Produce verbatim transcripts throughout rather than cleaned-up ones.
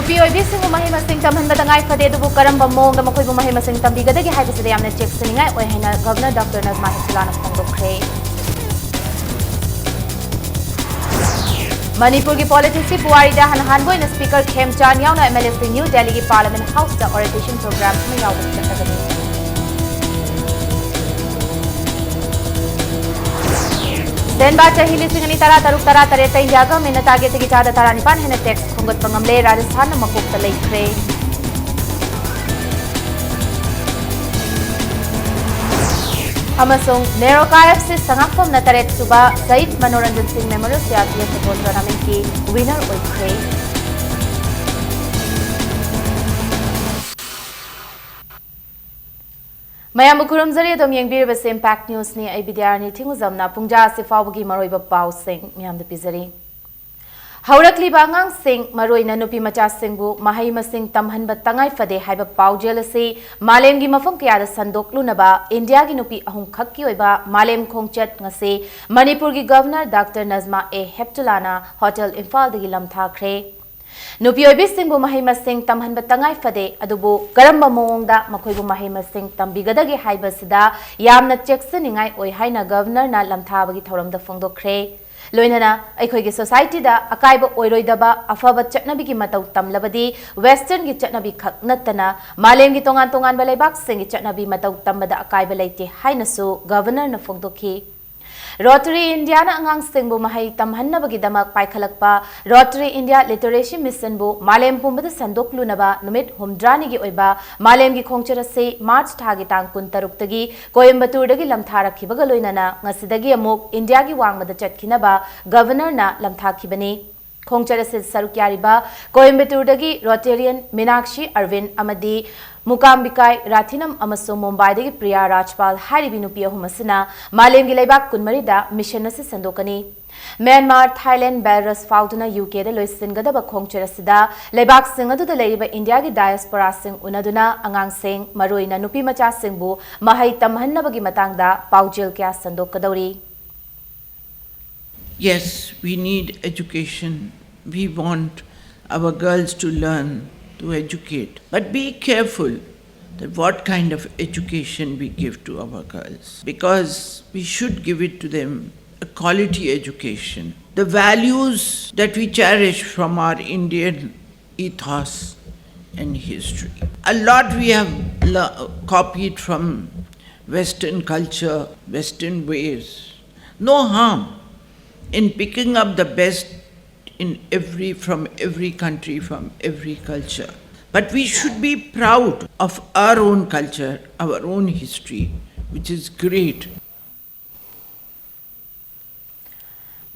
ꯅꯨꯄꯤ ꯑꯣꯏꯕꯤꯁꯤꯡꯕꯨ ꯃꯍꯩ ꯃꯁꯤꯡ ꯇꯝꯍꯟꯕ ꯇꯉꯥꯏ ꯐꯗꯦ, ꯑꯗꯨꯕꯨ ꯀꯔꯝꯕ ꯃꯑꯣꯡꯗ ꯃꯈꯣꯏꯕꯨ ꯃꯍꯩ ꯃꯁꯤꯡ ꯇꯝꯕꯤꯒꯗꯒꯦ ꯍꯥꯏꯕꯁꯤꯗ ꯌꯥꯝꯅ ꯆꯦꯛꯁꯤꯟꯅꯤꯡꯉꯥꯏ ꯑꯣꯏ ꯍꯥꯏꯅ ꯒꯚꯔꯅꯔ ꯗꯥꯛꯇꯔ ꯅꯖꯃꯥ ꯍꯦꯞꯇꯨꯂꯥꯅ ꯐꯣꯡꯗꯣꯛꯈ꯭ꯔꯦ꯫ ꯃꯅꯤꯄꯨꯔꯒꯤ ꯄꯣꯂꯤꯇꯤꯛꯁꯀꯤ ꯄꯨꯋꯥꯔꯤꯗ ꯍꯥꯟꯅ ꯍꯥꯟꯕ ꯑꯣꯏꯅ ꯁ꯭ꯄꯤꯀꯔ ꯈꯦꯝꯆꯥꯟ ꯌꯥꯎꯅ ꯑꯦꯝ ꯑꯦꯜ ꯑꯦꯁꯤꯡ ꯅ꯭ꯌꯨ ꯗꯦꯜꯂꯤꯒꯤ ꯄꯥꯔꯂꯤꯌꯥꯃꯦꯟꯠ ꯍꯥꯎꯁꯇ ꯑꯣꯔꯤꯌꯦꯟꯇꯦꯁꯟ ꯄ꯭ꯔꯣꯒ꯭ꯔꯥꯝ ꯑꯃ ꯌꯥꯎꯕ ꯆꯠꯂꯒꯅꯤ꯫ ꯁꯦꯟꯕꯥ ꯆꯍꯤ ꯂꯤꯁꯤꯡ ꯑꯅꯤ ꯇꯔꯥ ꯇꯔꯨꯛ ꯇꯔꯥ ꯇꯔꯦꯠꯇ ꯏꯟꯗꯤꯌꯥ ꯒꯚꯔꯟꯃꯦꯟꯠꯅ ꯇꯥꯔꯒꯦꯠꯇꯒꯤ ꯆꯥꯗ ꯇꯔꯥꯅꯤꯄꯥꯟ ꯍꯦꯟꯅ ꯇꯦꯛꯁ ꯈꯣꯝꯒꯠꯄ ꯉꯝꯂꯦ꯫ ꯔꯥꯖꯁꯊꯥꯟꯅ ꯃꯀꯣꯛꯇ ꯂꯩꯈ꯭ꯔꯦ꯫ ꯑꯃꯁꯨꯡ ꯅꯦꯔꯣꯀꯥ ꯑꯦꯐ ꯁꯤ ꯁꯉꯥꯛꯐꯝꯅ ꯇꯔꯦꯠ ꯁꯨꯕ ꯁꯍꯤꯗ Manoranjan Singh memorial C R P F football ꯇꯣꯔꯅꯥꯃꯦꯟꯠꯀꯤ ꯋꯤꯅꯔ ꯑꯣꯏꯈ꯭ꯔꯦ꯫ ꯃꯌꯥꯝꯕꯨ ꯈꯨꯔꯨꯝꯖꯔꯤ, ꯑꯗꯨꯝ ꯌꯦꯡꯕꯤꯔꯤꯕꯁꯤ ꯏꯝꯄꯦꯛ ꯅ꯭ꯌꯨꯁꯅꯤ꯫ ꯑꯩ ꯕꯤꯗ꯭ꯌꯥꯔꯥꯅꯤ ꯊꯤꯡꯉꯨꯖꯝꯅ ꯄꯨꯡꯖꯥ ꯑꯁꯤ ꯐꯥꯎꯕꯒꯤ ꯃꯔꯨꯑꯣꯏꯕ ꯄꯥꯎꯁꯤꯡ ꯃꯤꯌꯥꯝꯗ ꯄꯤꯖꯔꯤ꯫ ꯍꯧꯔꯛꯂꯤꯕ ꯑꯉꯥꯡꯁꯤꯡ, ꯃꯔꯨꯑꯣꯏꯅ ꯅꯨꯄꯤ ꯃꯆꯥꯁꯤꯡꯕꯨ ꯃꯍꯩ ꯃꯁꯤꯡ ꯇꯝꯍꯟꯕ ꯇꯉꯥꯏ ꯐꯗꯦ ꯍꯥꯏꯕ ꯄꯥꯎꯖꯦꯜ ꯑꯁꯤ ꯃꯥꯂꯦꯝꯒꯤ ꯃꯐꯝ ꯀꯌꯥꯗ ꯁꯟꯗꯣꯛꯂꯨꯅꯕ ꯏꯟꯗꯤꯌꯥꯒꯤ ꯅꯨꯄꯤ ꯑꯍꯨꯝꯈꯛꯀꯤ ꯑꯣꯏꯕ ꯃꯥꯂꯦꯝ ꯈꯣꯡꯆꯠ ꯉꯁꯤ ꯃꯅꯤꯄꯨꯔꯒꯤ ꯒꯚꯔꯅꯔ ꯗꯥꯛꯇꯔ ꯅꯖꯃꯥ ꯑꯦ ꯍꯦꯞꯇꯨꯂꯥꯅ ꯍꯣꯇꯦꯜ ꯏꯝꯐꯥꯜꯗꯒꯤ ꯂꯝꯊꯥꯈ꯭ꯔꯦ꯫ ꯅꯨꯄꯤ ꯑꯣꯏꯕꯤꯁꯤꯡꯕꯨ ꯃꯍꯩ ꯃꯁꯤꯡ ꯇꯝꯍꯟꯕ ꯇꯉꯥꯏ ꯐꯗꯦ, ꯑꯗꯨꯕꯨ ꯀꯔꯝꯕ ꯃꯑꯣꯡꯗ ꯃꯈꯣꯏꯕꯨ ꯃꯍꯩ ꯃꯁꯤꯡ ꯇꯝꯕꯤꯒꯗꯒꯦ ꯍꯥꯏꯕꯁꯤꯗ ꯌꯥꯝꯅ ꯆꯦꯛꯁꯤꯟꯅꯤꯡꯉꯥꯏ ꯑꯣꯏ ꯍꯥꯏꯅ ꯒꯚꯔꯅꯔꯅ ꯂꯝꯊꯥꯕꯒꯤ ꯊꯧꯔꯝꯗ ꯐꯣꯡꯗꯣꯛꯈ꯭ꯔꯦ꯫ ꯂꯣꯏꯅꯅ ꯑꯩꯈꯣꯏꯒꯤ ꯁꯣꯁꯥꯏꯇꯤꯗ ꯑꯀꯥꯏꯕ ꯑꯣꯏꯔꯣꯏꯗꯕ ꯑꯐꯕ ꯆꯠꯅꯕꯤꯒꯤ ꯃꯇꯧ ꯇꯝꯂꯕꯗꯤ ꯋꯦꯁꯇꯔꯟꯒꯤ ꯆꯠꯅꯕꯤ ꯈꯛ ꯅꯠꯇꯅ ꯃꯥꯂꯦꯝꯒꯤ ꯇꯣꯉꯥꯟ ꯇꯣꯉꯥꯟꯕ ꯂꯩꯕꯥꯛꯁꯤꯡꯒꯤ ꯆꯠꯅꯕꯤ ꯃꯇꯧ ꯇꯝꯕꯗ ꯑꯀꯥꯏꯕ ꯂꯩꯇꯦ ꯍꯥꯏꯅꯁꯨ ꯒꯚꯔꯅꯔꯅ ꯐꯣꯡꯗꯣꯛꯈꯤ꯫ ꯔꯣꯇꯔꯤ ꯏꯟꯗꯤꯌꯥꯅ ꯑꯉꯥꯡꯁꯤꯡꯕꯨ ꯃꯍꯩ ꯇꯝꯍꯟꯅꯕꯒꯤꯗꯃꯛ ꯄꯥꯏꯈꯠꯂꯛꯄ ꯔꯣꯇꯔꯤ ꯏꯟꯗꯤꯌꯥ ꯂꯤꯇꯔꯦꯁꯤ ꯃꯤꯁꯟꯕꯨ ꯃꯥꯂꯦꯝ ꯄꯨꯝꯕꯗ ꯁꯟꯗꯣꯛꯂꯨꯅꯕ ꯅꯨꯃꯤꯠ ꯍꯨꯝꯗ꯭ꯔꯥꯅꯤꯒꯤ ꯑꯣꯏꯕ ꯃꯥꯂꯦꯝꯒꯤ ꯈꯣꯡꯆꯠ ꯑꯁꯤ ꯃꯥꯔꯆ ꯊꯥꯒꯤ ꯇꯥꯡ ꯀꯨꯟꯇꯔꯨꯛꯇꯒꯤ ꯀꯣꯌꯝꯕꯇꯨꯔꯗꯒꯤ ꯂꯝꯊꯥꯔꯛꯈꯤꯕꯒ ꯂꯣꯏꯅꯅ ꯉꯁꯤꯗꯒꯤ ꯑꯃꯨꯛ ꯏꯟꯗꯤꯌꯥꯒꯤ ꯋꯥꯡꯃꯗ ꯆꯠꯈꯤꯅꯕ ꯒꯚꯔꯅꯔꯅ ꯂꯝꯊꯥꯈꯤꯕꯅꯤ꯫ ꯈꯣꯡꯆꯠ ꯑꯁꯤꯗ ꯁꯔꯨꯛ ꯌꯥꯔꯤꯕ ꯀꯣꯌꯝꯕꯇꯨꯔꯗꯒꯤ ꯔꯣꯇꯦꯔꯤꯌꯟ ꯃꯤꯅꯥꯛꯁꯤ ꯑꯔꯕꯤꯟ ꯑꯃꯗꯤ ꯃꯨꯀꯥꯝꯕꯤꯀꯥꯏ ꯔꯥꯊꯤꯅꯝ ꯑꯃꯁꯨꯡ ꯃꯨꯝꯕꯥꯏꯗꯒꯤ ꯄ꯭ꯔꯤꯌꯥ ꯔꯥꯖꯄꯥꯜ ꯍꯥꯏꯔꯤꯕꯤ ꯅꯨꯄꯤ ꯑꯍꯨꯝ ꯑꯁꯤꯅ ꯃꯥꯂꯦꯝꯒꯤ ꯂꯩꯕꯥꯛ ꯀꯨꯟꯃꯔꯤꯗ ꯃꯤꯁꯟ ꯑꯁꯤ ꯁꯟꯗꯣꯛꯀꯅꯤ꯫ ꯃ꯭ꯌꯥꯟꯃꯥꯔ, ꯊꯥꯏꯂꯦꯟ, ꯕꯦꯂꯥꯔꯨꯁ ꯐꯥꯎꯗꯨꯅ ꯌꯨ ꯀꯦꯗ ꯂꯣꯏꯁꯤꯟꯒꯗꯕ ꯈꯣꯡꯆꯠ ꯑꯁꯤꯗ ꯂꯩꯕꯥꯛꯁꯤꯡ ꯑꯗꯨꯗ ꯂꯩꯔꯤꯕ ꯏꯟꯗꯤꯌꯥꯒꯤ ꯗꯥꯌꯁꯄꯣꯔꯥꯁꯤꯡ ꯎꯅꯗꯨꯅ ꯑꯉꯥꯡꯁꯤꯡ, ꯃꯔꯨꯑꯣꯏꯅ ꯅꯨꯄꯤ ꯃꯆꯥꯁꯤꯡꯕꯨ ꯃꯍꯩ ꯇꯝꯍꯟꯅꯕꯒꯤ ꯃꯇꯥꯡꯗ ꯄꯥꯎꯖꯦꯜ ꯀꯌꯥ ꯁꯟꯗꯣꯛꯀꯗꯧꯔꯤ꯫ Yes, we need education. We want our girls to learn, to educate. But be careful that what kind of education we give to our girls, because we should give it to them a quality education. The values that we cherish from our Indian ethos and history. A lot we have lo- copied from Western culture, Western ways. No harm in picking up the best in every, from every country, from every culture. But we should be proud of our own culture, our own history, which is great.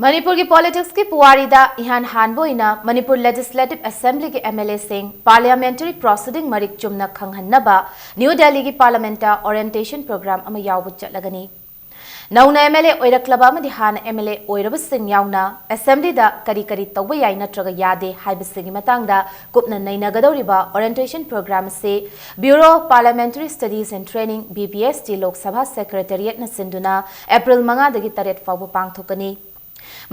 ꯃꯅꯤꯄꯨꯔꯒꯤ ꯄꯣꯂꯤꯇꯤꯛꯁꯀꯤ ꯄꯨꯋꯥꯔꯤꯗ ꯏꯍꯥꯟ ꯍꯥꯟꯕ ꯑꯣꯏꯅ Manipur legislative ꯑꯦꯁꯦꯝꯕ꯭ꯂꯤꯒꯤ M L ꯑꯦꯁꯤꯡ parliamentary proceeding ꯃꯔꯤꯛ ꯆꯨꯝꯅ ꯈꯪꯍꯟꯅꯕ ꯅ꯭ꯌꯨ ꯗꯦꯜꯂꯤꯒꯤ ꯄꯥꯔꯂꯤꯌꯥꯃꯦꯟꯇ ꯑꯣꯔꯤꯌꯦꯟꯇꯦꯁꯟ ꯄ꯭ꯔꯣꯒ꯭ꯔꯥꯝ ꯑꯃ ꯌꯥꯎꯕ ꯆꯠꯂꯒꯅꯤ꯫ ꯅꯧꯅ ꯑꯦꯝ ꯑꯦꯜ ꯑꯦ ꯑꯣꯏꯔꯛꯂꯕ ꯑꯃꯗꯤ ꯍꯥꯟꯅ ꯑꯦꯝ ꯑꯦꯜ ꯑꯦ ꯑꯣꯏꯔꯕꯁꯤꯡ ꯌꯥꯎꯅ ꯑꯦꯁꯦꯝꯕ꯭ꯂꯤꯗ ꯀꯔꯤ ꯀꯔꯤ ꯇꯧꯕ ꯌꯥꯏ ꯅꯠꯇ꯭ꯔꯒ ꯌꯥꯗꯦ ꯍꯥꯏꯕꯁꯤꯒꯤ ꯃꯇꯥꯡꯗ ꯀꯨꯞꯅ ꯅꯩꯅꯒꯗꯧꯔꯤꯕ ꯑꯣꯔꯤꯌꯦꯟꯇꯦꯁꯟ ꯄ꯭ꯔꯣꯒ꯭ꯔꯥꯝ ꯑꯁꯤ Bureau of Parliamentary Studies and Training, B P S T, Lok Sabha ꯁꯦꯀ꯭ꯔꯦꯇꯦꯔꯤꯌꯦꯠꯅ ꯁꯤꯟꯗꯨꯅ ꯑꯦꯄ꯭ꯔꯤꯜ ꯃꯉꯥꯗꯒꯤ ꯇꯔꯦꯠ ꯐꯥꯎꯕ ꯄꯥꯡꯊꯣꯛꯀꯅꯤ꯫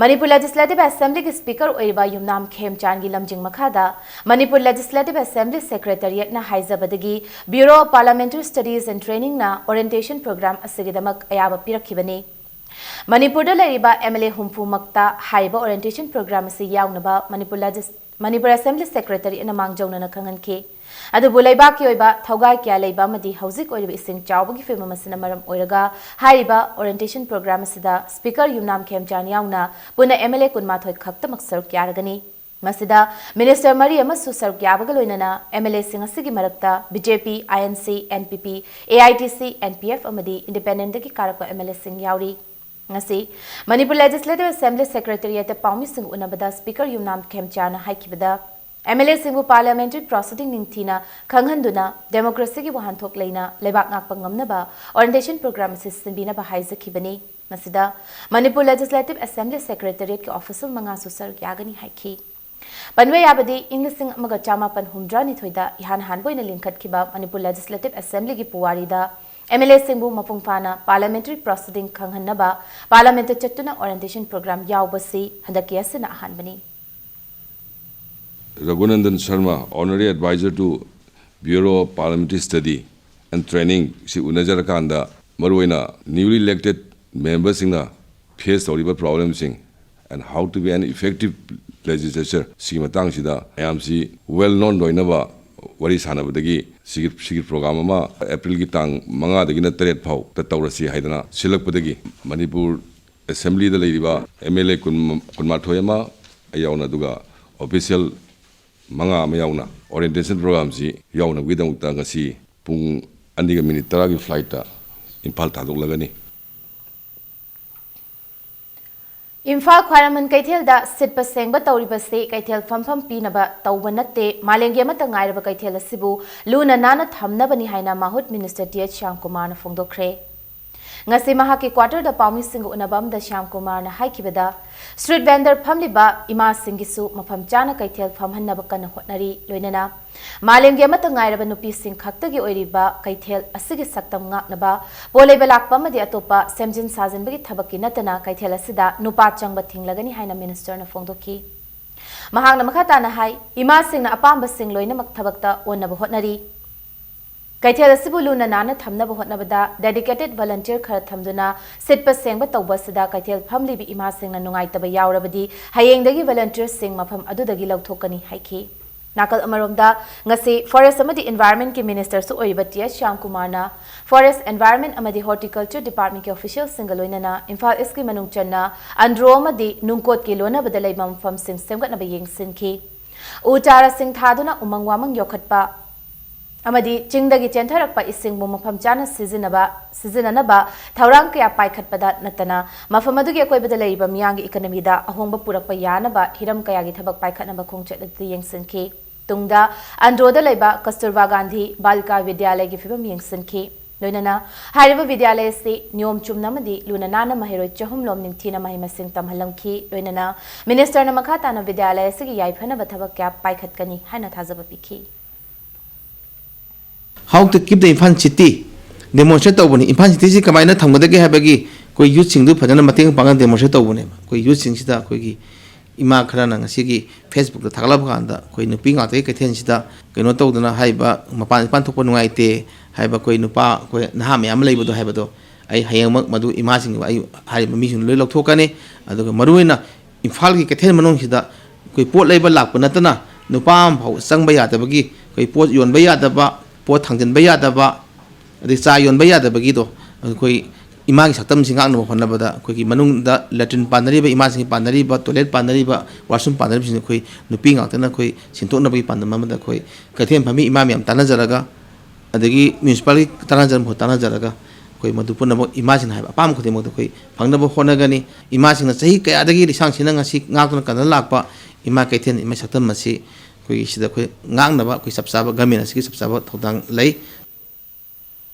ꯃꯅꯤꯄꯨꯔ ꯂꯦꯖꯤꯁꯂꯦꯇꯤꯚ ꯑꯦꯁꯦꯝꯕ꯭ꯂꯤꯒꯤ ꯁ꯭ꯄꯤꯀꯔ ꯑꯣꯏꯔꯤꯕ ꯌꯨꯝꯅꯥꯝ ꯈꯦꯝꯆꯥꯟꯒꯤ ꯂꯝꯖꯤꯡ ꯃꯈꯥꯗ ꯃꯅꯤꯄꯨꯔ ꯂꯦꯖꯤꯁꯂꯦꯇꯤꯚ ꯑꯦꯁꯦꯝꯕ꯭ꯂꯤ ꯁꯦꯀ꯭ꯔꯦꯇꯦꯔꯤꯌꯦꯠꯅ ꯍꯥꯏꯖꯕꯗꯒꯤ Bureau of Parliamentary Studies and Trainingꯅ ꯑꯣꯔꯤꯌꯦꯟꯇꯦꯁꯟ ꯄ꯭ꯔꯣꯒ꯭ꯔꯥꯝ ꯑꯁꯤꯒꯤꯗꯃꯛ ꯑꯌꯥꯕ ꯄꯤꯔꯛꯈꯤꯕꯅꯤ꯫ ꯃꯅꯤꯄꯨꯔꯗ ꯂꯩꯔꯤꯕ ꯑꯦꯝ ꯑꯦꯜ ꯑꯦ ꯍꯨꯝꯐꯨꯃꯛꯇ ꯍꯥꯏꯔꯤꯕ ꯑꯣꯔꯤꯌꯦꯟꯇꯦꯁꯟ ꯄ꯭ꯔꯣꯒ꯭ꯔꯥꯝ ꯑꯁꯤ ꯌꯥꯎꯅꯕ ꯃꯅꯤꯄꯨꯔ ꯂꯦꯖꯤꯁ- ꯃꯅꯤꯄꯨꯔ ꯑꯦꯁꯦꯝꯕ꯭ꯂꯤ ꯁꯦꯀ꯭ꯔꯦꯇꯦꯔꯤꯌꯦꯠꯅ ꯃꯥꯡꯖꯧꯅꯅ ꯈꯪꯍꯟꯈꯤ꯫ ꯑꯗꯨꯕꯨ ꯂꯩꯕꯥꯛꯀꯤ ꯑꯣꯏꯕ ꯊꯧꯒꯥꯏ ꯀꯌꯥ ꯂꯩꯕ ꯑꯃꯗꯤ ꯍꯧꯖꯤꯛ ꯑꯣꯏꯔꯤꯕ ꯏꯁꯤꯡ ꯆꯥꯎꯕꯒꯤ ꯐꯤꯕꯝ ꯑꯁꯤꯅ ꯃꯔꯝ ꯑꯣꯏꯔꯒ ꯍꯥꯏꯔꯤꯕ ꯑꯣꯔꯤꯌꯦꯟꯇꯦꯁꯟ ꯄ꯭ꯔꯣꯒ꯭ꯔꯥꯝ ꯑꯁꯤꯗ ꯁ꯭ꯄꯤꯀꯔ ꯌꯨꯝꯅꯥꯝ ꯈꯦꯝꯆꯥꯟ ꯌꯥꯎꯅ ꯄꯨꯟꯅ ꯑꯦꯝ ꯑꯦꯜ ꯑꯦ ꯀꯨꯟꯃꯥꯊꯣꯏ ꯈꯛꯇꯃꯛ ꯁꯔꯨꯛ ꯌꯥꯔꯒꯅꯤ꯫ ꯃꯁꯤꯗ ꯃꯤꯅꯤꯁꯇꯔ ꯃꯔꯤ ꯑꯃꯁꯨ ꯁꯔꯨꯛ ꯌꯥꯕꯒ ꯂꯣꯏꯅꯅ ꯑꯦꯝ ꯑꯦꯜ ꯑꯦꯁꯤꯡ ꯑꯁꯤꯒꯤ ꯃꯔꯛꯇ B J P, I N C, N P P, A I T C, N P F ꯑꯃꯗꯤ ꯏꯟꯗꯤꯄꯦꯟꯗꯦꯟꯠꯇꯒꯤ ꯀꯥꯔꯛꯄ ꯑꯦꯝ ꯑꯦꯜ ꯑꯦꯁꯤꯡ ꯌꯥꯎꯔꯤ꯫ ꯉꯁꯤ ꯃꯅꯤꯄꯨꯔ ꯂꯦꯖꯤꯁꯂꯦꯇꯤꯚ ꯑꯦꯁꯦꯝꯕ꯭ꯂꯤ ꯁꯦꯀ꯭ꯔꯦꯇꯦꯔꯤꯌꯦꯠꯇ ꯄꯥꯎꯃꯤꯁꯤꯡ ꯎꯅꯕꯗ ꯁ꯭ꯄꯤꯀꯔ ꯌꯨꯝꯅꯥꯝ ꯈꯦꯝꯆꯥꯅ ꯍꯥꯏꯈꯤꯕꯗ, ꯑꯦꯝ ꯑꯦꯜ ꯑꯦꯁꯤꯡꯕꯨ ꯄꯥꯔꯂꯤꯌꯥꯃꯦꯟꯇꯔꯤ ꯄ꯭ꯔꯣꯁꯤꯗꯤꯡ ꯅꯤꯡꯊꯤꯅ ꯈꯪꯍꯟꯗꯨꯅ ꯗꯦꯃꯣꯀ꯭ꯔꯦꯁꯤꯒꯤ ꯋꯥꯍꯟꯊꯣꯛ ꯂꯩꯅ ꯂꯩꯕꯥꯛ ꯉꯥꯛꯄ ꯉꯝꯅꯕ ꯑꯣꯔꯤꯌꯦꯟꯇꯦꯁꯟ ꯄ꯭ꯔꯣꯒ꯭ꯔꯥꯝ ꯑꯁꯤ ꯁꯤꯟꯕꯤꯅꯕ ꯍꯥꯏꯖꯈꯤꯕꯅꯤ꯫ ꯃꯁꯤꯗ ꯃꯅꯤꯄꯨꯔ ꯂꯦꯖꯤꯁꯂꯦꯇꯤꯚ ꯑꯦꯁꯦꯝꯕ꯭ꯂꯤ ꯁꯦꯀ꯭ꯔꯦꯇꯦꯔꯤꯌꯦꯠꯀꯤ ꯑꯣꯐꯤꯁꯤꯌꯦꯜ ꯃꯉꯥꯁꯨ ꯁꯔꯨꯛ ꯌꯥꯒꯅꯤ ꯍꯥꯏꯈꯤ꯫ ꯄꯟꯕ ꯌꯥꯕꯗꯤ, ꯏꯪ ꯂꯤꯁꯤꯡ ꯑꯃꯒ ꯆꯃꯥꯄꯟ ꯍꯨꯝꯗ꯭ꯔꯥꯅꯤꯊꯣꯏꯗ ꯏꯍꯥꯟ ꯍꯥꯟꯕ ꯑꯣꯏꯅ ꯂꯤꯡꯈꯠꯈꯤꯕ ꯃꯅꯤꯄꯨꯔ ꯂꯦꯖꯤꯁꯂꯦꯇꯤꯚ ꯑꯦꯁꯦꯝꯕ꯭ꯂꯤꯒꯤ ꯄꯨꯋꯥꯔꯤꯗ ꯑꯦꯝ ꯑꯦꯜ ꯑꯦꯁꯤꯡꯕꯨ ꯃꯄꯨꯡ ꯐꯥꯅ ꯄꯥꯔꯂꯤꯌꯥꯃꯦꯟꯇꯔꯤ ꯄ꯭ꯔꯣꯁꯤꯗꯤꯡ ꯈꯪꯍꯟꯅꯕ ꯄꯥꯔꯂꯤꯌꯥꯃꯦꯟꯠꯇ ꯆꯠꯇꯨꯅ ꯑꯣꯔꯤꯌꯦꯟꯇꯦꯁꯟ ꯄ꯭ꯔꯣꯒ꯭ꯔꯥꯝ ꯌꯥꯎꯕꯁꯤ ꯍꯟꯗꯛꯀꯤ ꯑꯁꯤꯅ ꯑꯍꯥꯟꯕꯅꯤ꯫ Raghunandan Sharma, Honorary Advisor to Bureau of Parliamentary Study and Training ꯁꯤ ꯎꯅꯖꯔꯀꯥꯟꯗ, ꯃꯔꯨꯑꯣꯏꯅ newly elected memberꯁꯤꯡꯅ face ꯇꯧꯔꯤꯕ problemꯁꯤꯡ and how to be an effective legislature ꯁꯤꯒꯤ ꯃꯇꯥꯡꯁꯤꯗ ꯃꯌꯥꯝꯁꯤ well known ꯑꯣꯏꯅꯕ ꯋꯥꯔꯤ ꯁꯥꯟꯅꯕꯗꯒꯤ ꯁꯤꯒꯤ ꯁꯤꯒꯤ program ꯑꯃ Aprilꯒꯤ ꯇꯥꯡ ꯃꯉꯥꯗꯒꯤꯅ ꯇꯔꯦꯠ ꯐꯥꯎꯗ ꯇꯧꯔꯁꯤ ꯍꯥꯏꯗꯅ ꯁꯤꯜꯂꯛꯄꯗꯒꯤ, ꯃꯅꯤꯄꯨꯔ Assemblyꯗ ꯂꯩꯔꯤꯕ M L A ꯀꯨꯟ, ꯀꯨꯟꯃꯥꯊꯣꯏ ꯑꯃ ꯑꯩ ꯌꯥꯎꯅ, ꯑꯗꯨꯒ official ꯃꯉꯥ ꯑꯃ ꯌꯥꯎꯅ orientation programꯁꯤ ꯌꯥꯎꯅꯕꯒꯤꯗꯃꯛꯇ ꯉꯁꯤ ꯄꯨꯡ ꯑꯅꯤꯒ minute ꯇꯔꯥꯒꯤ flightꯇ ꯏꯝꯐꯥꯜ ꯊꯥꯗꯣꯛꯂꯒꯅꯤ꯫ ꯏꯝꯐꯥꯜ ꯈ꯭ꯋꯥꯏꯔꯝꯕꯟ ꯀꯩꯊꯦꯜꯗ ꯁꯤꯠꯄ ꯁꯦꯡꯕ ꯇꯧꯔꯤꯕꯁꯤ ꯀꯩꯊꯦꯜ ꯐꯝꯐꯝ ꯄꯤꯅꯕ ꯇꯧꯕ ꯅꯠꯇꯦ, ꯃꯥꯂꯦꯝꯒꯤ ꯑꯃꯠꯇ ꯉꯥꯏꯔꯕ ꯀꯩꯊꯦꯜ ꯑꯁꯤꯕꯨ ꯂꯨꯅ ꯅꯥꯟꯅ ꯊꯝꯅꯕꯅꯤ ꯍꯥꯏꯅ ꯃꯍꯨꯠ Minister Th ꯁ꯭ꯌꯥꯝꯀꯨꯃꯥꯔꯅ ꯐꯣꯡꯗꯣꯛꯈ꯭ꯔꯦ꯫ ꯉꯁꯤ ꯃꯍꯥꯛꯀꯤ quarterꯗ ꯄꯥꯎꯃꯤꯁꯤꯡꯒ ꯎꯅꯕ ꯑꯃꯗ ꯁ꯭ꯌꯥꯝꯀꯨꯃꯥꯔꯅ ꯍꯥꯏꯈꯤꯕꯗ, street vendor ꯐꯝꯂꯤꯕ ꯏꯃꯥꯁꯤꯡꯒꯤꯁꯨ ꯃꯐꯝ ꯆꯥꯅ ꯀꯩꯊꯦꯜ ꯐꯝꯍꯟꯅꯕ ꯀꯟꯅ ꯍꯣꯠꯅꯔꯤ, ꯂꯣꯏꯅꯅ ꯃꯥꯂꯦꯝꯒꯤ ꯑꯃꯠꯇ ꯉꯥꯏꯔꯕ ꯅꯨꯄꯤꯁꯤꯡ ꯈꯛꯇꯒꯤ ꯑꯣꯏꯔꯤꯕ ꯀꯩꯊꯦꯜ ꯑꯁꯤꯒꯤ ꯁꯛꯇꯝ ꯉꯥꯛꯅꯕ, ꯄꯣꯠ ꯂꯩꯕ ꯂꯥꯛꯄ ꯑꯃꯗꯤ ꯑꯇꯣꯞꯄ ꯁꯦꯝꯖꯤꯟ ꯁꯥꯖꯤꯟꯕꯒꯤ ꯊꯕꯛꯀꯤ ꯅꯠꯇꯅ ꯀꯩꯊꯦꯜ ꯑꯁꯤꯗ ꯅꯨꯄꯥ ꯆꯪꯕ ꯊꯤꯡꯂꯒꯅꯤ ꯍꯥꯏꯅ Ministerꯅ ꯐꯣꯡꯗꯣꯛꯈꯤ꯫ ꯃꯍꯥꯛꯅ ꯃꯈꯥ ꯇꯥꯅ ꯍꯥꯏ, ꯏꯃꯥꯁꯤꯡꯅ ꯑꯄꯥꯝꯕꯁꯤꯡ ꯂꯣꯏꯅꯃꯛ ꯊꯕꯛꯇ ꯑꯣꯟꯅꯕ ꯍꯣꯠꯅꯔꯤ꯫ ꯀꯩꯊꯦꯜ ꯑꯁꯤꯕꯨ ꯂꯨꯅ ꯅꯥꯟꯅ ꯊꯝꯅꯕ ꯍꯣꯠꯅꯕꯗ dedicated volunteer ꯈꯔ ꯊꯝꯗꯨꯅ ꯁꯤꯠꯄ ꯁꯦꯡꯕ ꯇꯧꯕ ꯑꯁꯤꯗ ꯀꯩꯊꯦꯜ ꯐꯝꯂꯤꯕꯤ ꯏꯃꯥꯁꯤꯡꯅ ꯅꯨꯡꯉꯥꯏꯇꯕ ꯌꯥꯎꯔꯕꯗꯤ ꯍꯌꯦꯡꯗꯒꯤ volunteerꯁꯤꯡ ꯃꯐꯝ ꯑꯗꯨꯗꯒꯤ ꯂꯧꯊꯣꯛꯀꯅꯤ ꯍꯥꯏꯈꯤ꯫ ꯅꯥꯀꯜ ꯑꯃꯔꯣꯝꯗ, ꯉꯁꯤ Forest ꯑꯃꯗꯤ Environmentꯀꯤ Ministerꯁꯨ ꯑꯣꯏꯔꯤꯕ Th ꯁ꯭ꯌꯥꯝꯀꯨꯃꯥꯔꯅ Forest, Environment ꯑꯃꯗꯤ Horticulture Departmentꯀꯤ officialꯁꯤꯡꯒ ꯂꯣꯏꯅꯅ ꯏꯝꯐꯥꯜ Eastꯀꯤ ꯃꯅꯨꯡ ꯆꯟꯅ ꯑꯟꯗ꯭ꯔꯣ ꯑꯃꯗꯤ ꯅꯨꯡꯀꯣꯠꯀꯤ ꯂꯣꯟꯅꯕꯗ ꯂꯩꯕ ꯃꯐꯝꯁꯤꯡ ꯁꯦꯝꯒꯠꯅꯕ ꯌꯦꯡꯁꯤꯟꯈꯤ꯫ ꯎ ꯆꯥꯔꯥꯁꯤꯡ ꯊꯥꯗꯨꯅ ꯎꯃꯪ ꯋꯥꯃꯪ ꯌꯣꯛꯈꯠꯄ ꯑꯃꯗꯤ ꯆꯤꯡꯗꯒꯤ ꯆꯦꯟꯊꯔꯛꯄ ꯏꯁꯤꯡꯕꯨ ꯃꯐꯝ ꯆꯥꯅ ꯁꯤꯖꯤꯟꯅꯕ, ꯁꯤꯖꯤꯟꯅꯅꯕ ꯊꯧꯔꯥꯡ ꯀꯌꯥ ꯄꯥꯏꯈꯠꯄꯗ ꯅꯠꯇꯅ ꯃꯐꯝ ꯑꯗꯨꯒꯤ ꯑꯀꯣꯏꯕꯗ ꯂꯩꯔꯤꯕ ꯃꯤꯌꯥꯝꯒꯤ economyꯗ ꯑꯍꯣꯡꯕ ꯄꯨꯔꯛꯄ ꯌꯥꯅꯕ ꯍꯤꯔꯝ ꯀꯌꯥꯒꯤ ꯊꯕꯛ ꯄꯥꯏꯈꯠꯅꯕ ꯈꯣꯡꯆꯠ ꯑꯗꯨ ꯌꯦꯡꯁꯤꯟꯈꯤ꯫ ꯇꯨꯡꯗ ꯑꯟꯗ꯭ꯔꯣꯗ ꯂꯩꯕ ꯀꯁꯇꯨꯔꯕꯥ ꯒꯥꯟꯙꯤ ꯕꯥꯂꯤꯀꯥ ꯕꯤꯗ꯭ꯌꯥꯂꯌꯒꯤ ꯐꯤꯕꯝ ꯌꯦꯡꯁꯤꯟꯈꯤ꯫ ꯂꯣꯏꯅꯅ ꯍꯥꯏꯔꯤꯕ ꯕꯤꯗ꯭ꯌꯥꯂꯌ ꯑꯁꯤ ꯅꯤꯌꯣꯝ ꯆꯨꯝꯅ ꯑꯃꯗꯤ ꯂꯨꯅ ꯅꯥꯟꯅ ꯃꯍꯩꯔꯣꯏ ꯆꯍꯨꯝꯂꯣꯝ ꯅꯤꯡꯊꯤꯅ ꯃꯍꯩ ꯃꯁꯤꯡ ꯇꯝꯍꯜꯂꯝꯈꯤ꯫ ꯂꯣꯏꯅꯅ Ministerꯅ ꯃꯈꯥ ꯇꯥꯅ ꯕꯤꯗ꯭ꯌꯥꯂꯌ ꯑꯁꯤꯒꯤ ꯌꯥꯏꯐꯅꯕ ꯊꯕꯛ ꯀꯌꯥ ꯄꯥꯏꯈꯠꯀꯅꯤ ꯍꯥꯏꯅ ꯊꯥꯖꯕ ꯄꯤꯈꯤ꯫ How to keep the Imphal city demonstrate ꯇꯧꯕꯅꯤ꯫ ꯏꯝꯐꯥꯜ ꯁꯤꯇꯤꯁꯤ ꯀꯃꯥꯏꯅ ꯊꯝꯒꯗꯒꯦ ꯍꯥꯏꯕꯒꯤ ꯑꯩꯈꯣꯏ youthꯁꯤꯡꯗꯨ ꯐꯖꯅ ꯃꯇꯦꯡ ꯄꯥꯡꯉ demonstrate ꯇꯧꯕꯅꯦꯕ꯫ ꯑꯩꯈꯣꯏ youthꯁꯤꯡꯁꯤꯗ ꯑꯩꯈꯣꯏꯒꯤ ꯏꯃꯥ ꯈꯔꯅ ꯉꯁꯤꯒꯤ Facebookꯇ ꯊꯥꯒꯠꯂꯛꯄ ꯀꯥꯟꯗ, ꯑꯩꯈꯣꯏ ꯅꯨꯄꯤ ꯉꯥꯛꯇꯒꯤ ꯀꯩꯊꯦꯜꯁꯤꯗ ꯀꯩꯅꯣ ꯇꯧꯗꯅ ꯍꯥꯏꯕ, ꯃꯄꯥꯟ ꯏꯄꯥꯟ ꯊꯣꯛꯄ ꯅꯨꯡꯉꯥꯏꯇꯦ ꯍꯥꯏꯕ, ꯑꯩꯈꯣꯏ ꯅꯨꯄꯥ, ꯑꯩꯈꯣꯏ ꯅꯍꯥ ꯃꯌꯥꯝ ꯑꯃ ꯂꯩꯕꯗꯣ, ꯍꯥꯏꯕꯗꯣ ꯑꯩ ꯍꯌꯦꯡꯃꯛ ꯃꯗꯨ ꯏꯃꯥꯁꯤꯡ, ꯑꯩ ꯍꯥꯏꯔꯤꯕ ꯃꯤꯁꯤꯡꯗꯨ ꯂꯣꯏ ꯂꯧꯊꯣꯛꯀꯅꯤ꯫ ꯑꯗꯨꯒ ꯃꯔꯨꯑꯣꯏꯅ ꯏꯝꯐꯥꯜꯒꯤ ꯀꯩꯊꯦꯜ ꯃꯅꯨꯡꯁꯤꯗ ꯑꯩꯈꯣꯏ ꯄꯣꯠ ꯂꯩꯕ ꯂꯥꯛꯄ ꯅꯠꯇꯅ ꯅꯨꯄꯥ ꯑꯃ ꯐꯥꯎ ꯆꯪꯕ ꯌꯥꯗꯕꯒꯤ, ꯑꯩꯈꯣꯏ ꯄꯣꯠ ꯌꯣꯟꯕ ꯌꯥꯗꯕ, ꯄꯣꯠ ꯊꯥꯡꯖꯤꯟꯕ ꯌꯥꯗꯕ, ꯑꯗꯩ ꯆꯥ ꯌꯣꯟꯕ ꯌꯥꯗꯕꯒꯤꯗꯣ, ꯑꯩꯈꯣꯏ ꯏꯃꯥꯒꯤ ꯁꯛꯇꯝꯁꯤ ꯉꯥꯛꯅꯕ ꯍꯣꯠꯅꯕꯗ ꯑꯩꯈꯣꯏꯒꯤ ꯃꯅꯨꯡꯗ ꯂꯦꯇ꯭ꯔꯤꯟ ꯄꯥꯟꯅꯔꯤꯕ, ꯏꯃꯥꯁꯤꯡꯒꯤ ꯄꯥꯟꯅꯔꯤꯕ ꯇꯣꯏꯂꯦꯠ ꯄꯥꯟꯅꯔꯤꯕ, ꯋꯥꯁꯔꯨꯝ ꯄꯥꯟꯅꯔꯤꯕꯁꯤꯡ ꯑꯩꯈꯣꯏ ꯅꯨꯄꯤ ꯉꯥꯛꯇꯅ ꯑꯩꯈꯣꯏ ꯁꯤꯟꯗꯣꯛꯅꯕꯒꯤ ꯄꯥꯟꯗꯝ ꯑꯃꯗ ꯑꯩꯈꯣꯏ ꯀꯩꯊꯦꯜ ꯐꯝꯃꯤ ꯏꯃꯥ ꯃꯌꯥꯝ ꯇꯥꯟꯅꯖꯔꯒ, ꯑꯗꯒꯤ ꯃ꯭ꯌꯨꯅꯤꯁꯤꯄꯥꯂꯤꯇꯤ ꯇꯥꯟꯅꯖꯔ ꯃꯈꯣꯏ ꯇꯥꯟꯅꯖꯔꯒ ꯑꯩꯈꯣꯏ ꯃꯗꯨ ꯄꯨꯝꯅꯃꯛ ꯏꯃꯥꯁꯤꯡꯅ ꯍꯥꯏꯕ ꯑꯄꯥꯝꯕ ꯈꯨꯗꯤꯡꯃꯛꯇ ꯑꯩꯈꯣꯏ ꯐꯪꯅꯕ ꯍꯣꯠꯅꯒꯅꯤ꯫ ꯏꯃꯥꯁꯤꯡꯅ ꯆꯍꯤ ꯀꯌꯥꯗꯒꯤ ꯂꯤꯁꯥꯡꯁꯤꯟꯅ ꯉꯁꯤ ꯉꯥꯛꯇꯨꯅ ꯀꯟꯅ ꯂꯥꯛꯄ ꯏꯃꯥ ꯀꯩꯊꯦꯜ ꯏꯃꯥ ꯁꯛꯇꯝ ꯑꯁꯤ ꯑꯩꯈꯣꯏꯒꯤ ꯁꯤꯗ ꯑꯩꯈꯣꯏ ꯉꯥꯛꯅꯕ ꯑꯩꯈꯣꯏ ꯆꯞ ꯆꯥꯕ ꯒꯃꯦꯟ ꯑꯁꯤꯒꯤ ꯆꯞ ꯆꯥꯕ ꯊꯧꯗꯥꯡ ꯂꯩ꯫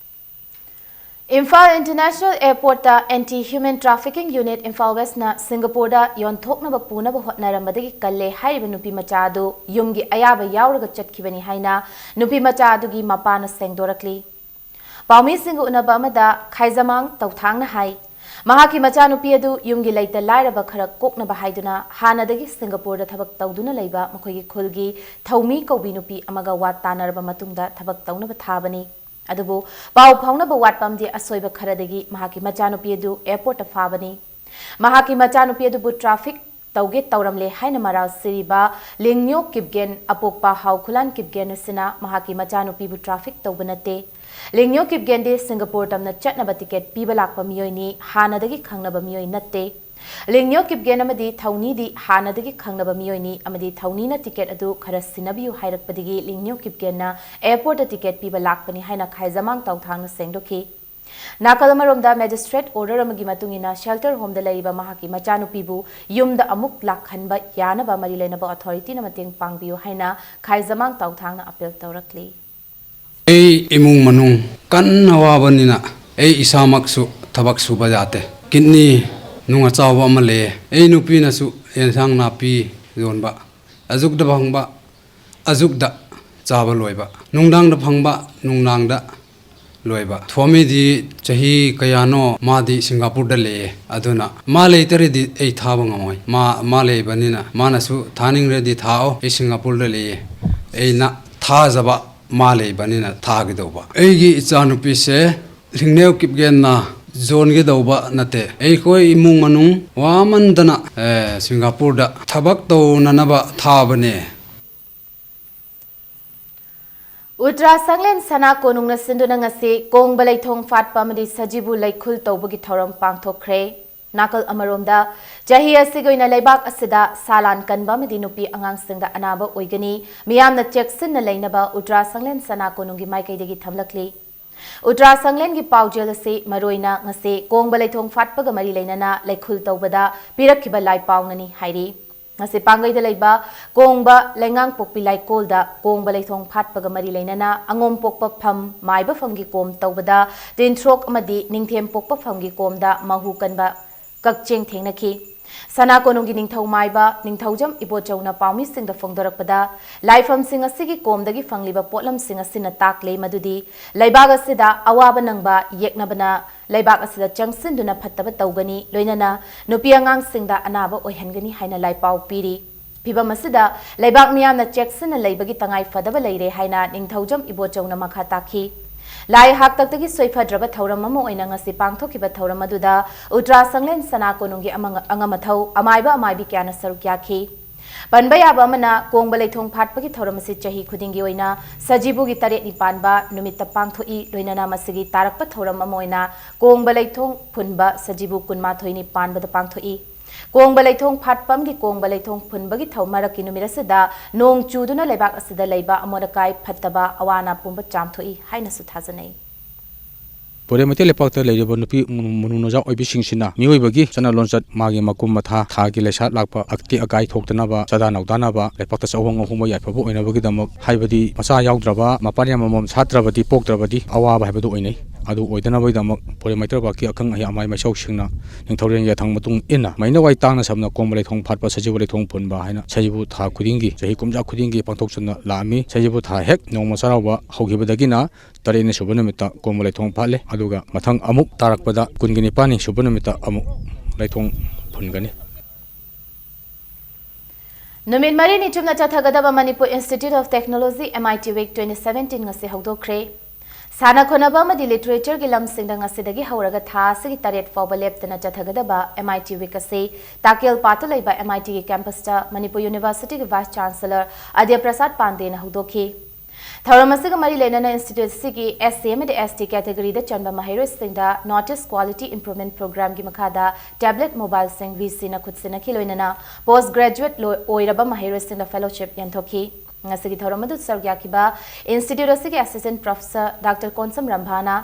ꯏꯝꯐꯥꯜ ꯏꯟꯇꯔꯅꯦꯁꯅꯦꯜ ꯑꯦꯌꯔꯄꯣꯔꯠꯇ ꯑꯦꯟꯇꯤ ꯍ꯭ꯌꯨꯃꯦꯟ ꯇ꯭ꯔꯥꯐꯤꯀꯤꯡ ꯌꯨꯅꯤꯠ ꯏꯝꯐꯥꯜ ꯋꯦꯁꯅ ꯁꯤꯡꯒꯥꯄꯨꯔꯗ ꯌꯣꯟꯊꯣꯛꯅꯕ ꯄꯨꯅꯕ ꯍꯣꯠꯅꯔꯝꯕꯗꯒꯤ ꯀꯜꯂꯦ ꯍꯥꯏꯔꯤꯕ ꯅꯨꯄꯤ ꯃꯆꯥ ꯑꯗꯨ ꯌꯨꯝꯒꯤ ꯑꯌꯥꯕ ꯌꯥꯎꯔꯒ ꯆꯠꯈꯤꯕꯅꯤ ꯍꯥꯏꯅ ꯅꯨꯄꯤ ꯃꯆꯥ ꯑꯗꯨꯒꯤ ꯃꯄꯥꯅ ꯁꯦꯡꯗꯣꯔꯛꯂꯤ꯫ ꯄꯥꯎꯃꯤꯁꯤꯡꯒ ꯎꯅꯕ ꯑꯃꯗ ꯈꯥꯏꯖꯃꯥꯡ ꯇꯧꯊꯥꯡꯅ ꯍꯥꯏ, ꯃꯍꯥꯛꯀꯤ ꯃꯆꯥꯅꯨꯄꯤ ꯑꯗꯨ ꯌꯨꯝꯒꯤ ꯂꯩꯇ ꯂꯥꯏꯔꯕ ꯈꯔ ꯀꯣꯛꯅꯕ ꯍꯥꯏꯗꯨꯅ ꯍꯥꯟꯅꯗꯒꯤ ꯁꯤꯡꯒꯥꯄꯨꯔꯗ ꯊꯕꯛ ꯇꯧꯗꯨꯅ ꯂꯩꯕ ꯃꯈꯣꯏꯒꯤ ꯈꯨꯜꯒꯤ ꯊꯧꯃꯤ ꯀꯧꯕꯤ ꯅꯨꯄꯤ ꯑꯃꯒ ꯋꯥ ꯇꯥꯅꯔꯕ ꯃꯇꯨꯡꯗ ꯊꯕꯛ ꯇꯧꯅꯕ ꯊꯥꯕꯅꯤ꯫ ꯑꯗꯨꯕꯨ ꯄꯥꯎ ꯐꯥꯎꯅꯕ ꯋꯥꯠꯄ ꯑꯃꯗꯤ ꯑꯁꯣꯏꯕ ꯈꯔꯗꯒꯤ ꯃꯍꯥꯛꯀꯤ ꯃꯆꯥꯅꯨꯄꯤ ꯑꯗꯨ ꯑꯦꯌꯔꯄꯣꯔꯠꯇ ꯐꯥꯕꯅꯤ꯫ ꯃꯍꯥꯛꯀꯤ ꯃꯆꯥꯅꯨꯄꯤ ꯑꯗꯨꯕꯨ ꯇ꯭ꯔꯥꯐꯤꯛ ꯇꯧꯒꯦ ꯇꯧꯔꯝꯂꯦ ꯍꯥꯏꯅ ꯃꯔꯥꯜ ꯁꯤꯔꯤꯕ ꯂꯤꯡꯅ꯭ꯌꯣ ꯀꯤꯞꯒꯦꯟ, ꯑꯄꯣꯛꯄ ꯍꯥꯎꯈꯨꯂꯥꯟ ꯀꯤꯞꯒꯦꯟ ꯑꯁꯤꯅ ꯃꯍꯥꯛꯀꯤ ꯃꯆꯥꯅꯨꯄꯤꯕꯨ ꯇ꯭ꯔꯥꯐꯤꯛ ꯇꯧꯕ ꯅꯠꯇꯦ꯫ ꯂꯤꯡꯅ꯭ꯌꯣ ꯀꯤꯞꯒꯦꯟꯗꯤ ꯁꯤꯡꯒꯥꯄꯨꯔ ꯇꯝꯅ ꯆꯠꯅꯕ ꯇꯤꯀꯦꯠ ꯄꯤꯕ ꯂꯥꯛꯄ ꯃꯤꯑꯣꯏꯅꯤ, ꯍꯥꯟꯅꯗꯒꯤ ꯈꯪꯅꯕ ꯃꯤꯑꯣꯏ ꯅꯠꯇꯦ꯫ ꯂꯤꯡꯅ꯭ꯌꯣ ꯀꯤꯞꯒꯦꯟ ꯑꯃꯗꯤ ꯊꯧꯅꯤꯗꯤ ꯍꯥꯟꯅꯗꯒꯤ ꯈꯪꯅꯕ ꯃꯤꯑꯣꯏꯅꯤ ꯑꯃꯗꯤ ꯊꯧꯅꯤꯅ ꯇꯤꯀꯦꯠ ꯑꯗꯨ ꯈꯔ ꯁꯤꯟꯅꯕꯤꯌꯨ ꯍꯥꯏꯔꯛꯄꯗꯒꯤ ꯂꯤꯡꯅ꯭ꯌꯣ ꯀꯤꯞꯒꯦꯟꯅ ꯑꯦꯌꯔꯄꯣꯔꯠꯇ ꯇꯤꯀꯦꯠ ꯄꯤꯕ ꯂꯥꯛꯄꯅꯤ ꯍꯥꯏꯅ ꯈꯥꯏꯖꯃꯥꯡ ꯇꯧꯊꯥꯡꯅ ꯁꯦꯡꯗꯣꯛꯈꯤ꯫ ꯅꯥꯀꯜ ꯑꯃꯔꯣꯝꯗ, ꯃꯦꯖꯤꯁꯇ꯭ꯔꯦꯠ ꯑꯣꯔꯗꯔ ꯑꯃꯒꯤ ꯃꯇꯨꯡ ꯏꯟꯅ ꯁꯦꯜꯇꯔ ꯍꯣꯝꯗ ꯂꯩꯔꯤꯕ ꯃꯍꯥꯛꯀꯤ ꯃꯆꯥꯅꯨꯄꯤꯕꯨ ꯌꯨꯝꯗ ꯑꯃꯨꯛ ꯂꯥꯛꯍꯟꯕ ꯌꯥꯅꯕ ꯃꯔꯤ ꯂꯩꯅꯕ ꯑꯣꯊꯣꯔꯤꯇꯤꯅ ꯃꯇꯦꯡ ꯄꯥꯡꯕꯤꯌꯨ ꯍꯥꯏꯅ ꯈꯥꯏꯖꯃꯥꯡ ꯇꯧꯊꯥꯡꯅ ꯑꯄꯤꯜ ꯇꯧꯔꯛꯂꯤ꯫ ꯑꯩ ꯏꯃꯨꯡ ꯃꯅꯨꯡ ꯀꯟꯅ ꯋꯥꯕꯅꯤꯅ ꯑꯩ ꯏꯁꯥꯃꯛꯁꯨ ꯊꯕꯛ ꯁꯨꯕ ꯌꯥꯗꯦ꯫ ꯀꯤꯠꯅꯤ ꯅꯨꯡ ꯑꯆꯥꯎꯕ ꯑꯃ ꯂꯩꯌꯦ꯫ ꯑꯩ ꯅꯨꯄꯤꯅꯁꯨ ꯑꯦꯟꯁꯥꯡ ꯅꯥꯄꯤ ꯌꯣꯟꯕ, ꯑꯌꯨꯛꯇ ꯐꯪꯕ ꯑꯌꯨꯛꯇ ꯆꯥꯕ ꯂꯣꯏꯕ, ꯅꯨꯡꯗꯥꯡꯗ ꯐꯪꯕ ꯅꯨꯡꯗꯥꯡꯗ ꯂꯣꯏꯕ꯫ ꯊꯣꯝꯃꯤꯗꯤ ꯆꯍꯤ ꯀꯌꯥꯅꯣ ꯃꯥꯗꯤ ꯁꯤꯡꯒꯥꯄꯨꯔꯗ ꯂꯩꯌꯦ꯫ ꯑꯗꯨꯅ ꯃꯥ ꯂꯩꯇ꯭ꯔꯗꯤ ꯑꯩ ꯊꯥꯕ ꯉꯝꯃꯣꯏ꯫ ꯃꯥ, ꯃꯥ ꯂꯩꯕꯅꯤꯅ ꯃꯥꯅꯁꯨ ꯊꯥꯅꯤꯡꯔꯗꯤ ꯊꯥꯑꯣ, ꯑꯩ ꯁꯤꯡꯒꯥꯄꯨꯔꯗ ꯂꯩꯌꯦ꯫ ꯑꯩꯅ ꯊꯥꯖꯕ ꯃꯥ ꯂꯩꯕꯅꯤꯅ ꯊꯥꯒꯗꯧꯕ꯫ ꯑꯩꯒꯤ ꯏꯆꯥꯅꯨꯄꯤꯁꯦ ꯂꯤꯡꯅꯦꯎ ꯀꯤꯞꯒꯦꯟꯅ ꯌꯣꯟꯒꯗꯧꯕ ꯅꯠꯇꯦ꯫ ꯑꯩꯈꯣꯏ ꯏꯃꯨꯡ ꯃꯅꯨꯡ ꯋꯥꯃꯟꯗꯅ, ꯑꯦ, ꯁꯤꯡꯒꯥꯄꯨꯔꯗ ꯊꯕꯛ ꯇꯧꯅꯅꯕ ꯊꯥꯕꯅꯦ꯫ ꯎꯇ꯭ꯔꯥ ꯁꯪꯂꯦꯟ ꯁꯅꯥ ꯀꯣꯅꯨꯡꯅ ꯁꯤꯟꯗꯨꯅ ꯉꯁꯤ ꯀꯣꯡꯕ ꯂꯩꯊꯣꯡ ꯐꯥꯠꯄ ꯑꯃꯗꯤ ꯁꯖꯤꯕꯨ ꯂꯩꯈꯨꯜ ꯇꯧꯕꯒꯤ ꯊꯧꯔꯝ ꯄꯥꯡꯊꯣꯛꯈ꯭ꯔꯦ꯫ ꯅꯥꯀꯜ ꯑꯃꯔꯣꯝꯗ, ꯆꯍꯤ ꯑꯁꯤꯒꯤ ꯑꯣꯏꯅ ꯂꯩꯕꯥꯛ ꯑꯁꯤꯗ ꯁꯥ ꯂꯥꯟ ꯀꯟꯕ ꯑꯃꯗꯤ ꯅꯨꯄꯤ ꯑꯉꯥꯡꯁꯤꯡꯗ ꯑꯅꯥꯕ ꯑꯣꯏꯒꯅꯤ, ꯃꯤꯌꯥꯝꯅ ꯆꯦꯛꯁꯤꯟꯅ ꯂꯩꯅꯕ ꯎꯇ꯭ꯔꯥ ꯁꯪꯂꯦꯟ ꯁꯅꯥ ꯀꯣꯅꯨꯡꯒꯤ ꯃꯥꯏꯀꯩꯗꯒꯤ ꯊꯝꯂꯛꯂꯤ꯫ ꯎꯇ꯭ꯔꯥ ꯁꯪꯂꯦꯟꯒꯤ ꯄꯥꯎꯖꯦꯜ ꯑꯁꯤ ꯃꯔꯨꯑꯣꯏꯅ ꯉꯁꯤ ꯀꯣꯡꯕ ꯂꯩꯊꯣꯡ ꯐꯥꯠꯄꯒ ꯃꯔꯤ ꯂꯩꯅꯅ ꯂꯩꯈꯨꯜ ꯇꯧꯕꯗ ꯄꯤꯔꯛꯈꯤꯕ ꯂꯥꯏ ꯄꯥꯎꯅꯅꯤ ꯍꯥꯏꯔꯤ꯫ ꯉꯁꯤ ꯄꯥꯡꯒꯩꯗ ꯂꯩꯕ ꯀꯣꯡꯕ ꯂꯩꯉꯥꯡꯄꯣꯛꯄꯤ ꯂꯥꯏꯀꯣꯜꯗ ꯀꯣꯡꯕ ꯂꯩꯊꯣꯡ ꯐꯥꯠꯄꯒ ꯃꯔꯤ ꯂꯩꯅꯅ ꯑꯉꯣꯝ ꯄꯣꯛꯄ ꯐꯝ ꯃꯥꯏꯕ ꯐꯝꯒꯤ ꯀꯣꯝ ꯇꯧꯕꯗ ꯇꯤꯟꯊ꯭ꯔꯣꯛ ꯑꯃꯗꯤ ꯅꯤꯡꯊꯦꯝ ꯄꯣꯛꯄ ꯐꯝꯒꯤ ꯀꯣꯝꯗ ꯃꯍꯨ ꯀꯟꯕ ꯀꯛꯆꯦꯡ ꯊꯦꯡꯅꯈꯤ꯫ ꯁꯅꯥ ꯀꯣꯅꯨꯡꯒꯤ ꯅꯤꯡꯊꯧ ꯃꯥꯏꯕ ꯅꯤꯡꯊꯧꯖꯝ ꯏꯕꯣꯆꯧꯅ ꯄꯥꯎꯃꯤꯁꯤꯡꯗ ꯐꯣꯡꯗꯣꯔꯛꯄꯗ, ꯂꯥꯏꯐꯝꯁꯤꯡ ꯑꯁꯤꯒꯤ ꯀꯣꯝꯗꯒꯤ ꯐꯪꯂꯤꯕ ꯄꯣꯠꯂꯝꯁꯤꯡ ꯑꯁꯤꯅ ꯇꯥꯛꯂꯦ ꯃꯗꯨꯗꯤ ꯂꯩꯕꯥꯛ ꯑꯁꯤꯗ ꯑꯋꯥꯕ ꯅꯪꯕ ꯌꯦꯛꯅꯕꯅ ꯂꯩꯕꯥꯛ ꯑꯁꯤꯗ ꯆꯪꯁꯤꯟꯗꯨꯅ ꯐꯠꯇꯕ ꯇꯧꯒꯅꯤ, ꯂꯣꯏꯅꯅ ꯅꯨꯄꯤ ꯑꯉꯥꯡꯁꯤꯡꯗ ꯑꯅꯥꯕ ꯑꯣꯏꯍꯟꯒꯅꯤ ꯍꯥꯏꯅ ꯂꯥꯏꯄꯥꯎ ꯄꯤꯔꯤ꯫ ꯐꯤꯚꯝ ꯑꯁꯤꯗ ꯂꯩꯕꯥꯛ ꯃꯤꯌꯥꯝꯅ ꯆꯦꯛꯁꯤꯟꯅ ꯂꯩꯕꯒꯤ ꯇꯉꯥꯏ ꯐꯗꯕ ꯂꯩꯔꯦ ꯍꯥꯏꯅ ꯅꯤꯡꯊꯧꯖꯝ ꯏꯕꯣꯆꯧꯅ ꯃꯈꯥ ꯇꯥꯈꯤ꯫ ꯂꯥꯏ ꯍꯥꯛꯇꯛꯇꯒꯤ ꯁꯣꯏꯐꯗ꯭ꯔꯕ ꯊꯧꯔꯝ ꯑꯃ ꯑꯣꯏꯅ ꯉꯁꯤ ꯄꯥꯡꯊꯣꯛꯈꯤꯕ ꯊꯧꯔꯝ ꯑꯗꯨꯗ ꯎꯇ꯭ꯔꯥ ꯁꯪꯂꯦꯟ ꯁꯅꯥ ꯀꯣꯅꯨꯡꯒꯤ ꯑꯃ-, ꯑꯉꯝ ꯑꯊꯧ ꯑꯃꯥꯏꯕ ꯑꯃꯥꯏꯕꯤ ꯀꯌꯥꯅ ꯁꯔꯨꯛ ꯌꯥꯈꯤ꯫ ꯄꯟꯕ ꯌꯥꯕ ꯑꯃꯅ, ꯀꯣꯡꯕ ꯂꯩꯊꯣꯡ ꯐꯥꯠꯄꯒꯤ ꯊꯧꯔꯝ ꯑꯁꯤ ꯆꯍꯤ ꯈꯨꯗꯤꯡꯒꯤ ꯑꯣꯏꯅ ꯁꯖꯤꯕꯨꯒꯤ ꯇꯔꯦꯠꯅꯤ ꯄꯥꯟꯕ ꯅꯨꯃꯤꯠꯇ ꯄꯥꯡꯊꯣꯛꯏ꯫ ꯂꯣꯏꯅꯅ ꯃꯁꯤꯒꯤ ꯇꯥꯔꯛꯄ ꯊꯧꯔꯝ ꯑꯃ ꯑꯣꯏꯅ ꯀꯣꯡꯕ ꯂꯩꯊꯣꯡ ꯐꯨꯟꯕ ꯁꯖꯤꯕꯨ ꯀꯨꯟꯃꯥꯊꯣꯏꯅꯤ ꯄꯥꯟꯕꯗ ꯄꯥꯡꯊꯣꯛꯏ꯫ ꯀꯣꯡꯕ ꯂꯩꯊꯣꯡ ꯐꯥꯠꯄꯝꯒꯤ ꯀꯣꯡꯕ ꯂꯩꯊꯣꯡ ꯐꯨꯟꯕꯒꯤ ꯊꯧ-, ꯃꯔꯛꯀꯤ ꯅꯨꯃꯤꯠ ꯑꯁꯤꯗ ꯅꯣꯡ ꯆꯨꯗꯨꯅ ꯂꯩꯕꯥꯛ ꯑꯁꯤꯗ ꯂꯩꯕ ꯑꯃꯣꯠ ꯑꯀꯥꯏ ꯐꯠꯇꯕ ꯑꯋꯥ ꯑꯅꯥ ꯄꯨꯝꯕ ꯆꯥꯝꯊꯣꯛꯏ ꯍꯥꯏꯅꯁꯨ ꯊꯥꯖꯅꯩ꯫ ꯄꯣꯏꯔꯩ ꯃꯩꯇꯩ ꯂꯩꯄꯥꯛꯇ ꯂꯩꯔꯤꯕ ꯅꯨꯄꯤ ꯃꯅꯨ-, ꯃꯅꯨ ꯅꯨꯄꯥ ꯑꯣꯏꯕꯤꯁꯤꯡꯁꯤꯅ ꯃꯤꯑꯣꯏꯕꯒꯤ ꯆꯠꯅ ꯂꯣꯟꯆꯠ, ꯃꯥꯒꯤ ꯃꯀꯨꯝ ꯃꯊꯥ, ꯊꯥꯒꯤ ꯂꯩꯁꯥꯠ ꯂꯥꯛꯄ, ꯑꯇꯦꯛ ꯑꯀꯥꯏ ꯊꯣꯛꯇꯅꯕ, ꯆꯥꯗꯥ ꯅꯧꯗꯥꯅꯕ, ꯂꯩꯄꯥꯛꯇ ꯆꯥꯛꯍꯣꯡ ꯉꯥꯍꯣꯡꯕ ꯌꯥꯏꯐꯕ ꯑꯣꯏꯅꯕꯒꯤꯗꯃꯛ, ꯍꯥꯏꯕꯗꯤ ꯃꯆꯥ ꯌꯥꯎꯗ꯭ꯔꯕ, ꯃꯄꯥꯔꯤ ꯑꯃꯃꯝ ꯁꯥꯠꯇ꯭ꯔꯕꯗꯤ, ꯄꯣꯛꯇ꯭ꯔꯕꯗꯤ ꯑꯋꯥꯕ ꯍꯥꯏꯕꯗꯨ ꯑꯣꯏꯅꯩ꯫ ꯑꯗꯨ ꯑꯣꯏꯗꯅꯕꯒꯤꯗꯃꯛ ꯄꯣꯏꯔꯩ ꯃꯩꯇ꯭ꯔꯕꯥꯛꯀꯤ ꯑꯈꯪ ꯑꯍꯩ ꯑꯃꯥꯏ ꯃꯩꯁꯧꯁꯤꯡꯅ ꯅꯤꯡꯊꯧꯔꯦꯜꯒꯤ ꯌꯥꯊꯪ ꯃꯇꯨꯡ ꯏꯟꯅ ꯃꯩꯅꯋꯥꯏ ꯇꯥꯡꯅ ꯁꯝꯅ ꯀꯣꯝꯕ ꯂꯩꯊꯣꯡ ꯐꯥꯠꯄ ꯁꯖꯤꯕꯨ ꯂꯩꯊꯣꯡ ꯄꯨꯟꯕ ꯍꯥꯏꯅ ꯁꯖꯤꯕꯨ ꯊꯥ ꯈꯨꯗꯤꯡꯒꯤ, ꯆꯍꯤ ꯀꯨꯝꯖꯥ ꯈꯨꯗꯤꯡꯒꯤ ꯄꯥꯡꯊꯣꯛꯆꯗꯨꯅ ꯂꯥꯛꯑꯝꯃꯤ꯫ ꯁꯖꯤꯕꯨ ꯊꯥ ꯍꯦꯛ ꯅꯣꯡꯃ ꯆꯩꯔꯥꯎꯕ ꯍꯧꯈꯤꯕꯗꯒꯤꯅ ꯇꯔꯦꯠꯅꯤ ꯁꯨꯕ ꯅꯨꯃꯤꯠꯇ ꯀꯣꯝꯕ ꯂꯩꯊꯣꯡ ꯐꯥꯠꯂꯦ, ꯑꯗꯨꯒ ꯃꯊꯪ ꯑꯃꯨꯛ ꯇꯥꯔꯛꯄꯗ ꯀꯨꯟꯒ ꯅꯤꯄꯥꯟꯅꯤ ꯁꯨꯕ ꯅꯨꯃꯤꯠꯇ ꯑꯃꯨꯛ ꯂꯩꯊꯣꯡ ꯐꯨꯟꯒꯅꯤ꯫ ꯅꯨꯃꯤꯠ ꯃꯔꯤꯅꯤ ꯆꯨꯞꯅ ꯆꯠꯊꯒꯗꯕ Manipur Institute of Technology, M I T Week twenty seventeen ꯉꯁꯤ ꯍꯧꯗꯣꯛꯈ꯭ꯔꯦ꯫ ꯁꯥꯟꯅ ꯈꯣꯠꯅꯕ ꯑꯃꯗꯤ ꯂꯤꯇꯔꯦꯆꯔꯒꯤ ꯂꯝꯁꯤꯡꯗ ꯉꯁꯤꯗꯒꯤ ꯍꯧꯔꯒ ꯊꯥ ꯑꯁꯤꯒꯤ ꯇꯔꯦꯠ ꯐꯥꯎꯕ ꯂꯦꯞꯇꯅ ꯆꯠꯊꯒꯗꯕ M I T Week ꯑꯁꯤ ꯇꯥꯀꯦꯜ ꯄꯥꯠꯇ ꯂꯩꯕ M I T ꯒꯤ ꯀꯦꯝꯄꯁꯇ ꯃꯅꯤꯄꯨꯔ ꯌꯨꯅꯤꯚꯔꯁꯤꯇꯤꯒꯤ ꯚꯥꯏꯁ ꯆꯥꯟꯁꯦꯂꯔ ꯑꯗ꯭ꯌ ꯄ꯭ꯔꯁꯥꯗ ꯄꯥꯟꯗꯦꯅ ꯍꯧꯗꯣꯛꯈꯤ꯫ ꯊꯧꯔꯝ ꯑꯁꯤꯒ ꯃꯔꯤ ꯂꯩꯅꯅ ꯏꯟꯁꯇꯤꯇ꯭ꯌꯨꯠ ꯑꯁꯤꯒꯤ S C ꯑꯃꯗꯤ S T category ꯗ ꯆꯟꯕ ꯃꯍꯩꯔꯣꯏꯁꯤꯡꯗ North East Quality Improvement Program ꯒꯤ ꯃꯈꯥꯗ tablet mobile ꯁꯤꯡ V C ꯅ ꯈꯨꯠꯁꯤꯟꯅꯈꯤ, ꯂꯣꯏꯅꯅ post graduate ꯂꯣꯏ-, ꯑꯣꯏꯔꯕ ꯃꯍꯩꯔꯣꯏꯁꯤꯡꯗ fellowship ꯌꯦꯟꯊꯣꯛꯈꯤ꯫ ꯉꯁꯤꯒꯤ ꯊꯧꯔꯝ ꯑꯗꯨ ꯁꯔꯨꯛ ꯌꯥꯈꯤꯕ ꯏꯟꯁꯇꯤꯇ꯭ꯌꯨꯠ ꯑꯁꯤꯒꯤ assistant professor Doctor ꯀꯣꯟꯁꯝ ꯔꯝꯚꯥꯅ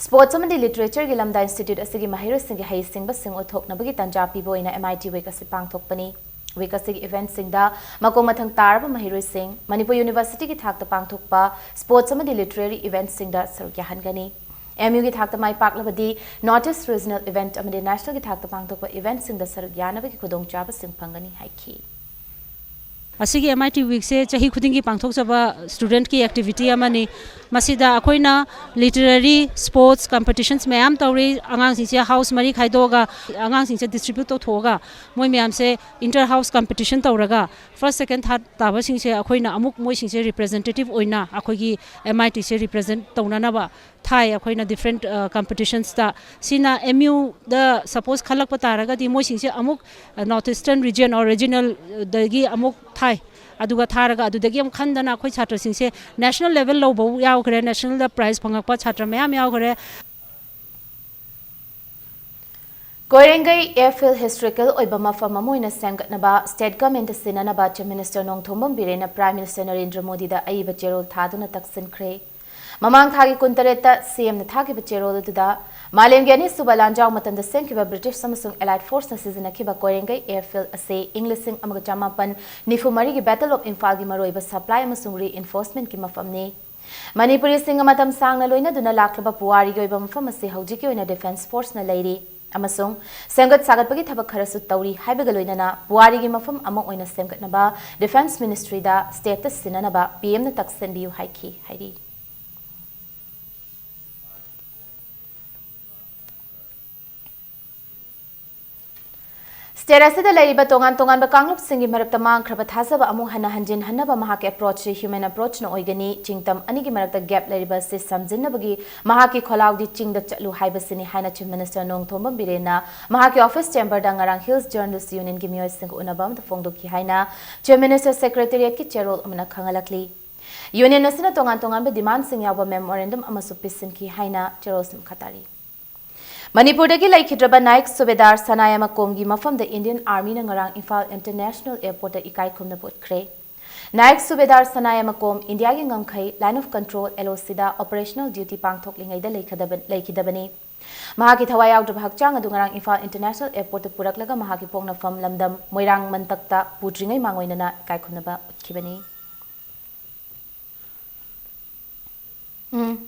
sports ꯑꯃꯗꯤ ꯂꯤꯇꯔꯦꯆꯔꯒꯤ ꯂꯝꯗ ꯏꯟꯁꯇꯤꯇ꯭ꯌꯨꯠ ꯑꯁꯤꯒꯤ ꯃꯍꯩꯔꯣꯏꯁꯤꯡꯒꯤ ꯍꯩꯁꯤꯡꯕꯁꯤꯡ ꯎꯠꯊꯣꯛꯅꯕꯒꯤ ꯇꯥꯟꯖꯥ ꯄꯤꯕ ꯑꯣꯏꯅ M I T Week ꯑꯁꯤ ꯄꯥꯡꯊꯣꯛꯄꯅꯤ꯫ Week ꯑꯁꯤꯒꯤ ꯏꯚꯦꯟꯠꯁꯤꯡꯗ ꯃꯈꯣꯡ ꯃꯊꯪ ꯇꯥꯔꯕ ꯃꯍꯩꯔꯣꯏꯁꯤꯡ ꯃꯅꯤꯄꯨꯔ ꯌꯨꯅꯤꯚꯔꯁꯤꯇꯤꯒꯤ ꯊꯥꯛꯇ ꯄꯥꯡꯊꯣꯛꯄ sports ꯑꯃꯗꯤ literary event ꯁꯤꯡꯗ ꯁꯔꯨꯛ ꯌꯥꯍꯟꯒꯅꯤ꯫ M U ꯒꯤ ꯊꯥꯛꯇ ꯃꯥꯏ ꯄꯥꯛꯂꯕꯗꯤ North East Regional Event ꯑꯃꯗꯤ national ꯒꯤ ꯊꯥꯛꯇ ꯄꯥꯡꯊꯣꯛꯄ event ꯁꯤꯡꯗ ꯁꯔꯨꯛ ꯌꯥꯅꯕꯒꯤ ꯈꯨꯗꯣꯡꯆꯥꯕꯁꯤꯡ ꯐꯪꯒꯅꯤ ꯍꯥꯏꯈꯤ꯫ ꯑꯁꯤꯒꯤ M I T Week ꯁꯦ ꯆꯍꯤ ꯈꯨꯗꯤꯡꯒꯤ ꯄꯥꯡꯊꯣꯛꯆꯕ student ꯀꯤ activity ꯑꯃꯅꯤ꯫ ꯃꯁꯤꯗ ꯑꯩꯈꯣꯏꯅ literary, sports competitions ꯃꯌꯥꯝ ꯇꯧꯔꯤ꯫ ꯑꯉꯥꯡꯁꯤꯡꯁꯦ house ꯃꯔꯤ ꯈꯥꯏꯗꯣꯛꯑꯒ ꯑꯉꯥꯡꯁꯤꯡꯁꯦ distribute ꯇꯧꯊꯣꯛꯑꯒ ꯃꯣꯏ ꯃꯌꯥꯝꯁꯦ inter house competition ꯇꯧꯔꯒ first, second, third ꯇꯥꯕꯁꯤꯡꯁꯦ ꯑꯩꯈꯣꯏꯅ ꯑꯃꯨꯛ ꯃꯣꯏꯁꯤꯡꯁꯦ representative ꯑꯣꯏꯅ ꯑꯩꯈꯣꯏꯒꯤ M I T say represent ꯇꯧꯅꯅꯕ ꯊꯥꯏ ꯑꯩꯈꯣꯏꯅ different, ꯑ, competitions ꯇ꯫ ꯁꯤꯅ M U ꯗ suppose ꯈꯜꯂꯛꯄ ꯇꯥꯔꯒꯗꯤ ꯃꯣꯏꯁꯤꯡꯁꯦ ꯑꯃꯨꯛ, ꯑ, North Eastern region or regional ꯗꯒꯤ ꯑꯃꯨꯛ ꯊꯥꯏ꯫ ꯑꯗꯨꯒ ꯊꯥꯔꯒ ꯑꯗꯨꯗꯒꯤ ꯑꯃꯨꯛ ꯈꯟꯗꯅ ꯑꯩꯈꯣꯏ ꯁꯥꯇ꯭ꯔꯁꯤꯡꯁꯦ national level ꯂꯧꯕ ꯌꯥꯎꯈ꯭ꯔꯦ, national ꯗ prize ꯐꯪꯉꯛꯄ ꯁꯥꯇ꯭ꯔ ꯃꯌꯥꯝ ꯌꯥꯎꯈ꯭ꯔꯦ꯫ ꯀꯣꯏꯔꯦꯡꯒꯩ airfield historical ꯑꯣꯏꯕ ꯃꯐꯝ ꯑꯃ ꯑꯣꯏꯅ ꯁꯦꯝꯒꯠꯅꯕ state government ꯇ ꯁꯤꯟꯅꯅꯕ Chief Minister Nongthombam ꯕꯤꯔꯦꯟꯅ Prime Minister Narendra ꯃꯣꯗꯤꯗ ꯑꯏꯕ ꯆꯦꯔꯣꯜ ꯊꯥꯗꯨꯅ ꯇꯛꯁꯤꯟꯈ꯭ꯔꯦ꯫ ꯃꯃꯥꯡ ꯊꯥꯒꯤ ꯀꯨꯟꯇꯔꯦꯠꯇ C M ꯅ ꯊꯥꯈꯤꯕ ꯆꯦꯔꯣꯜ ꯑꯗꯨꯗ ꯃꯥꯂꯦꯝꯒꯤ ꯑꯅꯤꯁꯨꯕ ꯂꯥꯟꯖꯥꯎ ꯃꯇꯝꯗ ꯁꯦꯝꯈꯤꯕ British ꯑꯃꯁꯨꯡ Allied force ꯅ ꯁꯤꯖꯤꯟꯅꯈꯤꯕ ꯀꯣꯏꯔꯦꯡꯒꯩ airfield ꯑꯁꯤ ꯏꯪ ꯂꯤꯁꯤꯡ ꯑꯃꯒ ꯆꯃꯥꯄꯟ ꯅꯤꯐꯨ ꯃꯔꯤꯒꯤ Battle of Imphal ꯒꯤ ꯃꯔꯨꯑꯣꯏꯕ supply ꯑꯃꯁꯨꯡ reinforcement ꯀꯤ ꯃꯐꯝꯅꯤ꯫ ꯃꯅꯤꯄꯨꯔꯤꯁꯤꯡꯒ ꯃꯇꯝ ꯁꯥꯡꯅ ꯂꯣꯏꯅꯗꯨꯅ ꯂꯥꯛꯂꯕ ꯄꯨꯋꯥꯔꯤꯒꯤ ꯑꯣꯏꯕ ꯃꯐꯝ ꯑꯁꯤ ꯍꯧꯖꯤꯛꯀꯤ ꯑꯣꯏꯅ ꯗꯤꯐꯦꯟꯁ ꯐꯣꯔꯁꯅ ꯂꯩꯔꯤ ꯑꯃꯁꯨꯡ ꯁꯦꯝꯒꯠ ꯁꯥꯒꯠꯄꯒꯤ ꯊꯕꯛ ꯈꯔꯁꯨ ꯇꯧꯔꯤ ꯍꯥꯏꯕꯒ ꯂꯣꯏꯅꯅ ꯄꯨꯋꯥꯔꯤꯒꯤ ꯃꯐꯝ ꯑꯃ ꯑꯣꯏꯅ ꯁꯦꯝꯒꯠꯅꯕ ꯗꯤꯐꯦꯟꯁ ꯃꯤꯅꯤꯁꯇ꯭ꯔꯤꯗ ꯁ꯭ꯇꯦꯠꯇ ꯁꯤꯟꯅꯅꯕ ꯄꯤ ꯑꯦꯝꯅ ꯇꯛꯁꯤꯟꯕꯤꯌꯨ ꯍꯥꯏꯈꯤ ꯍꯥꯏꯔꯤ꯫ ꯁ꯭ꯇꯦꯠ ꯑꯁꯤꯗ ꯂꯩꯔꯤꯕ ꯇꯣꯉꯥꯟ ꯇꯣꯉꯥꯟꯕ ꯀꯥꯡꯂꯨꯞꯁꯤꯡꯒꯤ ꯃꯔꯛꯇ ꯃꯥꯡꯈ꯭ꯔꯕ ꯊꯥꯖꯕ ꯑꯃꯨꯛ ꯍꯟꯅ ꯍꯟꯖꯤꯟꯍꯟꯅꯕ ꯃꯍꯥꯛꯀꯤ ꯑꯦꯄ꯭ꯔꯣꯆꯁꯤ ꯍ꯭ꯌꯨꯃꯦꯟ ꯑꯦꯄ꯭ꯔꯣꯆꯅ ꯑꯣꯏꯒꯅꯤ꯫ ꯆꯤꯡꯇꯝ ꯑꯅꯤꯒꯤ ꯃꯔꯛꯇ ꯒꯦꯞ ꯂꯩꯔꯤꯕ ꯑꯁꯤ ꯁꯝꯖꯤꯟꯅꯕꯒꯤ ꯃꯍꯥꯛꯀꯤ ꯈꯣꯜꯂꯥꯎꯗꯤ ꯆꯤꯡꯗ ꯆꯠꯂꯨ ꯍꯥꯏꯕꯁꯤꯅꯤ ꯍꯥꯏꯅ ꯆꯤꯐ ꯃꯤꯅꯤꯁꯇꯔ ꯅꯣꯡꯊꯣꯝꯕꯝ ꯕꯤꯔꯦꯟꯅ ꯃꯍꯥꯛꯀꯤ ꯑꯣꯐꯤꯁ ꯆꯦꯝꯕꯔꯗ ꯉꯔꯥꯡ ꯍꯤꯜꯁ ꯖꯔꯅꯦꯂꯤꯁ ꯌꯨꯅꯤꯌꯟꯒꯤ ꯃꯤꯑꯣꯏꯁꯤꯡꯒ ꯎꯅꯕ ꯑꯃꯗ ꯐꯣꯡꯗꯣꯛꯈꯤ ꯍꯥꯏꯅ ꯆꯤꯐ ꯃꯤꯅꯤꯁꯇꯔ ꯁꯦꯀ꯭ꯔꯦꯇꯦꯔꯤꯌꯦꯠꯀꯤ ꯆꯦꯔꯣꯜ ꯑꯃꯅ ꯈꯪꯍꯜꯂꯛꯂꯤ꯫ ꯌꯨꯅꯤꯌꯟ ꯑꯁꯤꯅ ꯇꯣꯉꯥꯟ ꯇꯣꯉꯥꯟꯕ ꯗꯤꯃꯥꯟꯁꯤꯡ ꯌꯥꯎꯕ ꯃꯦꯃꯣꯔꯦꯟꯗꯝ ꯑꯃꯁꯨ ꯄꯤꯁꯤꯟꯈꯤ ꯍꯥꯏꯅ ꯆꯦꯔꯣꯜꯁꯤꯡ ꯃꯈꯥ ꯇꯥꯔꯤ꯫ ꯃꯅꯤꯄꯨꯔꯗꯒꯤ ꯂꯩꯈꯤꯗ꯭ꯔꯕ ꯅꯥꯌꯛ ꯁꯨꯕꯦꯗꯥꯔ ꯁꯅꯥꯌꯥꯃꯀꯣꯝꯒꯤ ꯃꯐꯝꯗ ꯏꯟꯗꯤꯌꯟ ꯑꯥꯔꯃꯤꯅ ꯉꯔꯥꯡ ꯏꯝꯐꯥꯜ ꯏꯟꯇꯔꯅꯦꯁꯅꯦꯜ ꯑꯦꯌꯔꯄꯣꯔꯠꯇ ꯏꯀꯥꯏ ꯈꯨꯝꯅꯕ ꯎꯠꯈ꯭ꯔꯦ꯫ ꯅꯥꯌꯛ ꯁꯨꯕꯦꯗꯥꯔ ꯁꯅꯥꯌꯥꯃꯀꯣꯝ ꯏꯟꯗꯤꯌꯥꯒꯤ ꯉꯝꯈꯩ ꯂꯥꯏꯟ ꯑꯣꯐ ꯀꯟꯇ꯭ꯔꯣꯜ, ꯑꯦꯜ ꯑꯣ ꯁꯤꯗ ꯑꯣꯄꯔꯦꯁꯅꯦꯜ ꯗ꯭ꯌꯨꯇꯤ ꯄꯥꯡꯊꯣꯛꯂꯤꯉꯩꯗ ꯂꯩꯈꯗꯕ-, ꯂꯩꯈꯤꯗꯕꯅꯤ꯫ ꯃꯍꯥꯛꯀꯤ ꯊꯋꯥꯏ ꯌꯥꯎꯗ꯭ꯔꯕ ꯍꯛꯆꯥꯡ ꯑꯗꯨ ꯉꯔꯥꯡ ꯏꯝꯐꯥꯜ ꯏꯟꯇꯔꯅꯦꯁꯅꯦꯜ ꯑꯦꯌꯔꯄꯣꯔꯠꯇ ꯄꯨꯔꯛꯂꯒ ꯃꯍꯥꯛꯀꯤ ꯄꯣꯛꯅꯐꯝ ꯂꯝꯗꯝ ꯃꯣꯏꯔꯥꯡ ꯃꯟꯇꯛꯇ ꯄꯨꯗ꯭ꯔꯤꯉꯩ ꯃꯥꯡꯑꯣꯏꯅꯅ ꯏꯀꯥꯏ ꯈꯨꯝꯅꯕ ꯎꯠꯈꯤꯕꯅꯤ꯫ ꯎꯝ꯫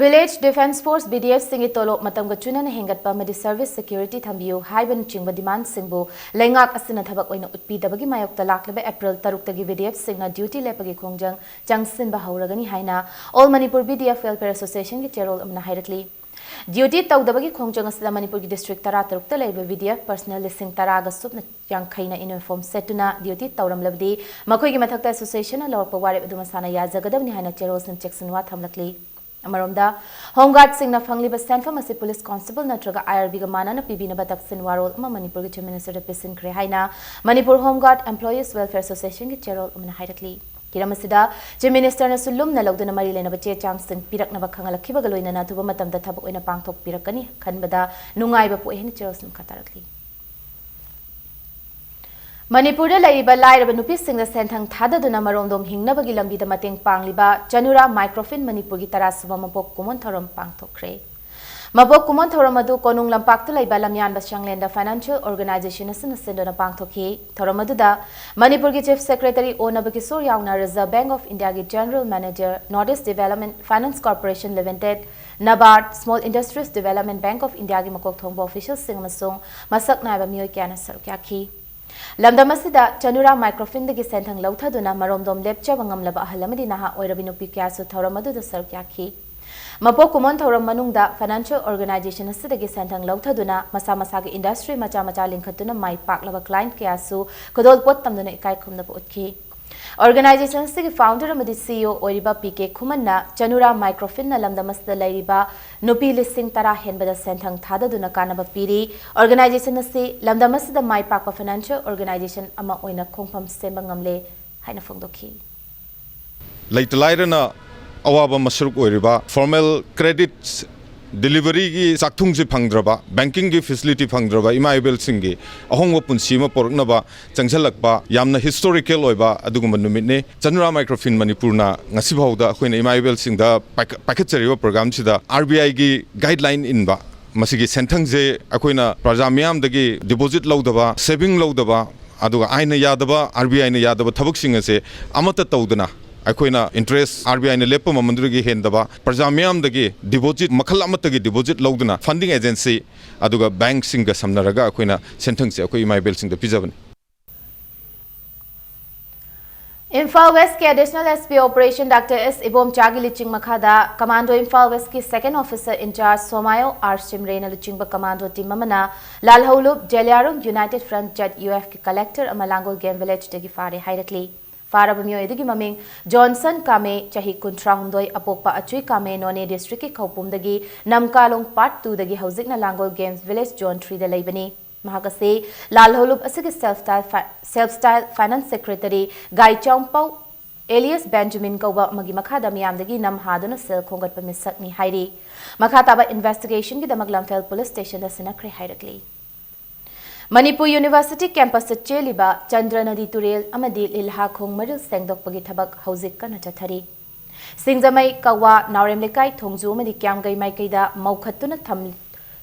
ꯚꯤꯂꯦꯖ ꯗꯤꯐꯦꯟꯁ ꯐꯣꯔꯁ, ꯚꯤ ꯗꯤ ꯑꯦꯐꯁꯤꯡꯒꯤ ꯇꯣꯂꯣꯞ ꯃꯇꯝꯒ ꯆꯨꯅꯅ ꯍꯦꯟꯒꯠꯄ ꯑꯃꯗꯤ ꯁꯔꯚꯤꯁ ꯁꯦꯀ꯭ꯌꯨꯔꯤꯇꯤ ꯊꯝꯕꯤꯌꯨ ꯍꯥꯏꯕꯅꯆꯤꯡꯕ ꯗꯤꯃꯥꯟꯁꯤꯡꯕꯨ ꯂꯩꯉꯥꯛ ꯑꯁꯤꯅ ꯊꯕꯛ ꯑꯣꯏꯅ ꯎꯠꯄꯤꯗꯕꯒꯤ ꯃꯥꯌꯣꯛꯇ ꯂꯥꯛꯂꯤꯕ ꯑꯦꯄ꯭ꯔꯤꯜ ꯇꯔꯨꯛꯇꯒꯤ ꯚꯤ ꯗꯤ ꯑꯦꯐꯁꯤꯡꯅ ꯗ꯭ꯌꯨꯇꯤ ꯂꯦꯞꯄꯒꯤ ꯈꯣꯡꯖꯪ ꯆꯪꯁꯤꯟꯕ ꯍꯧꯔꯒꯅꯤ ꯍꯥꯏꯅ all Manipur V D F welfare ꯑꯦꯁꯣꯁꯤꯌꯦꯁꯟꯒꯤ ꯆꯦꯔꯣꯜ ꯑꯃꯅ ꯍꯥꯏꯔꯛꯂꯤ꯫ ꯗ꯭ꯌꯨꯇꯤ ꯇꯧꯗꯕꯒꯤ ꯈꯣꯡꯖꯪ ꯑꯁꯤꯗ ꯃꯅꯤꯄꯨꯔꯒꯤ ꯗꯤꯁꯇ꯭ꯔꯤꯛ ꯇꯔꯥ ꯇꯔꯨꯛꯇ ꯂꯩꯔꯤꯕ ꯚꯤ ꯗꯤ ꯑꯦꯐ ꯄꯔꯁꯅꯦꯜ ꯂꯤꯁꯤꯡ ꯇꯔꯥꯒ ꯁꯨꯞꯅ ꯌꯥꯡꯈꯩꯅ ꯌꯨꯅꯤꯐꯣꯔꯝ ꯁꯦꯠꯇꯨꯅ ꯗ꯭ꯌꯨꯇꯤ ꯇꯧꯔꯝꯂꯕꯗꯤ ꯃꯈꯣꯏꯒꯤ ꯃꯊꯛꯇ ꯑꯦꯁꯣꯁꯤꯌꯦꯁꯟꯅ ꯂꯧꯔꯛꯄ ꯋꯥꯔꯦꯞ ꯑꯗꯨ ꯃꯁꯥꯅ ꯌꯥꯖꯒꯗꯕꯅꯤ ꯍꯥꯏꯅ ꯆꯦꯔꯣꯜꯁꯤꯡ ꯆꯦꯛꯁꯤꯟꯋꯥ ꯊꯝꯂꯛꯂꯤ꯫ ꯑꯃꯔꯣꯝꯗ, ꯍꯣꯝ ꯒꯥꯔꯗꯁꯤꯡꯅ ꯐꯪꯂꯤꯕ ꯁꯦꯟꯐꯝ ꯑꯁꯤ ꯄꯨꯂꯤꯁ ꯀꯣꯟꯁꯇꯦꯕꯜ ꯅꯠꯇ꯭ꯔꯒ ꯑꯥꯏ ꯑꯥꯔ ꯕꯤꯒ ꯃꯥꯟꯅꯅ ꯄꯤꯕꯤꯅꯕ ꯇꯛꯁꯤꯟ ꯋꯥꯔꯣꯜ ꯑꯃ ꯃꯅꯤꯄꯨꯔꯒꯤ ꯆꯤꯐ ꯃꯤꯅꯤꯁꯇꯔꯗ ꯄꯤꯁꯤꯟꯈ꯭ꯔꯦ ꯍꯥꯏꯅ ꯃꯅꯤꯄꯨꯔ ꯍꯣꯝ ꯒꯥꯔꯗ ꯑꯦꯝꯄ꯭ꯂꯣꯌꯤꯁ ꯋꯦꯜꯐꯤꯌꯔ ꯑꯦꯁꯣꯁꯤꯌꯦꯁꯟꯒꯤ ꯆꯦꯔꯣꯜ ꯑꯃꯅ ꯍꯥꯏꯔꯛꯂꯤ꯫ ꯍꯤꯔꯝ ꯑꯁꯤꯗ ꯆꯤꯐ ꯃꯤꯅꯤꯁꯇꯔꯅꯁꯨ ꯂꯨꯝꯅ ꯂꯧꯗꯨꯅ ꯃꯔꯤ ꯂꯩꯅꯕ ꯆꯦ ꯆꯥꯡꯁꯤꯡ ꯄꯤꯔꯛꯅꯕ ꯈꯪꯍꯜꯂꯛꯈꯤꯕꯒ ꯂꯣꯏꯅꯅ ꯑꯊꯨꯕ ꯃꯇꯝꯗ ꯊꯕꯛ ꯑꯣꯏꯅ ꯄꯥꯡꯊꯣꯛꯄꯤꯔꯛꯀꯅꯤ ꯈꯟꯕꯗ ꯅꯨꯡꯉꯥꯏꯕ ꯄꯣꯛꯏ ꯍꯥꯏꯅ ꯆꯦꯔꯣꯜꯁꯤꯡ ꯃꯈꯥ ꯇꯥꯔꯛꯂꯤ꯫ ꯃꯅꯤꯄꯨꯔꯗ ꯂꯩꯔꯤꯕ ꯂꯥꯏꯔꯕ ꯅꯨꯄꯤꯁꯤꯡꯗ ꯁꯦꯟꯊꯪ ꯊꯥꯗꯗꯨꯅ ꯃꯔꯣꯝꯗꯣꯝ ꯍꯤꯡꯅꯕꯒꯤ ꯂꯝꯕꯤꯗ ꯃꯇꯦꯡ ꯄꯥꯡꯂꯤꯕ ꯆꯅꯨꯔꯥ ꯃꯥꯏꯀ꯭ꯔꯣꯐꯤꯟ ꯃꯅꯤꯄꯨꯔꯒꯤ ꯇꯔꯥ ꯁꯨꯕ ꯃꯄꯣꯛ ꯀꯨꯝꯑꯣꯟ ꯊꯧꯔꯝ ꯄꯥꯡꯊꯣꯛꯈ꯭ꯔꯦ꯫ ꯃꯄꯣꯛ ꯀꯨꯝꯑꯣꯟ ꯊꯧꯔꯝ ꯑꯗꯨ ꯀꯣꯅꯨꯡ ꯂꯝꯄꯥꯛꯇ ꯂꯩꯕ ꯂꯝꯌꯥꯟꯕ ꯁꯪꯂꯦꯟꯗ Financial Organization ꯑꯁꯤꯅ ꯁꯤꯟꯗꯨꯅ ꯄꯥꯡꯊꯣꯛꯈꯤ꯫ ꯊꯧꯔꯝ ꯑꯗꯨꯗ ꯃꯅꯤꯄꯨꯔꯒꯤ Chief Secretary ꯑꯣ ꯅꯕꯀꯤꯁꯣꯔ ꯌꯥꯎꯅ Reserve Bank of Indiaꯒꯤ General Manager, North East Development Finance Corporation Limited, NABARD, Small Industries Development Bank of Indiaꯒꯤ ꯃꯀꯣꯛ ꯊꯣꯡꯕ officialꯁꯤꯡ ꯑꯃꯁꯨꯡ ꯃꯁꯛ ꯅꯥꯏꯕ ꯃꯤꯑꯣꯏ ꯀꯌꯥꯅ ꯁꯔꯨꯛ ꯌꯥꯈꯤ꯫ ꯂꯝꯗꯝ ꯑꯁꯤꯗ ꯆꯅꯨꯔꯥ Microfinꯗꯒꯤ ꯁꯦꯟꯊꯪ ꯂꯧꯊꯗꯨꯅ ꯃꯔꯣꯝꯗꯣꯝ ꯂꯦꯞꯆꯕ ꯉꯝꯂꯕ ꯑꯍꯜ ꯑꯃꯗꯤ ꯅꯍꯥ ꯑꯣꯏꯔꯕꯤ ꯅꯨꯄꯤ ꯀꯌꯥꯁꯨ ꯊꯧꯔꯝ ꯑꯗꯨꯗ ꯁꯔꯨꯛ ꯌꯥꯈꯤ꯫ ꯃꯄꯣꯛ ꯀꯨꯝꯑꯣꯟ ꯊꯧꯔꯝ ꯃꯅꯨꯡꯗ Financial Organization ꯑꯁꯤꯗꯒꯤ ꯁꯦꯟꯊꯪ ꯂꯧꯊꯗꯨꯅ ꯃꯁꯥ ꯃꯁꯥꯒꯤ industry ꯃꯆꯥ ꯃꯆꯥ ꯂꯤꯡꯈꯠꯇꯨꯅ ꯃꯥꯏ ꯄꯥꯛꯂꯕ client ꯀꯌꯥꯁꯨ ꯈꯨꯗꯣꯜꯄꯣꯠ ꯇꯝꯗꯨꯅ ꯏꯀꯥꯏ ꯈꯨꯝꯅꯕ ꯎꯠꯈꯤ꯫ Organization ꯑꯁꯤꯒꯤ founder ꯑꯃꯗꯤ CEO ꯑꯣꯏꯔꯤꯕ ꯄꯤ ꯀꯦ ꯈꯨꯃꯟꯅ ꯆꯅꯨꯔꯥ Microfinꯅ ꯂꯝꯗꯝ ꯑꯁꯤꯗ ꯂꯩꯔꯤꯕ ꯅꯨꯄꯤ ꯂꯤꯁꯤꯡ ꯇꯔꯥ ꯍꯦꯟꯕꯗ ꯁꯦꯟꯊꯪ ꯊꯥꯗꯗꯨꯅ ꯀꯥꯟꯅꯕ ꯄꯤꯔꯤ꯫ Organization ꯑꯁꯤ ꯂꯝꯗꯝ ꯑꯁꯤꯗ ꯃꯥꯏ ꯄꯥꯛꯄ financial organization ꯑꯃ ꯑꯣꯏꯅ ꯈꯣꯡꯐꯝ ꯁꯦꯝꯕ ꯉꯝꯂꯦ ꯍꯥꯏꯅ ꯐꯣꯡꯗꯣꯛꯈꯤ꯫ ꯂꯩꯇ ꯂꯥꯏꯔꯅ ꯑꯋꯥꯕ ꯃꯁꯔꯨꯛ ꯑꯣꯏꯔꯤꯕ formal credit deliveryꯒꯤ ꯆꯥꯛꯊꯨꯡꯁꯤ ꯐꯪꯗ꯭ꯔꯕ, bankingꯒꯤ facility ꯐꯪꯗ꯭ꯔꯕ ꯏꯃꯥ ꯏꯕꯦꯜꯁꯤꯡꯒꯤ ꯑꯍꯣꯡꯕ ꯄꯨꯟꯁꯤ ꯑꯃ ꯄꯣꯔꯛꯅꯕ ꯆꯪꯁꯤꯜꯂꯛꯄ ꯌꯥꯝꯅ historical ꯑꯣꯏꯕ ꯑꯗꯨꯒꯨꯝꯕ ꯅꯨꯃꯤꯠꯅꯤ꯫ ꯆꯅꯨꯔꯥ Microfin ꯃꯅꯤꯄꯨꯔꯅ ꯉꯁꯤꯐꯥꯎꯗ ꯑꯩꯈꯣꯏꯅ ꯏꯃꯥ ꯏꯕꯦꯜꯁꯤꯡꯗ ꯄꯥꯏꯈꯠ-, ꯄꯥꯏꯈꯠꯆꯔꯤꯕ programꯁꯤꯗ RBIꯒꯤ guideline ꯏꯟꯕ, ꯃꯁꯤꯒꯤ ꯁꯦꯟꯊꯪꯁꯦ ꯑꯩꯈꯣꯏꯅ ꯄ꯭ꯔꯖꯥ ꯃꯤꯌꯥꯝꯗꯒꯤ deposit ꯂꯧꯗꯕ, saving ꯂꯧꯗꯕ, ꯑꯗꯨꯒ ꯑꯥꯏꯟꯅ ꯌꯥꯗꯕ, RBIꯅ ꯌꯥꯗꯕ ꯊꯕꯛꯁꯤꯡ ꯑꯁꯦ ꯑꯃꯠꯇ ꯇꯧꯗꯅ, ꯑꯩꯈꯣꯏꯅ interest RBIꯅ ꯂꯦꯞꯄ ꯃꯃꯜꯗꯨꯗꯒꯤ ꯍꯦꯟꯗꯕ, ꯄ꯭ꯔꯖꯥ ꯃꯤꯌꯥꯝꯗꯒꯤ deposit ꯃꯈꯜ ꯑꯃꯠꯇꯒꯤ deposit ꯂꯧꯗꯨꯅ funding agency ꯑꯗꯨꯒ bankꯁꯤꯡꯒ ꯁꯝꯅꯔꯒ ꯑꯩꯈꯣꯏꯅ ꯁꯦꯟꯊꯪꯁꯦ ꯑꯩꯈꯣꯏ ꯏꯃꯥ ꯏꯕꯦꯜꯁꯤꯡꯗ ꯄꯤꯖꯕꯅꯤ꯫ Imphal Westꯀꯤ Additional SP Operation Doctor S ꯏꯕꯣꯝꯆꯥꯒꯤ ꯂꯨꯆꯤꯡ ꯃꯈꯥꯗ Commando ꯏꯝꯐꯥꯜ Westꯀꯤ Second Officer in Charge Somayo R ꯁꯤꯝꯔꯦꯅ ꯂꯨꯆꯤꯡꯕ commando team ꯑꯃꯅ ꯂꯥꯜꯍꯧꯂꯨꯞ ꯖꯦꯂꯤꯌꯥꯡꯔꯣꯡ United Front ZUFꯀꯤ collector ꯑꯃ ꯂꯥꯡꯒꯣꯜ Game Villageꯗꯒꯤ ꯐꯥꯔꯦ ꯍꯥꯏꯔꯛꯂꯤ꯫ ꯐꯥꯔꯕ ꯃꯤꯑꯣꯏ ꯑꯗꯨꯒꯤ ꯃꯃꯤꯡ ꯖꯣꯟꯁꯟ ꯀꯥꯃꯦ, ꯆꯍꯤ ꯀꯨꯟꯊ꯭ꯔꯥ ꯍꯨꯝꯗꯣꯏ, ꯑꯄꯣꯛꯄ ꯑꯆꯨꯏ ꯀꯥꯃꯦ, ꯅꯣꯅꯦ districtꯀꯤ ꯈꯧꯄꯨꯝꯗꯒꯤ ꯅꯝꯀꯥꯂꯣꯡ Part twoꯗꯒꯤ ꯍꯧꯖꯤꯛꯅ ꯂꯥꯡꯒꯣꯜ Game Village Zone threeꯗ ꯂꯩꯕꯅꯤ꯫ ꯃꯍꯥꯛ ꯑꯁꯤ ꯂꯥꯜꯍꯧꯂꯨꯞ ꯑꯁꯤꯒꯤ self style fi-, self style finance secretary ꯒꯥꯏꯆꯥꯎꯝꯄꯧ alias Benjamin ꯀꯧꯕ ꯑꯃꯒꯤ ꯃꯈꯥꯗ ꯃꯤꯌꯥꯝꯗꯒꯤ ꯅꯝ ꯍꯥꯗꯨꯅ ꯁꯦꯜ ꯈꯣꯝꯒꯠꯄ ꯃꯤꯁꯛꯅꯤ ꯍꯥꯏꯔꯤ꯫ ꯃꯈꯥ ꯇꯥꯕ investigationꯒꯤꯗꯃꯛ ꯂꯝꯐꯦꯜ police stationꯗ ꯁꯤꯟꯅꯈ꯭ꯔꯦ ꯍꯥꯏꯔꯛꯂꯤ꯫ ꯃꯅꯤꯄꯨꯔ University campusꯇ ꯆꯦꯜꯂꯤꯕ ꯆꯟꯗ꯭ꯔ ꯅꯗꯤ ꯇꯨꯔꯦꯜ ꯑꯃꯗꯤ ꯂꯤꯜꯍꯥꯈꯣꯡ ꯃꯔꯤꯜ ꯁꯦꯡꯗꯣꯛꯄꯒꯤ ꯊꯕꯛ ꯍꯧꯖꯤꯛ ꯀꯟꯅ ꯆꯠꯊꯔꯤ꯫ ꯁꯤꯡꯖꯃꯩ, ꯀꯛꯋꯥ, ꯅꯥꯎꯔꯦꯝ ꯂꯩꯀꯥꯏ, ꯊꯣꯡꯖꯨ ꯑꯃꯗꯤ ꯀ꯭ꯌꯥꯝꯒꯩ ꯃꯥꯏꯀꯩꯗ ꯃꯧꯈꯠꯇꯨꯅ ꯊꯝ-,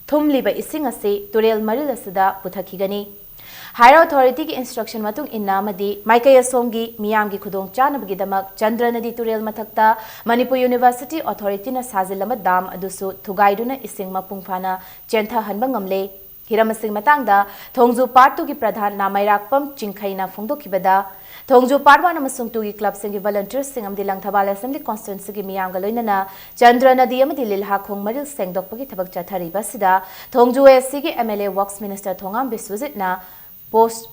ꯊꯨꯝꯂꯤꯕ ꯏꯁꯤꯡ ꯑꯁꯤ ꯇꯨꯔꯦꯜ ꯃꯔꯤꯜ ꯑꯁꯤꯗ ꯄꯨꯊꯈꯤꯒꯅꯤ꯫ Higher authority ꯒꯤ instruction ꯃꯇꯨꯡ ꯏꯟꯅ ꯑꯃꯗꯤ ꯃꯥꯏꯀꯩ ꯑꯁꯣꯝꯒꯤ ꯃꯤꯌꯥꯝꯒꯤ ꯈꯨꯗꯣꯡ ꯆꯥꯅꯕꯒꯤꯗꯃꯛ ꯆꯟꯗ꯭ꯔ ꯅꯗꯤ ꯇꯨꯔꯦꯜ ꯃꯊꯛꯇ ꯃꯅꯤꯄꯨꯔ University authority ꯅ ꯁꯥꯖꯤꯜꯂꯝꯕ dam ꯑꯗꯨꯁꯨ ꯊꯨꯒꯥꯏꯗꯨꯅ ꯏꯁꯤꯡ ꯃꯄꯨꯡ ꯐꯥꯅ ꯆꯦꯟꯊꯍꯟꯕ ꯉꯝꯂꯦ꯫ ꯍꯤꯔꯝ ꯑꯁꯤꯒꯤ ꯃꯇꯥꯡꯗ ꯊꯣꯡꯖꯨ Part two ꯒꯤ ꯄ꯭ꯔꯙꯥꯟ ꯅꯥꯃꯩꯔꯥꯛꯄꯝ ꯆꯤꯡꯈꯩꯅ ꯐꯣꯡꯗꯣꯛꯈꯤꯕꯗ, ꯊꯣꯡꯖꯨ Part one ꯑꯃꯁꯨꯡ two ꯒꯤ club ꯁꯤꯡꯒꯤ volunteer ꯁꯤꯡ ꯑꯃꯗꯤ ꯂꯪꯊꯕꯥꯜ Assembly constituency ꯒꯤ ꯃꯤꯌꯥꯝꯒ ꯂꯣꯏꯅꯅ ꯆꯟꯗ꯭ꯔ ꯅꯗꯤ ꯑꯃꯗꯤ ꯂꯤꯜꯍꯥꯈꯣꯡ ꯃꯔꯤꯜ ꯁꯦꯡꯗꯣꯛꯄꯒꯤ ꯊꯕꯛ ꯆꯠꯊꯔꯤꯕ ꯑꯁꯤꯗ ꯊꯣꯡꯖꯨ AC ꯒꯤ MLA Works Minister ꯊꯣꯉꯥꯝ ꯕꯤꯁ꯭ꯋꯖꯤꯠꯅ post-,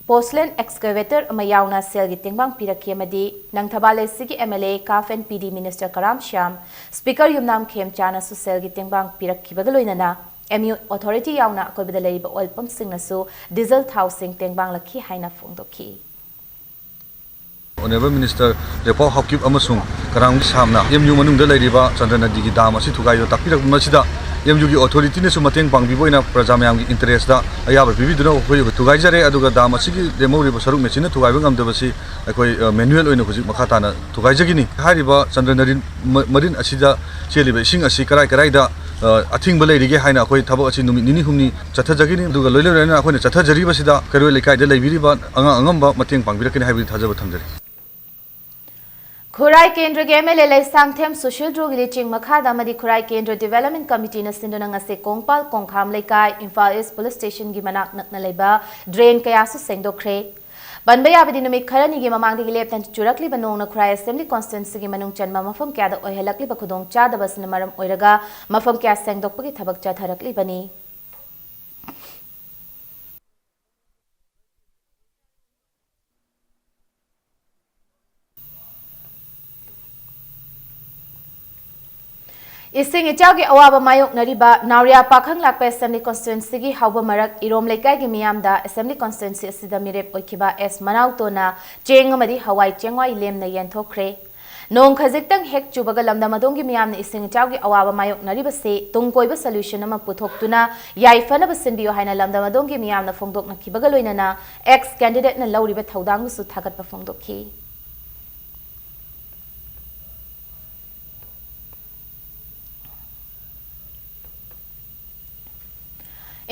porcelain excavator ꯑꯃ ꯌꯥꯎꯅ ꯁꯦꯜꯒꯤ ꯇꯦꯡꯕꯥꯡ ꯄꯤꯔꯛꯈꯤ ꯑꯃꯗꯤ ꯂꯪꯊꯕꯥꯜ AC ꯒꯤ MLA Craft and PD Minister Karam Shyam, Speaker ꯌꯨꯝꯅꯥꯝ ꯈꯦꯝꯆꯥꯅꯁꯨ ꯁꯦꯜꯒꯤ ꯇꯦꯡꯕꯥꯡ ꯄꯤꯔꯛꯈꯤꯕꯒ ꯂꯣꯏꯅꯅ MU authority ꯌꯥꯎꯅ ꯑꯀꯣꯏꯕꯗ ꯂꯩꯔꯤꯕ oil pump ꯁꯤꯡꯅꯁꯨ diesel ꯊꯥꯎꯁꯤꯡ ꯇꯦꯡꯕꯥꯡꯂꯛꯈꯤ ꯍꯥꯏꯅ ꯐꯣꯡꯗꯣꯛꯈꯤ꯫ Honourable Minister ꯔꯦꯄꯥꯎ ꯍꯥꯎꯀꯤꯞ ꯑꯃꯁꯨꯡ ꯀꯔꯥꯝ ꯁ꯭ꯌꯥꯝꯅ MU ꯃꯅꯨꯡꯗ ꯂꯩꯔꯤꯕ ꯆꯟꯗ꯭ꯔ ꯅꯗꯤꯒꯤ dam ꯑꯁꯤ ꯊꯨꯒꯥꯏꯕ ꯇꯥꯛꯄꯤꯔꯛꯄ ꯑꯁꯤꯗ MU ꯒꯤ authority ꯅꯁꯨ ꯃꯇꯦꯡ ꯄꯥꯡꯕꯤꯕ ꯑꯣꯏꯅ ꯄ꯭ꯔꯖꯥ ꯃꯌꯥꯝꯒꯤ interest ꯇ ꯑꯌꯥꯕ ꯄꯤꯕꯤꯗꯨꯅ ꯑꯩꯈꯣꯏ ꯊꯨꯒꯥꯏꯖꯔꯦ꯫ ꯑꯗꯨꯒ dam ꯑꯁꯤꯒꯤ ꯂꯦꯝꯍꯧꯔꯤꯕ ꯁꯔꯨꯛ ꯃꯦꯆꯤꯟꯅ ꯊꯨꯒꯥꯏꯕ ꯉꯝꯗꯕꯁꯤ ꯑꯩꯈꯣꯏ, ꯑ, manual ꯑꯣꯏꯅ ꯍꯧꯖꯤꯛ ꯃꯈꯥ ꯇꯥꯅ ꯊꯨꯒꯥꯏꯖꯒꯅꯤ꯫ ꯍꯥꯏꯔꯤꯕ ꯆꯟꯗ꯭ꯔ ꯅꯗꯤ ꯃ-, ꯃꯔꯤꯟ ꯑꯁꯤꯗ ꯆꯦꯜꯂꯤꯕ ꯏꯁꯤꯡ ꯑꯁꯤ ꯀꯔꯥꯏ ꯀꯔꯥꯏꯗ, ꯑ, ꯑꯊꯤꯡꯕ ꯂꯩꯔꯤꯒꯦ ꯍꯥꯏꯅ ꯑꯩꯈꯣꯏ ꯊꯕꯛ ꯑꯁꯤ ꯅꯨꯃꯤꯠ ꯅꯤꯅꯤ ꯍꯨꯝꯅꯤ ꯆꯠꯊꯖꯒꯅꯤ꯫ ꯑꯗꯨꯒ ꯂꯣꯏꯅ ꯂꯣꯏꯅꯅ ꯑꯩꯈꯣꯏꯅ ꯆꯠꯊꯖꯔꯤꯕꯁꯤꯗ ꯀꯩꯔꯣꯏ ꯂꯩꯀꯥꯏꯗ ꯂꯩꯕꯤꯔꯤꯕ ꯑꯉꯥꯡ ꯑꯉꯝꯕ ꯃꯇꯦꯡ ꯄꯥꯡꯕꯤꯔꯛꯀꯅꯤ ꯍꯥꯏꯕꯒꯤ ꯊꯥꯖꯕ ꯊꯝꯖꯔꯤ꯫ ꯈꯨꯔꯥꯏ ꯀꯦꯟꯗ꯭ꯔꯒꯤ MLA ꯂꯩꯁꯥꯡꯊꯦꯝ ꯁꯨꯁꯤꯜ ꯗ꯭ꯔꯨꯒꯤ ꯂꯨꯆꯤꯡ ꯃꯈꯥꯗ ꯑꯃꯗꯤ ꯈꯨꯔꯥꯏ ꯀꯦꯟꯗ꯭ꯔ development committee ꯅ ꯁꯤꯟꯗꯨꯅ ꯉꯁꯤ ꯀꯣꯡꯄꯥꯜ ꯀꯣꯡꯈꯥꯝ ꯂꯩꯀꯥꯏ, ꯏꯝꯐꯥꯜ East police station ꯒꯤ ꯃꯅꯥꯛ ꯅꯛꯅ ꯂꯩꯕ drain ꯀꯌꯥꯁꯨ ꯁꯦꯡꯗꯣꯛꯈ꯭ꯔꯦ꯫ ꯄꯟꯕ ꯌꯥꯕꯗꯤ ꯅꯨꯃꯤꯠ ꯈꯔꯅꯤꯒꯤ ꯃꯃꯥꯡꯗꯒꯤ ꯂꯦꯞꯇꯅ ꯆꯨꯔꯛꯂꯤꯕ ꯅꯣꯡꯅ ꯈꯨꯔꯥꯏ Assembly constituency ꯒꯤ ꯃꯅꯨꯡ ꯆꯟꯕ ꯃꯐꯝ ꯀꯌꯥꯗ ꯑꯣꯏꯍꯜꯂꯛꯂꯤꯕ ꯈꯨꯗꯣꯡꯆꯥꯗꯕ ꯑꯁꯤꯅ ꯃꯔꯝ ꯑꯣꯏꯔꯒ ꯃꯐꯝ ꯀꯌꯥ ꯁꯦꯡꯗꯣꯛꯄꯒꯤ ꯊꯕꯛ ꯆꯠꯊꯔꯛꯂꯤꯕꯅꯤ꯫ ꯏꯁꯤꯡ ꯏꯆꯥꯎꯒꯤ ꯑꯋꯥꯕ ꯃꯥꯌꯣꯛꯅꯔꯤꯕ ꯅꯥꯎꯔꯤꯌꯥ ꯄꯥꯈꯪ ꯂꯥꯛꯄ Assembly constituency ꯒꯤ ꯍꯥꯎꯕ ꯃꯔꯛ ꯏꯔꯣꯝ ꯂꯩꯀꯥꯏꯒꯤ ꯃꯤꯌꯥꯝꯗ Assembly constituency ꯑꯁꯤꯗ ꯃꯤꯔꯦꯞ ꯑꯣꯏꯈꯤꯕ ꯑꯦꯁ ꯃꯅꯥꯎꯇꯣꯟꯅ ꯆꯦꯡ ꯑꯃꯗꯤ ꯍꯋꯥꯏ ꯆꯦꯡꯋꯥꯏ ꯂꯦꯝꯅ ꯌꯦꯟꯊꯣꯛꯈ꯭ꯔꯦ꯫ ꯅꯣꯡ ꯈꯖꯤꯛꯇꯪ ꯍꯦꯛ ꯆꯨꯕꯒ ꯂꯝꯗꯝ ꯑꯗꯣꯝꯒꯤ ꯃꯤꯌꯥꯝꯅ ꯏꯁꯤꯡ ꯏꯆꯥꯎꯒꯤ ꯑꯋꯥꯕ ꯃꯥꯌꯣꯛꯅꯔꯤꯕꯁꯤ ꯇꯨꯡ ꯀꯣꯏꯕ solution ꯑꯃ ꯄꯨꯊꯣꯛꯇꯨꯅ ꯌꯥꯏꯐꯅꯕ ꯁꯤꯟꯕꯤꯌꯨ ꯍꯥꯏꯅ ꯂꯝꯗꯝ ꯑꯗꯣꯝꯒꯤ ꯃꯤꯌꯥꯝꯅ ꯐꯣꯡꯗꯣꯛꯅꯈꯤꯕꯒ ꯂꯣꯏꯅꯅ ex candidate ꯅ ꯂꯧꯔꯤꯕ ꯊꯧꯗꯥꯡꯕꯨꯁꯨ ꯊꯥꯒꯠꯄ ꯐꯣꯡꯗꯣꯛꯈꯤ꯫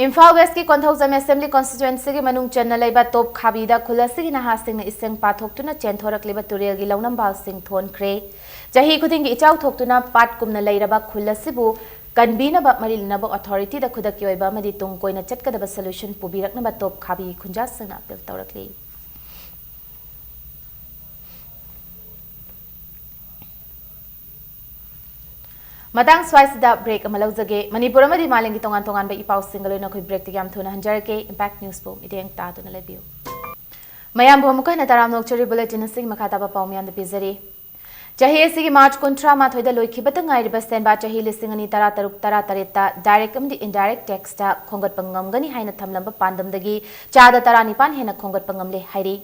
ꯏꯝꯐꯥꯜ ꯋꯦꯁꯀꯤ ꯀꯣꯟꯊꯧꯖꯝ ꯑꯦꯁꯦꯝꯕ꯭ꯂꯤ ꯀꯣꯟꯁꯇꯤꯇ꯭ꯋꯦꯟꯁꯤꯒꯤ ꯃꯅꯨꯡ ꯆꯟꯅ ꯂꯩꯕ ꯇꯣꯞ ꯈꯥꯕꯤꯗ ꯈꯨꯜ ꯑꯁꯤꯒꯤ ꯅꯍꯥꯁꯤꯡꯅ ꯏꯁꯤꯡ ꯄꯥꯊꯣꯛꯇꯨꯅ ꯆꯦꯟꯊꯣꯔꯛꯂꯤꯕ ꯇꯨꯔꯦꯜꯒꯤ ꯂꯧꯅꯝꯕꯥꯜꯁꯤꯡ ꯊꯣꯟꯈ꯭ꯔꯦ꯫ ꯆꯍꯤ ꯈꯨꯗꯤꯡꯒꯤ ꯏꯆꯥꯎ ꯊꯣꯛꯇꯨꯅ ꯄꯥꯠ ꯀꯨꯝꯅ ꯂꯩꯔꯕ ꯈꯨꯜ ꯑꯁꯤꯕꯨ ꯀꯟꯕꯤꯅꯕ ꯃꯔꯤ ꯂꯩꯅꯕ ꯑꯣꯊꯣꯔꯤꯇꯤꯗ ꯈꯨꯗꯛꯀꯤ ꯑꯣꯏꯕ ꯑꯃꯗꯤ ꯇꯨꯡ ꯀꯣꯏꯅ ꯆꯠꯀꯗꯕ ꯁꯣꯂꯨꯁꯟ ꯄꯨꯕꯤꯔꯛꯅꯕ ꯇꯣꯞ ꯈꯥꯕꯤ ꯈꯨꯟꯖꯥꯁꯤꯡꯅ ꯑꯄꯤꯜ ꯇꯧꯔꯛꯂꯤ꯫ ꯃꯇꯥꯡ ꯁ꯭ꯋꯥꯏꯁꯤꯗ ꯕ꯭ꯔꯦꯛ ꯑꯃ ꯂꯧꯖꯒꯦ꯫ ꯃꯅꯤꯄꯨꯔ ꯑꯃꯗꯤ ꯃꯥꯂꯦꯝꯒꯤ ꯇꯣꯉꯥꯟ ꯇꯣꯉꯥꯟꯕ ꯏ ꯄꯥꯎꯁꯤꯡꯒ ꯂꯣꯏꯅ ꯑꯩꯈꯣꯏ ꯕ꯭ꯔꯦꯛꯇꯒꯤ ꯌꯥꯝ ꯊꯨꯅ ꯍꯟꯖꯔꯛꯀꯦ꯫ ꯏꯝꯄꯦꯛ ꯅ꯭ꯌꯨꯁꯄꯨ ꯃꯤꯠꯌꯦꯡ ꯇꯥꯗꯨꯅ ꯂꯩꯕꯤꯌꯨ꯫ ꯃꯌꯥꯝꯕꯨ ꯑꯃꯨꯛꯀ ꯍꯟꯅ ꯇꯔꯥꯝꯅ ꯑꯣꯛꯆꯔꯤ꯫ ꯕꯨꯂꯦꯇꯤꯟ ꯑꯁꯤꯒꯤ ꯃꯈꯥ ꯇꯥꯕ ꯄꯥꯎ ꯃꯌꯥꯝꯗ ꯄꯤꯖꯔꯤ꯫ ꯆꯍꯤ ꯑꯁꯤꯒꯤ ꯃꯥꯔꯆ ꯀꯨꯟꯊ꯭ꯔꯥ ꯃꯥꯊꯣꯏꯗ ꯂꯣꯏꯈꯤꯕꯇ ꯉꯥꯏꯔꯤꯕ ꯁꯦꯟꯕꯥ ꯆꯍꯤ ꯂꯤꯁꯤꯡ ꯑꯅꯤ ꯇꯔꯥ ꯇꯔꯨꯛ ꯇꯔꯥ ꯇꯔꯦꯠꯇ ꯗꯥꯏꯔꯦꯛ ꯑꯃꯗꯤ ꯏꯟꯗꯥꯏꯔꯦꯛ ꯇꯦꯛꯁꯇ ꯈꯣꯝꯒꯠꯄ ꯉꯝꯒꯅꯤ ꯍꯥꯏꯅ ꯊꯝꯂꯝꯕ ꯄꯥꯟꯗꯝꯗꯒꯤ ꯆꯥꯗ ꯇꯔꯥꯅꯤꯄꯥꯟ ꯍꯦꯟꯅ ꯈꯣꯝꯒꯠꯄ ꯉꯝꯂꯦ ꯍꯥꯏꯔꯤ꯫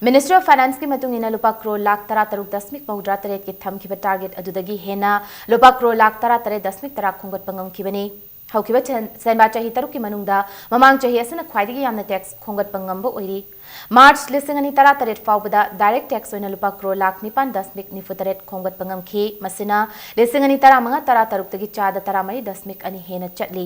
ꯃꯤꯅꯤꯁꯇ꯭ꯔꯤ ꯑꯣꯐ ꯐꯥꯏꯅꯥꯟꯁꯀꯤ ꯃꯇꯨꯡ ꯏꯟꯅ ꯂꯨꯄꯥ ꯀ꯭ꯔꯣꯔ ꯂꯥꯈ ꯇꯔꯥ ꯇꯔꯨꯛ ꯗꯁꯃꯤꯛ ꯃꯧꯗ꯭ꯔꯥ ꯇꯔꯦꯠꯀꯤ ꯊꯝꯈꯤꯕ ꯇꯥꯔꯒꯦꯠ ꯑꯗꯨꯗꯒꯤ ꯍꯦꯟꯅ ꯂꯨꯄꯥ ꯀ꯭ꯔꯣꯔ ꯂꯥꯈ ꯇꯔꯥ ꯇꯔꯦꯠ ꯗꯁꯃꯤꯛ ꯇꯔꯥ ꯈꯣꯝꯒꯠꯄ ꯉꯝꯈꯤꯕꯅꯤ꯫ ꯍꯧꯈꯤꯕ ꯁꯦꯟ-, ꯁꯦꯟꯕꯥ ꯆꯍꯤ ꯇꯔꯨꯛꯀꯤ ꯃꯅꯨꯡꯗ ꯃꯃꯥꯡ ꯆꯍꯤ ꯑꯁꯤꯅ ꯈ꯭ꯋꯥꯏꯗꯒꯤ ꯌꯥꯝꯅ ꯇꯦꯛꯁ ꯈꯣꯝꯒꯠꯄ ꯉꯝꯕ ꯑꯣꯏꯔꯤ꯫ ꯃꯥꯔꯆ ꯂꯤꯁꯤꯡ ꯑꯅꯤ ꯇꯔꯥ ꯇꯔꯦꯠ ꯐꯥꯎꯕꯗ ꯗꯥꯏꯔꯦꯛ ꯇꯦꯛꯁ ꯑꯣꯏꯅ ꯂꯨꯄꯥ ꯀ꯭ꯔꯣꯔ ꯂꯥꯈ ꯅꯤꯄꯥꯟ ꯗꯁꯃꯤꯛ ꯅꯤꯐꯨ ꯇꯔꯦꯠ ꯈꯣꯝꯒꯠꯄ ꯉꯝꯈꯤ꯫ ꯃꯁꯤꯅ ꯂꯤꯁꯤꯡ ꯑꯅꯤ ꯇꯔꯥꯃꯉꯥ ꯇꯔꯥ ꯇꯔꯨꯛꯇꯒꯤ ꯆꯥꯗ ꯇꯔꯥꯃꯔꯤ ꯗꯁꯃꯤꯛ ꯑꯅꯤ ꯍꯦꯟꯅ ꯆꯠꯂꯤ꯫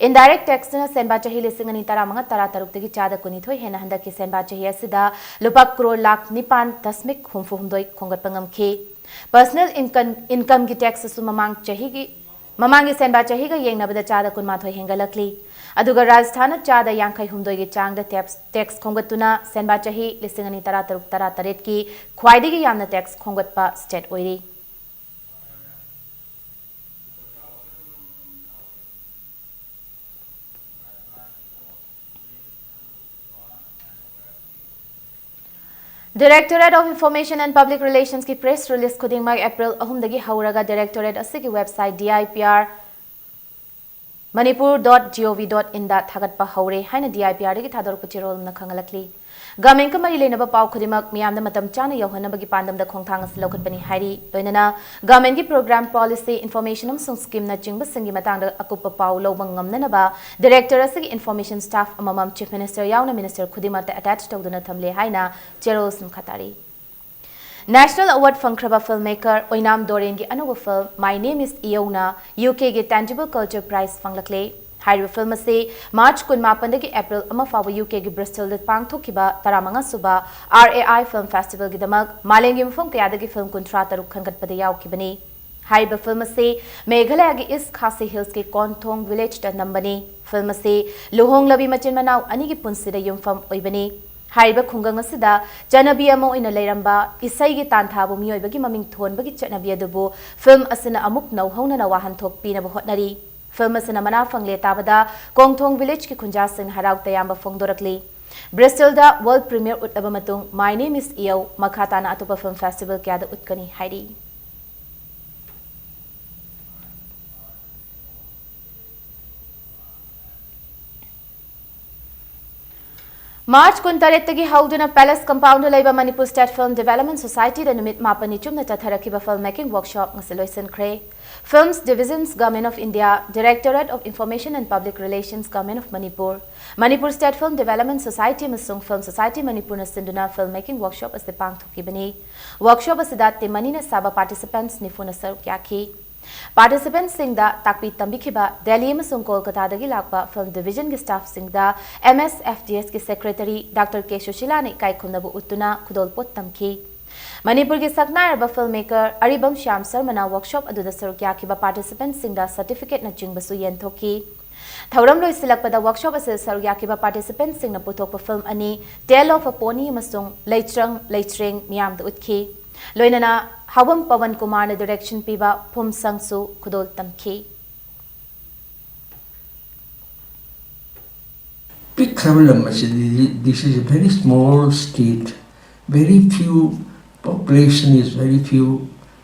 ꯏꯟꯗꯥꯏꯔꯦꯛ ꯇꯦꯛꯁꯇꯨꯅ ꯁꯦꯟꯕꯥ ꯆꯍꯤ ꯂꯤꯁꯤꯡ ꯑꯅꯤ ꯇꯔꯥꯃꯉꯥ ꯇꯔꯥ ꯇꯔꯨꯛꯇꯒꯤ ꯆꯥꯗ ꯀꯨꯟꯅꯤꯊꯣꯏ ꯍꯦꯟꯅ ꯍꯟꯗꯛꯀꯤ ꯁꯦꯟꯕꯥ ꯆꯍꯤ ꯑꯁꯤꯗ ꯂꯨꯄꯥ ꯀ꯭ꯔꯣꯔ ꯂꯥꯈ ꯅꯤꯄꯥꯟ ꯗꯁꯃꯤꯛ ꯍꯨꯝꯐꯨ ꯍꯨꯝꯗꯣꯏ ꯈꯣꯝꯒꯠꯄ ꯉꯝꯈꯤ꯫ ꯄꯔꯁꯅꯦꯜ ꯏꯟꯀꯝ, ꯏꯟꯀꯝꯒꯤ ꯇꯦꯛꯁ ꯑꯁꯨ ꯃꯃꯥꯡ ꯆꯍꯤꯒꯤ, ꯃꯃꯥꯡꯒꯤ ꯁꯦꯟꯕꯥ ꯆꯍꯤꯒ ꯌꯦꯡꯅꯕꯗ ꯆꯥꯗ ꯀꯨꯟꯃꯥꯊꯣꯏ ꯍꯦꯟꯒꯠꯂꯛꯂꯤ꯫ ꯑꯗꯨꯒ ꯔꯥꯖꯁꯊꯥꯟꯅ ꯆꯥꯗ ꯌꯥꯡꯈꯩ ꯍꯨꯝꯗꯣꯏꯒꯤ ꯆꯥꯡꯗ ꯇꯦꯛꯁ, ꯇꯦꯛꯁ ꯈꯣꯝꯒꯠꯇꯨꯅ ꯁꯦꯟꯕꯥ ꯆꯍꯤ ꯂꯤꯁꯤꯡ ꯑꯅꯤ ꯇꯔꯥ ꯇꯔꯨꯛ ꯇꯔꯥ ꯇꯔꯦꯠꯀꯤ ꯈ꯭ꯋꯥꯏꯗꯒꯤ ꯌꯥꯝꯅ ꯇꯦꯛꯁ ꯈꯣꯝꯒꯠꯄ ꯁ꯭ꯇꯦꯠ ꯑꯣꯏꯔꯤ꯫ Directorate of Information and Public Relations ꯀꯤ ꯄ꯭ꯔꯦꯁ ꯔꯤꯂꯤꯖ ꯈꯨꯗꯤꯡꯃꯛ ꯑꯦꯄ꯭ꯔꯤꯜ ꯑꯍꯨꯝꯗꯒꯤ ꯍꯧꯔꯒ ꯗꯥꯏꯔꯦꯛꯇꯣꯔꯦꯠ ꯑꯁꯤꯒꯤ website D I P R Manipur dot G O V dot in ꯗ ꯊꯥꯒꯠꯄ ꯍꯧꯔꯦ ꯍꯥꯏꯅ D I P R ꯗꯒꯤ ꯊꯥꯗꯣꯔꯛꯄ ꯆꯦꯔꯣꯜ ꯑꯃꯅ ꯈꯪꯍꯜꯂꯛꯂꯤ꯫ ꯒꯚꯔꯟꯃꯦꯟꯠꯀ ꯃꯔꯤ ꯂꯩꯅꯕ ꯄꯥꯎ ꯈꯨꯗꯤꯡꯃꯛ ꯃꯤꯌꯥꯝꯗ ꯃꯇꯝ ꯆꯥꯅ ꯌꯧꯍꯟꯅꯕꯒꯤ ꯄꯥꯟꯗꯝꯗ ꯈꯣꯡꯊꯥꯡ ꯑꯁꯤ ꯂꯧꯈꯠꯄꯅꯤ ꯍꯥꯏꯔꯤ꯫ ꯂꯣꯏꯅꯅ ꯒꯚꯔꯟꯃꯦꯟꯠꯀꯤ ꯄ꯭ꯔꯣꯒ꯭ꯔꯥꯝ, ꯄꯣꯂꯤꯁꯤ, ꯏꯟꯐꯣꯔꯃꯦꯁꯟ ꯑꯃꯁꯨꯡ ꯁ꯭ꯀꯤꯝꯅꯆꯤꯡꯕꯁꯤꯡꯒꯤ ꯃꯇꯥꯡꯗ ꯑꯀꯨꯞꯄ ꯄꯥꯎ ꯂꯧꯕ ꯉꯝꯅꯅꯕ ꯗꯥꯏꯔꯦꯛꯇꯣꯔꯦꯠ ꯑꯁꯤꯒꯤ ꯏꯟꯐꯣꯔꯃꯦꯁꯟ ꯁ꯭ꯇꯥꯐ ꯑꯃꯃꯝ ꯆꯤꯐ ꯃꯤꯅꯤꯁꯇꯔ ꯌꯥꯎꯅ ꯃꯤꯅꯤꯁꯇꯔ ꯈꯨꯗꯤꯡꯃꯛꯇ ꯑꯦꯇꯦꯆ ꯇꯧꯗꯨꯅ ꯊꯝꯂꯦ ꯍꯥꯏꯅ ꯆꯦꯔꯣꯜ ꯑꯁꯤꯅ ꯃꯈꯥ ꯇꯥꯔꯤ꯫ ꯅꯦꯁꯅꯦꯜ ꯑꯦꯋꯥꯔꯗ ꯐꯪꯈ꯭ꯔꯕ ꯐꯤꯜꯝ ꯃꯦꯀꯔ ꯑꯣꯏꯅꯥꯝ ꯗꯣꯔꯦꯟꯒꯤ ꯑꯅꯧꯕ film My Name is ꯏꯌꯧꯅ U K ꯒꯤ Tangible Culture Prize ꯐꯪꯂꯛꯂꯦ꯫ ꯍꯥꯏꯔꯤꯕ ꯐꯤꯜꯝ ꯑꯁꯤ ꯃꯥꯔꯆ ꯀꯨꯟꯃꯥꯄꯟꯗꯒꯤ ꯑꯦꯄ꯭ꯔꯤꯜ ꯑꯃ ꯐꯥꯎꯕ ꯌꯨꯀꯦꯒꯤ ꯕ꯭ꯔꯤꯁꯇꯜꯗ ꯄꯥꯡꯊꯣꯛꯈꯤꯕ ꯇꯔꯥꯃꯉꯥ ꯁꯨꯕ RAI Film Festivalꯒꯤꯗꯃꯛ ꯃꯥꯂꯦꯝꯒꯤ ꯃꯐꯝ ꯀꯌꯥꯗꯒꯤ ꯐꯤꯜꯝ ꯀꯨꯟꯊ꯭ꯔꯥ ꯇꯔꯨꯛ ꯈꯟꯒꯠꯄꯗ ꯌꯥꯎꯈꯤꯕꯅꯤ꯫ ꯍꯥꯏꯔꯤꯕ ꯐꯤꯜꯝ ꯑꯁꯤ ꯃꯦꯘꯥꯂꯌꯥꯒꯤ ꯏꯁ ꯈꯥꯁꯤ ꯍꯤꯜꯁꯀꯤ ꯀꯣꯟꯊꯣꯡ ꯚꯤꯂꯦꯖꯇ ꯅꯝꯕꯅꯤ꯫ ꯐꯤꯜꯝ ꯑꯁꯤ ꯂꯨꯍꯣꯡꯂꯕꯤ ꯃꯆꯤꯟ ꯃꯅꯥꯎ ꯑꯅꯤꯒꯤ ꯄꯨꯟꯁꯤꯗ ꯌꯨꯝꯐꯝ ꯑꯣꯏꯕꯅꯤ꯫ ꯍꯥꯏꯔꯤꯕ ꯈꯨꯡꯒꯪ ꯑꯁꯤꯗ ꯆꯠꯅꯕꯤ ꯑꯃ ꯑꯣꯏꯅ ꯂꯩꯔꯝꯕ ꯏꯁꯩꯒꯤ ꯇꯥꯟꯊꯥꯕꯨ ꯃꯤꯑꯣꯏꯕꯒꯤ ꯃꯃꯤꯡ ꯊꯣꯟꯕꯒꯤ ꯆꯠꯅꯕꯤ ꯑꯗꯨꯕꯨ ꯐꯤꯜꯝ ꯑꯁꯤꯅ ꯑꯃꯨꯛ ꯅꯧꯍꯧꯅꯅ ꯋꯥꯍꯟꯊꯣꯛ ꯄꯤꯅꯕ ꯍꯣꯠꯅꯔꯤ꯫ ꯐꯤꯜꯝ ꯑꯁꯤꯅ ꯃꯅꯥ ꯐꯪꯂꯦ ꯇꯥꯕꯗ ꯀꯣꯡꯊꯣꯡ ꯚꯤꯂꯦꯖꯀꯤ ꯈꯨꯟꯖꯥꯁꯤꯡꯅ ꯍꯔꯥꯎ ꯇꯌꯥꯝꯕ ꯐꯣꯡꯗꯣꯔꯛꯂꯤ꯫ ꯕ꯭ꯔꯤꯁꯇꯜꯗ ꯋꯥꯔꯜꯗ ꯄ꯭ꯔꯤꯃꯤꯌꯔ ꯎꯠꯂꯕ ꯃꯇꯨꯡ ꯃꯥꯏ ꯅꯦꯝ ꯏꯁ ꯏꯌꯧ ꯃꯈꯥ ꯇꯥꯅ ꯑꯇꯣꯞꯄ ꯐꯤꯜꯝ ꯐꯦꯁꯇꯤꯚꯦꯜ ꯀꯌꯥꯗ ꯎꯠꯀꯅꯤ ꯍꯥꯏꯔꯤ꯫ ꯃꯥꯔꯆ ꯀꯨꯟꯇꯔꯦꯠꯇꯒꯤ ꯍꯧꯗꯨꯅ ꯄꯦꯂꯦꯁ ꯀꯝꯄꯥꯎꯟꯗ ꯂꯩꯕ ꯃꯅꯤꯄꯨꯔ ꯁ꯭ꯇꯦꯠ ꯐꯤꯜꯝ ꯗꯤꯚꯦꯂꯞꯃꯦꯟ ꯁꯣꯁꯥꯏꯇꯤꯗ ꯅꯨꯃꯤꯠ ꯃꯥꯄꯟꯅꯤ ꯆꯨꯞꯅ ꯆꯠꯊꯔꯛꯈꯤꯕ ꯐꯤꯜꯝ ꯃꯦꯀꯤꯡ ꯋꯥꯔꯛꯁꯣꯞ ꯉꯁꯤ ꯂꯣꯏꯁꯤꯟꯈ꯭ꯔꯦ꯫ Films Divisions, Government of India, Directorate of Information and Public Relations, Government of Manipur, Manipur state film development society ꯑꯃꯁꯨꯡ ꯐꯤꯜꯝ ꯁꯣꯁꯥꯏꯇꯤ ꯃꯅꯤꯄꯨꯔꯅ ꯁꯤꯟꯗꯨꯅ ꯐꯤꯜꯝ ꯃꯦꯀꯤꯡ ꯋꯥꯔꯛꯁꯣꯞ ꯑꯁꯤ ꯄꯥꯡꯊꯣꯛꯈꯤꯕꯅꯤ꯫ ꯋꯥꯔꯛꯁꯣꯞ ꯑꯁꯤꯗ ꯇꯤꯝ ꯑꯅꯤꯅ ꯁꯥꯕ ꯄꯥꯔꯇꯤꯁꯤꯄꯦꯟꯠꯁ ꯅꯤꯐꯨꯅ ꯁꯔꯨꯛ ꯌꯥꯈꯤ꯫ ꯄꯥꯔꯇꯤꯁꯤꯄꯦꯟꯠꯁꯤꯡꯗ ꯇꯥꯛꯄꯤ ꯇꯝꯕꯤꯈꯤꯕ ꯗꯦꯜꯂꯤ ꯑꯃꯁꯨꯡ ꯀꯣꯜꯀꯇꯥꯗꯒꯤ ꯂꯥꯛꯄ ꯐꯤꯜꯝ ꯗꯤꯚꯤꯖꯟꯒꯤ ꯁ꯭ꯇꯥꯐꯁꯤꯡꯗ MSFDSꯀꯤ ꯁꯦꯀ꯭ꯔꯦꯇꯔꯤ ꯗꯥꯛꯇꯔ ꯀꯦ ꯁꯨꯁꯤꯂꯥꯅ ꯏꯀꯥꯏ ꯈꯨꯝꯅꯕ ꯎꯠꯇꯨꯅ ꯈꯨꯗꯣꯜꯄꯣꯠ ꯇꯝꯈꯤ꯫ ꯃꯅꯤꯄꯨꯔꯒꯤ ꯁꯛꯅꯥꯏꯔꯕ ꯐꯤꯜꯝ ꯃꯦꯀꯔ ꯑꯔꯤꯕꯝ ꯁ꯭ꯌꯥꯝ ꯁꯔꯃꯅ ꯋꯥꯔꯛꯁꯣꯞ ꯑꯗꯨꯗ ꯁꯔꯨꯛ ꯌꯥꯈꯤꯕ ꯄꯥꯔꯇꯤꯁꯤꯄꯦꯟꯠꯁꯤꯡꯗ ꯁꯔꯇꯤꯐꯤꯀꯦꯠꯅꯆꯤꯡꯕꯁꯨ ꯌꯦꯟꯊꯣꯛꯈꯤ꯫ ꯊꯧꯔꯝ ꯂꯣꯏꯁꯤꯜꯂꯛꯄꯗ ꯋꯥꯔꯛꯁꯣꯞ ꯑꯁꯤꯗ ꯁꯔꯨꯛ ꯌꯥꯈꯤꯕ ꯄꯥꯔꯇꯤꯁꯤꯄꯦꯟꯠꯁꯤꯡꯅ ꯄꯨꯊꯣꯛꯄ ꯐꯤꯜꯝ ꯑꯅꯤ, Tale of a Pony ꯑꯃꯁꯨꯡ ꯂꯩꯆ꯭ꯔꯪ ꯂꯩꯆ꯭ꯔꯦꯡ ꯃꯤꯌꯥꯝꯗ ꯎꯠꯈꯤ꯫ ꯂꯣꯏꯅꯅ ꯍꯥꯎꯕꯝ ꯄꯋꯟ ꯀꯨꯃꯥꯔꯅ ꯗꯤꯔꯦꯛꯁꯟ ꯄꯤꯕ ꯐꯨꯝꯁꯪꯁꯨ ꯈꯨꯗꯣꯜ ꯇꯝꯈꯤ꯫ ꯄꯤꯛꯈ꯭ꯔꯕ ꯂꯝ ꯑꯁꯤꯗꯤ, this is a very small state, very few, population is very few.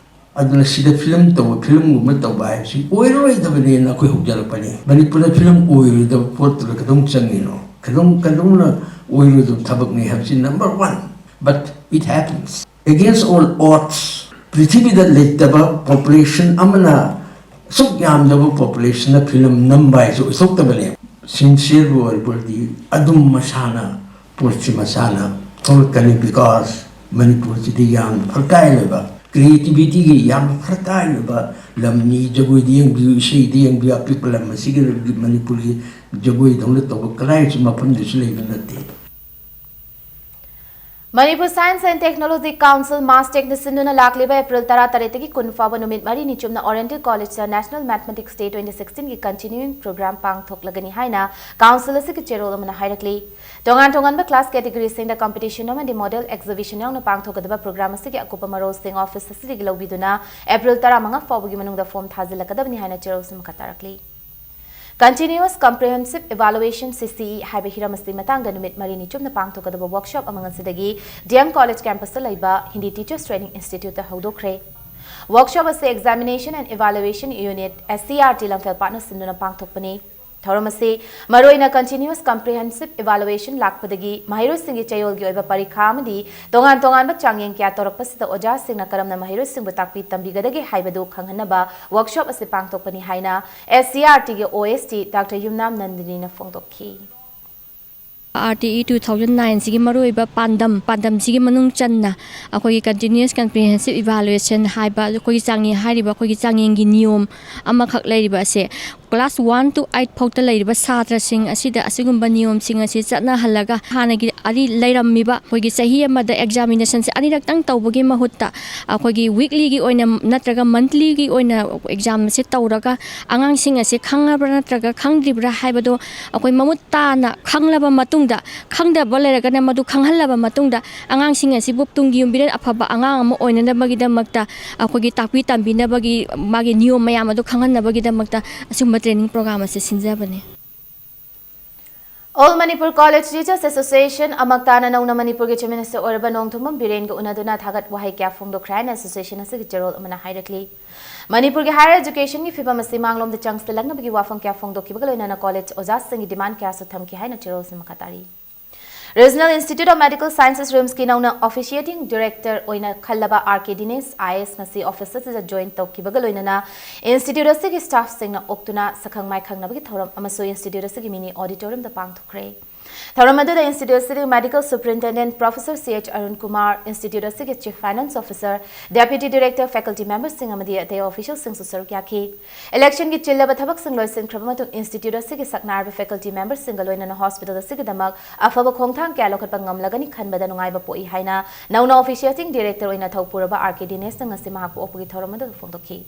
ꯑꯗꯨꯅ ꯁꯤꯗ ꯐꯤꯂꯝ ꯇꯧꯕ, ꯐꯤꯂꯝꯒꯨꯝꯕ ꯇꯧꯕ ꯍꯥꯏꯕꯁꯤ ꯑꯣꯏꯔꯔꯣꯏꯗꯕꯅꯦꯅ ꯑꯩꯈꯣꯏ ꯍꯧꯖꯔꯛꯄꯅꯤ꯫ ꯃꯅꯤꯄꯨꯔꯗ ꯐꯤꯂꯝ ꯑꯣꯏꯔꯣꯏꯗꯕ ꯄꯣꯠꯇꯨꯗ ꯀꯩꯗꯧ ꯆꯪꯉꯤꯅꯣ? ꯀꯩꯗꯧ-, ꯀꯩꯗꯧꯅ ꯑꯣꯏꯔꯣꯏꯗꯕ ꯊꯕꯛꯅꯤ ꯍꯥꯏꯕꯁꯤ number one. But it happens. Against all odds, ꯄ꯭ꯔꯤꯊꯤꯕꯤꯗ ꯂꯩꯇꯕ ꯄꯣꯄꯨꯂꯦꯁꯟ ꯑꯃꯅ, ꯑꯁꯨꯛ ꯌꯥꯝꯂꯕ ꯄꯣꯄꯨꯂꯦꯁꯟꯅ ꯐꯤꯂꯝ ꯅꯝꯕ ꯍꯥꯏꯁꯤ ꯑꯣꯏꯊꯣꯛꯇꯕꯅꯦ꯫ ꯁꯤꯟꯁꯤꯌꯔꯕꯨ ꯑꯣꯏꯔꯕꯗꯤ ꯑꯗꯨꯝ ꯃꯁꯥꯅ, ꯄꯣꯠꯁꯤ ꯃꯁꯥꯅ ꯊꯣꯛꯂꯛꯀꯅꯤ, because ꯃꯅꯤꯄꯨꯔꯁꯤꯗꯤ ꯌꯥꯝꯅ fertile ꯑꯣꯏꯕ, ꯀ꯭ꯔꯤꯌꯦꯇꯤꯕꯤꯇꯤꯒꯤ ꯌꯥꯝꯅ ꯐꯔꯛ ꯇꯥꯔꯤꯕ ꯂꯝꯅꯤ꯫ ꯖꯒꯣꯏꯗ ꯌꯦꯡꯕꯤꯌꯨ, ꯏꯁꯩꯗ ꯌꯦꯡꯕꯤꯌꯨ, ꯑꯄꯤꯛꯄ ꯂꯝ ꯑꯁꯤꯒꯤ ꯃꯅꯤꯄꯨꯔꯒꯤ ꯖꯒꯣꯏꯗꯧꯅ ꯇꯧꯕ ꯀꯗꯥꯏꯁꯨ ꯃꯐꯝꯗꯁꯨ ꯂꯩꯕ ꯅꯠꯇꯦ꯫ Manipur Science and Technology Council, MASTECꯅ ꯁꯤꯟꯗꯨꯅ ꯂꯥꯛꯂꯤꯕ ꯑꯦꯄ꯭ꯔꯤꯜ ꯇꯔꯥ ꯇꯔꯦꯠꯇꯒꯤ ꯀꯨꯟ ꯐꯥꯎꯕ ꯅꯨꯃꯤꯠ ꯃꯔꯤꯅꯤ ꯆꯨꯞꯅ Oriental Collegeꯇ National Mathematics Day twenty sixteenꯒꯤ continuing program ꯄꯥꯡꯊꯣꯛꯂꯒꯅꯤ ꯍꯥꯏꯅ council ꯑꯁꯤꯒꯤ ꯆꯦꯔꯣꯜ ꯑꯃꯅ ꯍꯥꯏꯔꯛꯂꯤ꯫ ꯇꯣꯉꯥꯟ ꯇꯣꯉꯥꯟꯕ class categoryꯁꯤꯡꯗ competition ꯑꯃꯗꯤ model exhibition ꯌꯥꯎꯅ ꯄꯥꯡꯊꯣꯛꯀꯗꯕ program ꯑꯁꯤꯒꯤ ꯑꯀꯨꯞꯄ ꯃꯔꯣꯜꯁꯤꯡ office ꯑꯁꯤꯗꯒꯤ ꯂꯧꯕꯤꯗꯨꯅ ꯑꯦꯄ꯭ꯔꯤꯜ ꯇꯔꯥꯃꯉꯥ ꯐꯥꯎꯕꯒꯤ ꯃꯅꯨꯡꯗ form ꯊꯥꯖꯤꯜꯂꯛꯀꯗꯕꯅꯤ ꯍꯥꯏꯅ ꯆꯦꯔꯣꯜꯁꯤ ꯃꯈꯥ ꯇꯥꯔꯛꯂꯤ꯫ Continuous Comprehensive Evaluation, CCE, ꯍꯥꯏꯕ ꯍꯤꯔꯝ ꯑꯁꯤꯒꯤ ꯃꯇꯥꯡꯗ ꯅꯨꯃꯤꯠ ꯃꯔꯤꯅꯤ ꯆꯨꯞꯅ ꯄꯥꯡꯊꯣꯛꯀꯗꯕ workshop ꯑꯃ ꯉꯁꯤꯗꯒꯤ DM College campusꯇ ꯂꯩꯕ Hindi Teachers Training Instituteꯇ ꯍꯧꯗꯣꯛꯈ꯭ꯔꯦ꯫ Workshop ꯑꯁꯤ Examination and Evaluation Unit, SCERT, ꯂꯝꯐꯦꯜ ꯄꯥꯠꯅ ꯁꯤꯟꯗꯨꯅ ꯄꯥꯡꯊꯣꯛꯄꯅꯤ꯫ ꯊꯧꯔꯝ ꯑꯁꯤ ꯃꯔꯨꯑꯣꯏꯅ Continuous Comprehensive Evaluation ꯂꯥꯛꯄꯗꯒꯤ ꯃꯍꯩꯔꯣꯏꯁꯤꯡꯒꯤ ꯆꯌꯣꯜꯒꯤ ꯑꯣꯏꯕ ꯄꯔꯤꯈꯥ ꯑꯃꯗꯤ ꯇꯣꯉꯥꯟ ꯇꯣꯉꯥꯟꯕ ꯆꯥꯡꯌꯦꯡ ꯀꯌꯥ ꯇꯧꯔꯛꯄꯁꯤꯗ ꯑꯣꯖꯥꯁꯤꯡꯅ ꯀꯔꯝꯅ ꯃꯍꯩꯔꯣꯏꯁꯤꯡꯕꯨ ꯇꯥꯛꯄꯤ ꯇꯝꯕꯤꯒꯗꯒꯦ ꯍꯥꯏꯕꯗꯨ ꯈꯪꯍꯟꯅꯕ workshop ꯑꯁꯤ ꯄꯥꯡꯊꯣꯛꯄꯅꯤ ꯍꯥꯏꯅ SCERTꯒꯤ OSD Doctor ꯌꯨꯝꯅꯥꯝ ꯅꯟꯗꯤꯅꯤꯅ ꯐꯣꯡꯗꯣꯛꯈꯤ꯫ RTE two thousand nineꯁꯤꯒꯤ ꯃꯔꯨꯑꯣꯏꯕ ꯄꯥꯟꯗꯝ, ꯄꯥꯟꯗꯝꯁꯤꯒꯤ ꯃꯅꯨꯡ ꯆꯟꯅ ꯑꯩꯈꯣꯏꯒꯤ Continuous Comprehensive Evaluation ꯍꯥꯏꯕ ꯑꯩꯈꯣꯏꯒꯤ ꯆꯥꯡꯌꯦꯡ ꯍꯥꯏꯔꯤꯕ ꯑꯩꯈꯣꯏꯒꯤ ꯆꯥꯡꯌꯦꯡꯒꯤ ꯅꯤꯌꯣꯝ ꯑꯃꯈꯛ ꯂꯩꯔꯤꯕ ꯑꯁꯦ class one to eight ꯐꯥꯎꯗ ꯂꯩꯔꯤꯕ ꯁꯥꯇ꯭ꯔꯁꯤꯡ ꯑꯁꯤꯗ ꯑꯁꯤꯒꯨꯝꯕ ꯅꯤꯌꯣꯝꯁꯤꯡ ꯑꯁꯤ ꯆꯠꯅꯍꯜꯂꯒ ꯍꯥꯟꯅꯒꯤ ꯑꯔꯤ ꯂꯩꯔꯝꯃꯤꯕ ꯑꯩꯈꯣꯏꯒꯤ ꯆꯍꯤ ꯑꯃꯗ examinationꯁꯦ ꯑꯅꯤꯔꯛꯇꯪ ꯇꯧꯕꯒꯤ ꯃꯍꯨꯠꯇ ꯑꯩꯈꯣꯏꯒꯤ weeklyꯒꯤ ꯑꯣꯏꯅ ꯅꯠꯇ꯭ꯔꯒ monthlyꯒꯤ ꯑꯣꯏꯅ examꯁꯦ ꯇꯧꯔꯒ ꯑꯉꯥꯡꯁꯤꯡ ꯑꯁꯦ ꯈꯪꯉꯕ꯭ꯔꯥ ꯅꯠꯇ꯭ꯔꯒ ꯈꯪꯗ꯭ꯔꯤꯕ꯭ꯔꯥ ꯍꯥꯏꯕꯗꯣ ꯑꯩꯈꯣꯏ ꯃꯃꯨꯠ ꯇꯥꯅ ꯈꯪꯂꯕ ꯃꯇꯨꯡꯗ, ꯈꯪꯗꯕ ꯂꯩꯔꯒꯅ ꯃꯗꯨ ꯈꯪꯍꯜꯂꯕ ꯃꯇꯨꯡꯗ ꯑꯉꯥꯡꯁꯤꯡ ꯑꯁꯤꯕꯨ ꯇꯨꯡꯒꯤ ꯌꯨꯝꯕꯤꯔꯦꯟ ꯑꯐꯕ ꯑꯉꯥꯡ ꯑꯃ ꯑꯣꯏꯅꯅꯕꯒꯤꯗꯃꯛꯇ ꯑꯩꯈꯣꯏꯒꯤ ꯇꯥꯛꯄꯤ ꯇꯝꯕꯤꯅꯕꯒꯤ ꯃꯥꯒꯤ ꯅꯤꯌꯣꯝ ꯃꯌꯥꯝ ꯑꯗꯨ ꯈꯪꯍꯟꯅꯕꯒꯤꯗꯃꯛꯇ ꯑꯁꯤꯒꯨꯝꯕ training program ꯑꯁꯤ ꯁꯤꯟꯖꯕꯅꯤ꯫ All Manipur College Teachers Association, ꯑꯃꯛꯇꯥꯅ ꯅꯧꯅ ꯃꯅꯤꯄꯨꯔꯒꯤ Chief Minister ꯑꯣꯏꯔꯕ ꯅꯣꯡꯊꯣꯝꯕꯝ ꯕꯤꯔꯦꯟꯒ ꯎꯅꯗꯨꯅ ꯊꯥꯒꯠ ꯋꯥꯍꯩ ꯀꯌꯥ ꯐꯣꯡꯗꯣꯛꯈ꯭ꯔꯦ ꯍꯥꯏꯅ association ꯑꯁꯤꯒꯤ ꯆꯦꯔꯣꯜ ꯑꯃꯅ ꯍꯥꯏꯔꯛꯂꯤ꯫ ꯃꯅꯤꯄꯨꯔꯒꯤ higher educationꯒꯤ ꯐꯤꯕꯝ ꯑꯁꯤ ꯃꯥꯡꯂꯣꯝꯗ ꯆꯪꯁꯤꯜꯂꯛꯅꯕꯒꯤ ꯋꯥꯐꯝ ꯀꯌꯥ ꯐꯣꯡꯗꯣꯛꯈꯤꯕꯒ ꯂꯣꯏꯅꯅ college ꯑꯣꯖꯥꯁꯤꯡꯒꯤ demand ꯀꯌꯥꯁꯨ ꯊꯝꯈꯤ ꯍꯥꯏꯅ ꯆꯦꯔꯣꯜꯁꯤ ꯃꯈꯥ ꯇꯥꯔꯤ꯫ Regional Institute of Medical Sciences, RIMSꯀꯤ ꯅꯧꯅ officiating director ꯑꯣꯏꯅ ꯈꯜꯂꯕ R K ꯗꯤꯅꯦꯁ, IAS, ꯉꯁꯤ office ꯑꯁꯤꯗ join ꯇꯧꯈꯤꯕꯒ ꯂꯣꯏꯅꯅ institute ꯑꯁꯤꯒꯤ staffꯁꯤꯡꯅ ꯑꯣꯛꯇꯨꯅ ꯁꯛꯈꯪ ꯃꯥꯏꯈꯪꯅꯕꯒꯤ ꯊꯧꯔꯝ ꯑꯃꯁꯨ institute ꯑꯁꯤꯒꯤ mini auditoriumꯗ ꯄꯥꯡꯊꯣꯛꯈ꯭ꯔꯦ꯫ ꯊꯧꯔꯝ ꯑꯗꯨꯗ institute ꯑꯁꯤꯒꯤ medical superintendent professor C H Arun Kumar, institute ꯑꯁꯤꯒꯤ chief finance officer, deputy director, faculty memberꯁꯤꯡ ꯑꯃꯗꯤ ꯑꯇꯩ officialꯁꯤꯡꯁꯨ ꯁꯔꯨꯛ ꯌꯥꯈꯤ꯫ Electionꯒꯤ ꯆꯤꯜꯂꯕ ꯊꯕꯛꯁꯤꯡ ꯂꯣꯏꯁꯤꯟꯈ꯭ꯔꯕ ꯃꯇꯨꯡ institute ꯑꯁꯤꯒꯤ ꯁꯛꯅꯥꯏꯔꯕ faculty memberꯁꯤꯡꯒ ꯂꯣꯏꯅꯅ hospital ꯑꯁꯤꯒꯤꯗꯃꯛ ꯑꯐꯕ ꯈꯣꯡꯊꯥꯡ ꯀꯌꯥ ꯂꯧꯈꯠꯄ ꯉꯝꯂꯒꯅꯤ ꯈꯟꯕꯗ ꯅꯨꯡꯉꯥꯏꯕ ꯄꯣꯛꯏ ꯍꯥꯏꯅ ꯅꯧꯅ officiating director ꯑꯣꯏꯅ ꯊꯧꯄꯨꯔꯕ R K ꯗꯤꯅꯦꯁꯅ ꯉꯁꯤ ꯃꯍꯥꯛꯄꯨ ꯑꯣꯛꯄꯒꯤ ꯊꯧꯔꯝ ꯑꯗꯨꯗ ꯐꯣꯡꯗꯣꯛꯈꯤ꯫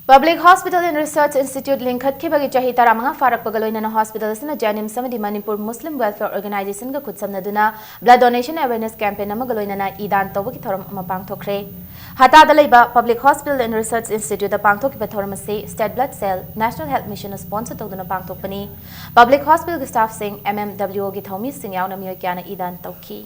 Public Hospital and Research Institute ꯂꯤꯡꯈꯠꯈꯤꯕꯒꯤ ꯆꯍꯤ ꯇꯔꯥꯃꯉꯥ ꯐꯥꯔꯛꯄꯒ ꯂꯣꯏꯅꯅ hospital ꯑꯁꯤꯅ JNIMS ꯑꯃꯗꯤ Manipur Muslim Welfare Organizationꯒ ꯈꯨꯠꯁꯝꯅꯗꯨꯅ blood donation awareness campaign ꯑꯃꯒ ꯂꯣꯏꯅꯅ ꯏ ꯗꯥꯟ ꯇꯧꯕꯒꯤ ꯊꯧꯔꯝ ꯑꯃ ꯄꯥꯡꯊꯣꯛꯈ꯭ꯔꯦ꯫ ꯍꯇꯥꯗ ꯂꯩꯕ Public Hospital and Research Instituteꯇ ꯄꯥꯡꯊꯣꯛꯈꯤꯕ ꯊꯧꯔꯝ ꯑꯁꯤ State Blood Cell, National Health Missionꯅ sponsor ꯇꯧꯗꯨꯅ ꯄꯥꯡꯊꯣꯛꯄꯅꯤ꯫ Public Hospitalꯒꯤ staffꯁꯤꯡ, MMWOꯒꯤ ꯊꯧꯃꯤꯁꯤꯡ ꯌꯥꯎꯅ ꯃꯤꯑꯣꯏ ꯀꯌꯥꯅ ꯏ ꯗꯥꯟ ꯇꯧꯈꯤ꯫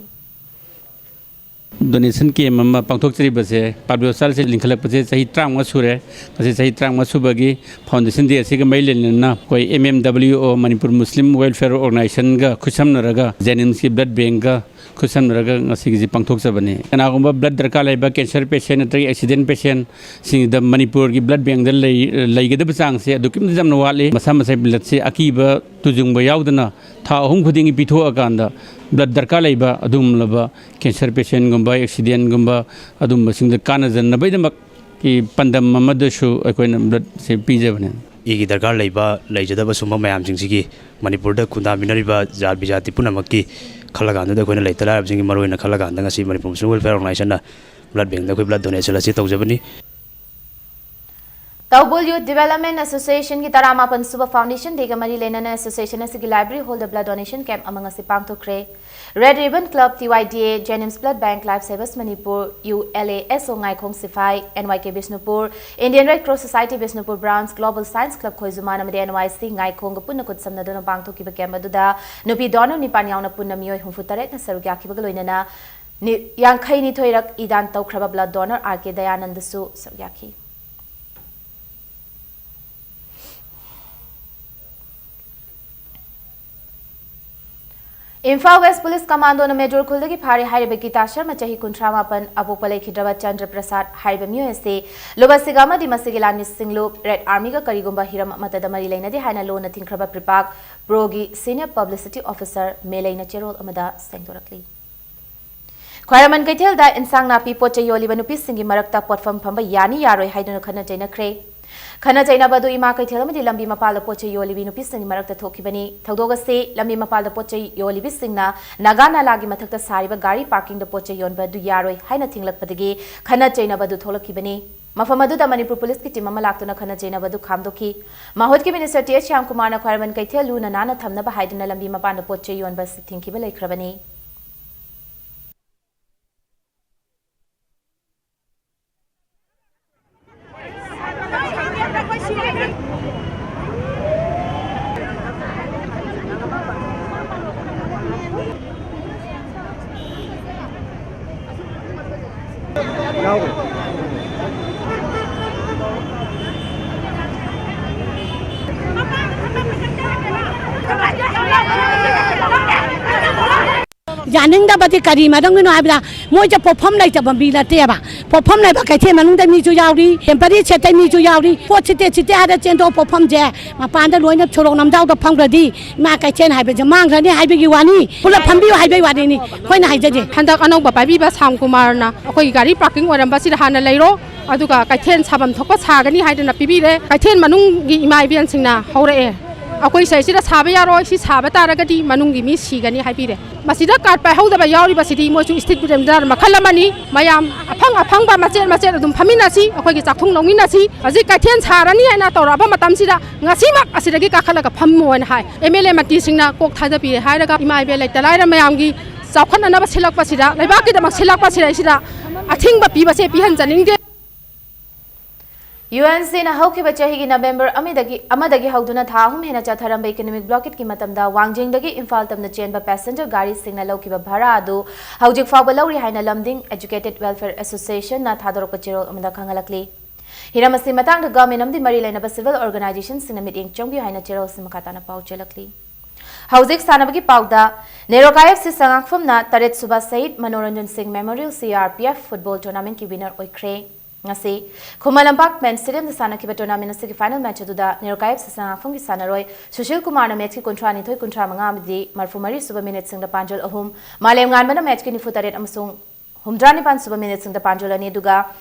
Donation camp ꯑꯃ ꯄꯥꯡꯊꯣꯛꯆꯔꯤꯕꯁꯦ, Public Hospitalꯁꯦ ꯂꯤꯡꯈꯠꯂꯛꯄꯁꯦ ꯆꯍꯤ ꯇꯔꯥꯃꯉꯥ ꯁꯨꯔꯦ꯫ ꯉꯁꯤ ꯆꯍꯤ ꯇꯔꯥꯃꯉꯥ ꯁꯨꯕꯒꯤ foundation day ꯑꯁꯤꯒ ꯃꯔꯤ ꯂꯩꯅꯅ ꯑꯩꯈꯣꯏ MMWO, Manipur Muslim Welfare Organizationꯒ ꯈꯨꯠꯁꯝꯅꯔꯒ JNIMSꯀꯤ blood bankꯀ ꯈꯨꯠꯁꯝꯅꯔꯒ ꯉꯁꯤꯒꯤꯁꯤ ꯄꯥꯡꯊꯣꯛꯆꯕꯅꯤ꯫ ꯀꯅꯥꯒꯨꯝꯕ blood ꯗꯔꯀꯥꯔ ꯂꯩꯕ cancer patient ꯅꯠꯇ꯭ꯔꯒ accident patientꯁꯤꯡꯗ ꯃꯅꯤꯄꯨꯔꯒꯤ blood bankꯗ ꯂꯩ-, ꯂꯩꯒꯗꯕ ꯆꯥꯡꯁꯦ ꯑꯗꯨꯛꯀꯤ ꯃꯇꯤꯛ ꯌꯥꯝꯅ ꯋꯥꯠꯂꯤ꯫ ꯃꯁꯥ ꯃꯁꯥꯒꯤ bloodꯁꯦ ꯑꯀꯤꯕ ꯇꯨꯖꯨꯡꯕ ꯌꯥꯎꯗꯅ ꯊꯥ ꯑꯍꯨꯝ ꯈꯨꯗꯤꯡꯒꯤ ꯄꯤꯊꯣꯛꯑꯀꯥꯟꯗ blood ꯗꯔꯀꯥꯔ ꯂꯩꯕ ꯑꯗꯨꯒꯨꯝꯂꯕ cancer patientꯒꯨꯝꯕ, accidentꯒꯨꯝꯕ ꯑꯗꯨꯒꯨꯝꯕꯁꯤꯡꯗ ꯀꯥꯟꯅꯖꯅꯕꯒꯤꯗꯃꯛꯀꯤ ꯄꯥꯟꯗꯝ ꯑꯃꯗꯁꯨ ꯑꯩꯈꯣꯏꯅ bloodꯁꯦ ꯄꯤꯖꯕꯅꯦ꯫ ꯏꯒꯤ ꯗꯔꯀꯥꯔ ꯂꯩꯕ, ꯂꯩꯖꯗꯕ ꯁꯨꯝꯕ ꯃꯌꯥꯝꯁꯤꯡꯁꯤꯒꯤ ꯃꯅꯤꯄꯨꯔꯗ ꯈꯨꯟꯗꯥꯃꯤꯟꯅꯔꯤꯕ ꯖꯥꯠ ꯕꯤꯖꯥꯇꯤ ꯄꯨꯝꯅꯃꯛꯀꯤ ꯈꯜꯂꯀꯥꯟꯗꯨꯗ ꯑꯩꯈꯣꯏꯅ ꯂꯩꯇ ꯂꯥꯏꯔꯕꯁꯤꯡꯒꯤ ꯃꯔꯨꯑꯣꯏꯅ ꯈꯜꯂꯀꯥꯟꯗ ꯉꯁꯤ Manipur Muslim Welfare Organizationꯅ blood bankꯗ ꯑꯩꯈꯣꯏ blood donation ꯑꯁꯤ ꯇꯧꯖꯕꯅꯤ꯫ ꯇꯧꯕꯨꯜ Youth Development Associationꯒꯤ ꯇꯔꯥꯃꯥꯄꯟ ꯁꯨꯕ foundation dayꯒ ꯃꯔꯤ ꯂꯩꯅꯅ association ꯑꯁꯤꯒꯤ library hallꯗ blood donation camp ꯑꯃ ꯉꯁꯤ ꯄꯥꯡꯊꯣꯛꯈ꯭ꯔꯦ꯫ Red Ribbon Club, TYDA, JNIMS Blood Bank, Life Savers Manipur, ULASO ꯉꯥꯏꯈꯣꯡ ꯁꯤꯐꯥꯏ, NYK Bishnupur, Indian Red Cross Society Bishnupur branch, Global Science Club ꯈꯣꯏꯖꯨꯃꯥꯟ ꯑꯃꯗꯤ NYC ꯉꯥꯏꯈꯣꯡꯒ ꯄꯨꯟꯅ ꯈꯨꯠꯁꯝꯅꯗꯨꯅ ꯄꯥꯡꯊꯣꯛꯈꯤꯕ camp ꯑꯗꯨꯗ ꯅꯨꯄꯤ donor ꯅꯤꯄꯥꯟ ꯌꯥꯎꯅ ꯄꯨꯟꯅ ꯃꯤꯑꯣꯏ ꯍꯨꯝꯐꯨ ꯇꯔꯦꯠꯅ ꯁꯔꯨꯛ ꯌꯥꯈꯤꯕꯒ ꯂꯣꯏꯅꯅ ꯅꯤ-, ꯌꯥꯡꯈꯩ ꯅꯤꯊꯣꯏꯔꯛ ꯏ ꯗꯥꯟ ꯇꯧꯈ꯭ꯔꯕ blood donor R K ꯗꯌꯥꯅꯟꯗꯁꯨ ꯁꯔꯨꯛ ꯌꯥꯈꯤ꯫ ꯏꯝꯐꯥꯜ ꯋꯦꯁ ꯄꯨꯂꯤꯁ ꯀꯃꯥꯟꯗꯣꯅ ꯃꯦꯖꯣꯔ ꯈꯨꯜꯗꯒꯤ ꯐꯥꯔꯦ ꯍꯥꯏꯔꯤꯕ ꯒꯤꯇꯥ ꯁꯔꯃ, ꯆꯍꯤ ꯀꯨꯟꯊ꯭ꯔꯥ ꯃꯥꯄꯟ, ꯑꯄꯣꯛꯄ ꯂꯩꯈꯤꯗ꯭ꯔꯕ ꯆꯟꯗ꯭ꯔ ꯄ꯭ꯔꯁꯥꯗ ꯍꯥꯏꯔꯤꯕ ꯃꯤꯑꯣꯏ ꯑꯁꯤ ꯂꯨꯕ ꯁꯤꯒ ꯑꯃꯗꯤ ꯃꯁꯤꯒꯤ ꯂꯥꯟꯃꯤꯁꯤꯡꯂꯨ ꯔꯦꯗ ꯑꯥꯔꯃꯤꯒ ꯀꯔꯤꯒꯨꯝꯕ ꯍꯤꯔꯝ ꯑꯃꯠꯇꯗ ꯃꯔꯤ ꯂꯩꯅꯗꯦ ꯍꯥꯏꯅ ꯂꯣꯟꯅ ꯊꯤꯡꯈ꯭ꯔꯕ ꯄ꯭ꯔꯤꯄꯥꯛ ꯄ꯭ꯔꯣꯒꯤ ꯁꯤꯅꯤꯌꯔ ꯄꯕ꯭ꯂꯤꯁꯤꯇꯤ ꯑꯣꯐꯤꯁꯔ ꯃꯦꯂꯩꯅ ꯆꯦꯔꯣꯜ ꯑꯃꯗ ꯁꯦꯡꯗꯣꯔꯛꯂꯤ꯫ ꯈ꯭ꯋꯥꯏꯔꯝꯕꯟ ꯀꯩꯊꯦꯜꯗ ꯏꯟꯁꯥꯡ ꯅꯥꯄꯤ ꯄꯣꯠ ꯆꯩ ꯌꯣꯜꯂꯤꯕ ꯅꯨꯄꯤꯁꯤꯡꯒꯤ ꯃꯔꯛꯇ ꯄꯣꯠꯐꯝ ꯐꯝꯕ ꯌꯥꯅꯤ ꯌꯥꯔꯣꯏ ꯍꯥꯏꯗꯨꯅ ꯈꯠꯅ ꯆꯩꯅꯈ꯭ꯔꯦ꯫ ꯈꯠꯅ ꯆꯩꯅꯕ ꯑꯗꯨ ꯏꯃꯥ ꯀꯩꯊꯦꯜ ꯑꯃꯗꯤ ꯂꯝꯕꯤ ꯃꯄꯥꯜꯗ ꯄꯣꯠ ꯆꯩ ꯌꯣꯜꯂꯤꯕꯤ ꯅꯨꯄꯤꯁꯤꯡꯒꯤ ꯃꯔꯛꯇ ꯊꯣꯛꯈꯤꯕꯅꯤ꯫ ꯊꯧꯗꯣꯛ ꯑꯁꯤ ꯂꯝꯕꯤ ꯃꯄꯥꯜꯗ ꯄꯣꯠ ꯆꯩ ꯌꯣꯜꯂꯤꯕꯤꯁꯤꯡꯅ ꯅꯥꯒꯥ ꯅꯥꯂꯥꯒꯤ ꯃꯊꯛꯇ ꯁꯥꯔꯤꯕ ꯒꯥꯔꯤ ꯄꯥꯔꯀꯤꯡꯗ ꯄꯣꯠ ꯆꯩ ꯌꯣꯟꯕ ꯑꯗꯨ ꯌꯥꯔꯣꯏ ꯍꯥꯏꯅ ꯊꯤꯡꯂꯛꯄꯗꯒꯤ ꯈꯠꯅ ꯆꯩꯅꯕ ꯑꯗꯨ ꯊꯣꯛꯂꯛꯈꯤꯕꯅꯤ꯫ ꯃꯐꯝ ꯑꯗꯨꯗ ꯃꯅꯤꯄꯨꯔ ꯄꯨꯂꯤꯁꯀꯤ ꯇꯤꯝ ꯑꯃ ꯂꯥꯛꯇꯨꯅ ꯈꯠꯅ ꯆꯩꯅꯕ ꯑꯗꯨ ꯈꯥꯝꯗꯣꯛꯈꯤ꯫ ꯃꯍꯨꯠꯀꯤ ꯃꯤꯅꯤꯁꯇꯔ ꯇꯤ ꯑꯦꯁ ꯁ꯭ꯌꯥꯝꯀꯨꯃꯥꯔꯅ ꯈ꯭ꯋꯥꯏꯔꯝꯕꯟ ꯀꯩꯊꯦꯜ ꯂꯨꯅ ꯅꯥꯟꯅ ꯊꯝꯅꯕ ꯍꯥꯏꯗꯨꯅ ꯂꯝꯕꯤ ꯃꯄꯥꯟꯗ ꯄꯣꯠ ꯆꯩ ꯌꯣꯟꯕ ꯑꯁꯤ ꯊꯤꯡꯈꯤꯕ ꯂꯩꯈ꯭ꯔꯕꯅꯤ꯫ ꯌꯥꯅꯤꯡꯗꯕꯗꯤ ꯀꯔꯤ ꯃꯔꯝꯒꯤꯅꯣ ꯍꯥꯏꯕꯗ, ꯃꯣꯏꯁꯦ ꯄꯣꯠꯐꯝ ꯂꯩꯇꯕ ꯃꯤ ꯅꯠꯇꯦꯕ꯫ ꯄꯣꯠꯐꯝ ꯂꯩꯕ ꯀꯩꯊꯦꯜ ꯃꯅꯨꯡꯗ ꯃꯤꯁꯨ ꯌꯥꯎꯔꯤ, ꯇꯦꯝꯄꯔꯤ ꯁꯦꯠꯇ ꯃꯤꯁꯨ ꯌꯥꯎꯔꯤ꯫ ꯄꯣꯠ ꯁꯤꯠꯇꯦ ꯁꯤꯠꯇꯦ ꯍꯥꯏꯔ ꯆꯦꯟꯊꯣꯛ ꯄꯣꯠꯐꯝꯁꯦ ꯃꯄꯥꯟꯗ ꯂꯣꯏꯅ ꯁꯣꯔꯣꯛ ꯂꯝꯖꯥꯎꯗ ꯐꯝꯈ꯭ꯔꯗꯤ ꯏꯃꯥ ꯀꯩꯊꯦꯜ ꯍꯥꯏꯕꯁꯦ ꯃꯥꯡꯈ꯭ꯔꯅꯤ ꯍꯥꯏꯕꯒꯤ ꯋꯥꯅꯤ꯫ ꯄꯨꯂꯞ ꯐꯝꯕꯤꯌꯨ ꯍꯥꯏꯕꯒꯤ ꯋꯥꯅꯤꯅꯤ ꯑꯩꯈꯣꯏꯅ ꯍꯥꯏꯖꯒꯦ꯫ ꯍꯟꯗꯛ ꯑꯅꯧꯕ ꯄꯥꯏꯕꯤꯕ ꯁ꯭ꯌꯥꯝ ꯀꯨꯃꯥꯔꯅ ꯑꯩꯈꯣꯏꯒꯤ ꯒꯥꯔꯤ ꯄꯥꯔꯀꯤꯡ ꯑꯣꯏꯔꯝꯕꯁꯤꯗ ꯍꯥꯟꯅ ꯂꯩꯔꯣ, ꯑꯗꯨꯒ ꯀꯩꯊꯦꯜ ꯁꯥꯐꯝ ꯊꯣꯛꯄ ꯁꯥꯒꯅꯤ ꯍꯥꯏꯗꯅ ꯄꯤꯕꯤꯔꯦ꯫ ꯀꯩꯊꯦꯜ ꯃꯅꯨꯡꯒꯤ ꯏꯃꯥ ꯏꯕꯦꯟꯁꯤꯡꯅ ꯍꯧꯔꯛꯑꯦ, "ꯑꯩꯈꯣꯏ ꯁꯤꯗ ꯁꯥꯕ ꯌꯥꯔꯣꯏ, ꯁꯤ ꯁꯥꯕ ꯇꯥꯔꯒꯗꯤ ꯃꯅꯨꯡꯒꯤ ꯃꯤ ꯁꯤꯒꯅꯤ" ꯍꯥꯏꯕꯤꯔꯦ꯫ ꯃꯁꯤꯗ ꯀꯥꯔꯗ ꯄꯥꯏꯍꯧꯗꯕ ꯌꯥꯎꯔꯤꯕꯁꯤꯗꯤ ꯃꯣꯏꯁꯨ ꯏꯁꯇ꯭ꯔꯤꯠ ꯚꯦꯟꯗꯔ ꯃꯈꯜ ꯑꯃꯅꯤ꯫ ꯃꯌꯥꯝ ꯑꯐꯪ ꯑꯐꯪꯕ ꯃꯆꯦꯠ ꯃꯆꯦꯠ ꯑꯗꯨꯝ ꯐꯝꯃꯤꯟꯅꯁꯤ, ꯑꯩꯈꯣꯏꯒꯤ ꯆꯥꯛꯊꯨꯡ ꯂꯧꯃꯤꯟꯅꯁꯤ꯫ ꯍꯧꯖꯤꯛ ꯀꯩꯊꯦꯜ ꯁꯥꯔꯅꯤ ꯍꯥꯏꯅ ꯇꯧꯔꯛꯑꯕ ꯃꯇꯝꯁꯤꯗ ꯉꯁꯤꯃꯛ ꯑꯁꯤꯗꯒꯤ ꯀꯥꯈꯠꯂꯒ ꯐꯝꯃꯣ ꯍꯥꯏꯅ ꯍꯥꯏ꯫ ꯑꯦꯝ ꯑꯦꯜ ꯑꯦ ꯃꯟꯇ꯭ꯔꯤꯁꯤꯡꯅ ꯀꯣꯛ ꯊꯥꯗꯕꯤꯔꯦ ꯍꯥꯏꯔꯒ ꯏꯃꯥ ꯏꯕꯦꯜ ꯂꯩꯇ ꯂꯥꯏꯔ ꯃꯌꯥꯝꯒꯤ ꯆꯥꯎꯈꯠꯅꯅꯕ ꯁꯤꯜꯂꯛꯄꯁꯤꯗ, ꯂꯩꯕꯥꯛꯀꯤꯗꯃꯛ ꯁꯤꯜꯂꯛꯄꯁꯤꯗ ꯑꯊꯤꯡꯕ ꯄꯤꯕꯁꯦ ꯄꯤꯍꯟꯖꯅꯤꯡꯗꯦ꯫ ꯌꯨ ꯑꯦꯟ ꯁꯤꯅ ꯍꯧꯈꯤꯕ ꯆꯍꯤꯒꯤ ꯅꯕꯦꯝꯕꯔ ꯑꯃꯗꯒꯤ, ꯑꯃꯗꯒꯤ ꯍꯧꯗꯨꯅ ꯊꯥ ꯑꯍꯨꯝ ꯍꯦꯟꯅ ꯆꯠꯊꯔꯝꯕ economic blockade ꯀꯤ ꯃꯇꯝꯗ ꯋꯥꯡꯖꯤꯡꯗꯒꯤ ꯏꯝꯐꯥꯜ ꯇꯝꯅ ꯆꯦꯟꯕ passenger ꯒꯥꯔꯤꯁꯤꯡꯅ ꯂꯧꯈꯤꯕ ꯚꯥꯔꯥ ꯑꯗꯨ ꯍꯧꯖꯤꯛ ꯐꯥꯎꯕ ꯂꯧꯔꯤ ꯍꯥꯏꯅ ꯂꯝꯗꯤꯡ Educated Welfare Association ꯅ ꯊꯥꯗꯣꯔꯛꯄ ꯆꯦꯔꯣꯜ ꯑꯃꯗ ꯈꯪꯍꯜꯂꯛꯂꯤ꯫ ꯍꯤꯔꯝ ꯑꯁꯤ ꯃꯇꯥꯡꯗ government ꯑꯃꯗꯤ ꯃꯔꯤ ꯂꯩꯅꯕ civil organization ꯁꯤꯡꯅ ꯃꯤꯠꯌꯦꯡ ꯆꯪꯕꯤꯌꯨ ꯍꯥꯏꯅ ꯆꯦꯔꯣꯜ ꯑꯁꯤ ꯃꯈꯥ ꯇꯥꯅ ꯄꯥꯎ ꯆꯦꯜꯂꯛꯂꯤ꯫ ꯍꯧꯖꯤꯛ ꯁꯥꯟꯅꯕꯒꯤ ꯄꯥꯎꯗ, ꯅꯦꯔꯣꯀꯥ ꯑꯦꯐ ꯁꯤ ꯁꯉꯥꯛꯐꯝꯅ ꯇꯔꯦꯠ ꯁꯨꯕ ꯁꯍꯤꯗ Manoranjan Singh memorial C R P F football ꯇꯣꯔꯅꯥꯃꯦꯟꯠꯀꯤ ꯋꯤꯅꯔ ꯑꯣꯏꯈ꯭ꯔꯦ꯫ ꯉꯁꯤ ꯈꯨꯃꯟ ꯂꯝꯄꯥꯛ ꯃꯦꯟ ꯁ꯭ꯇꯦꯗꯤꯌꯝꯗ ꯁꯥꯟꯅꯈꯤꯕ ꯇꯣꯔꯅꯥꯃꯦꯟꯠ ꯑꯁꯤꯒꯤ ꯐꯥꯏꯅꯦꯜ ꯃꯦꯆ ꯑꯗꯨꯗ ꯅꯦꯔꯣꯀꯥ ꯑꯦꯐ ꯁꯤ ꯁꯉꯥꯛꯐꯝꯒꯤ ꯁꯥꯟꯅꯔꯣꯏ ꯁꯨꯁꯤꯜ ꯀꯨꯃꯥꯔꯅ ꯃꯦꯆꯀꯤ ꯀꯨꯟꯊ꯭ꯔꯥ ꯅꯤꯊꯣꯏ, ꯀꯨꯟꯊ꯭ꯔꯥ ꯃꯉꯥ ꯑꯃꯗꯤ ꯃꯔꯐꯨ ꯃꯔꯤ ꯁꯨꯕ ꯃꯤꯅꯤꯠꯁꯤꯡꯗ ꯄꯥꯟꯖꯜ ꯑꯍꯨꯝ, ꯃꯥꯂꯦꯝ ꯉꯥꯟꯕꯅ ꯃꯦꯆꯀꯤ ꯅꯤꯐꯨ ꯇꯔꯦꯠ ꯑꯃꯁꯨꯡ ꯍꯨꯝꯗ꯭ꯔꯥ ꯅꯤꯄꯥꯟ ꯁꯨꯕ ꯃꯤꯅꯤꯠꯁꯤꯡꯗ ꯄꯥꯟꯖꯜ ꯑꯅꯤ, ꯑꯗꯨꯒ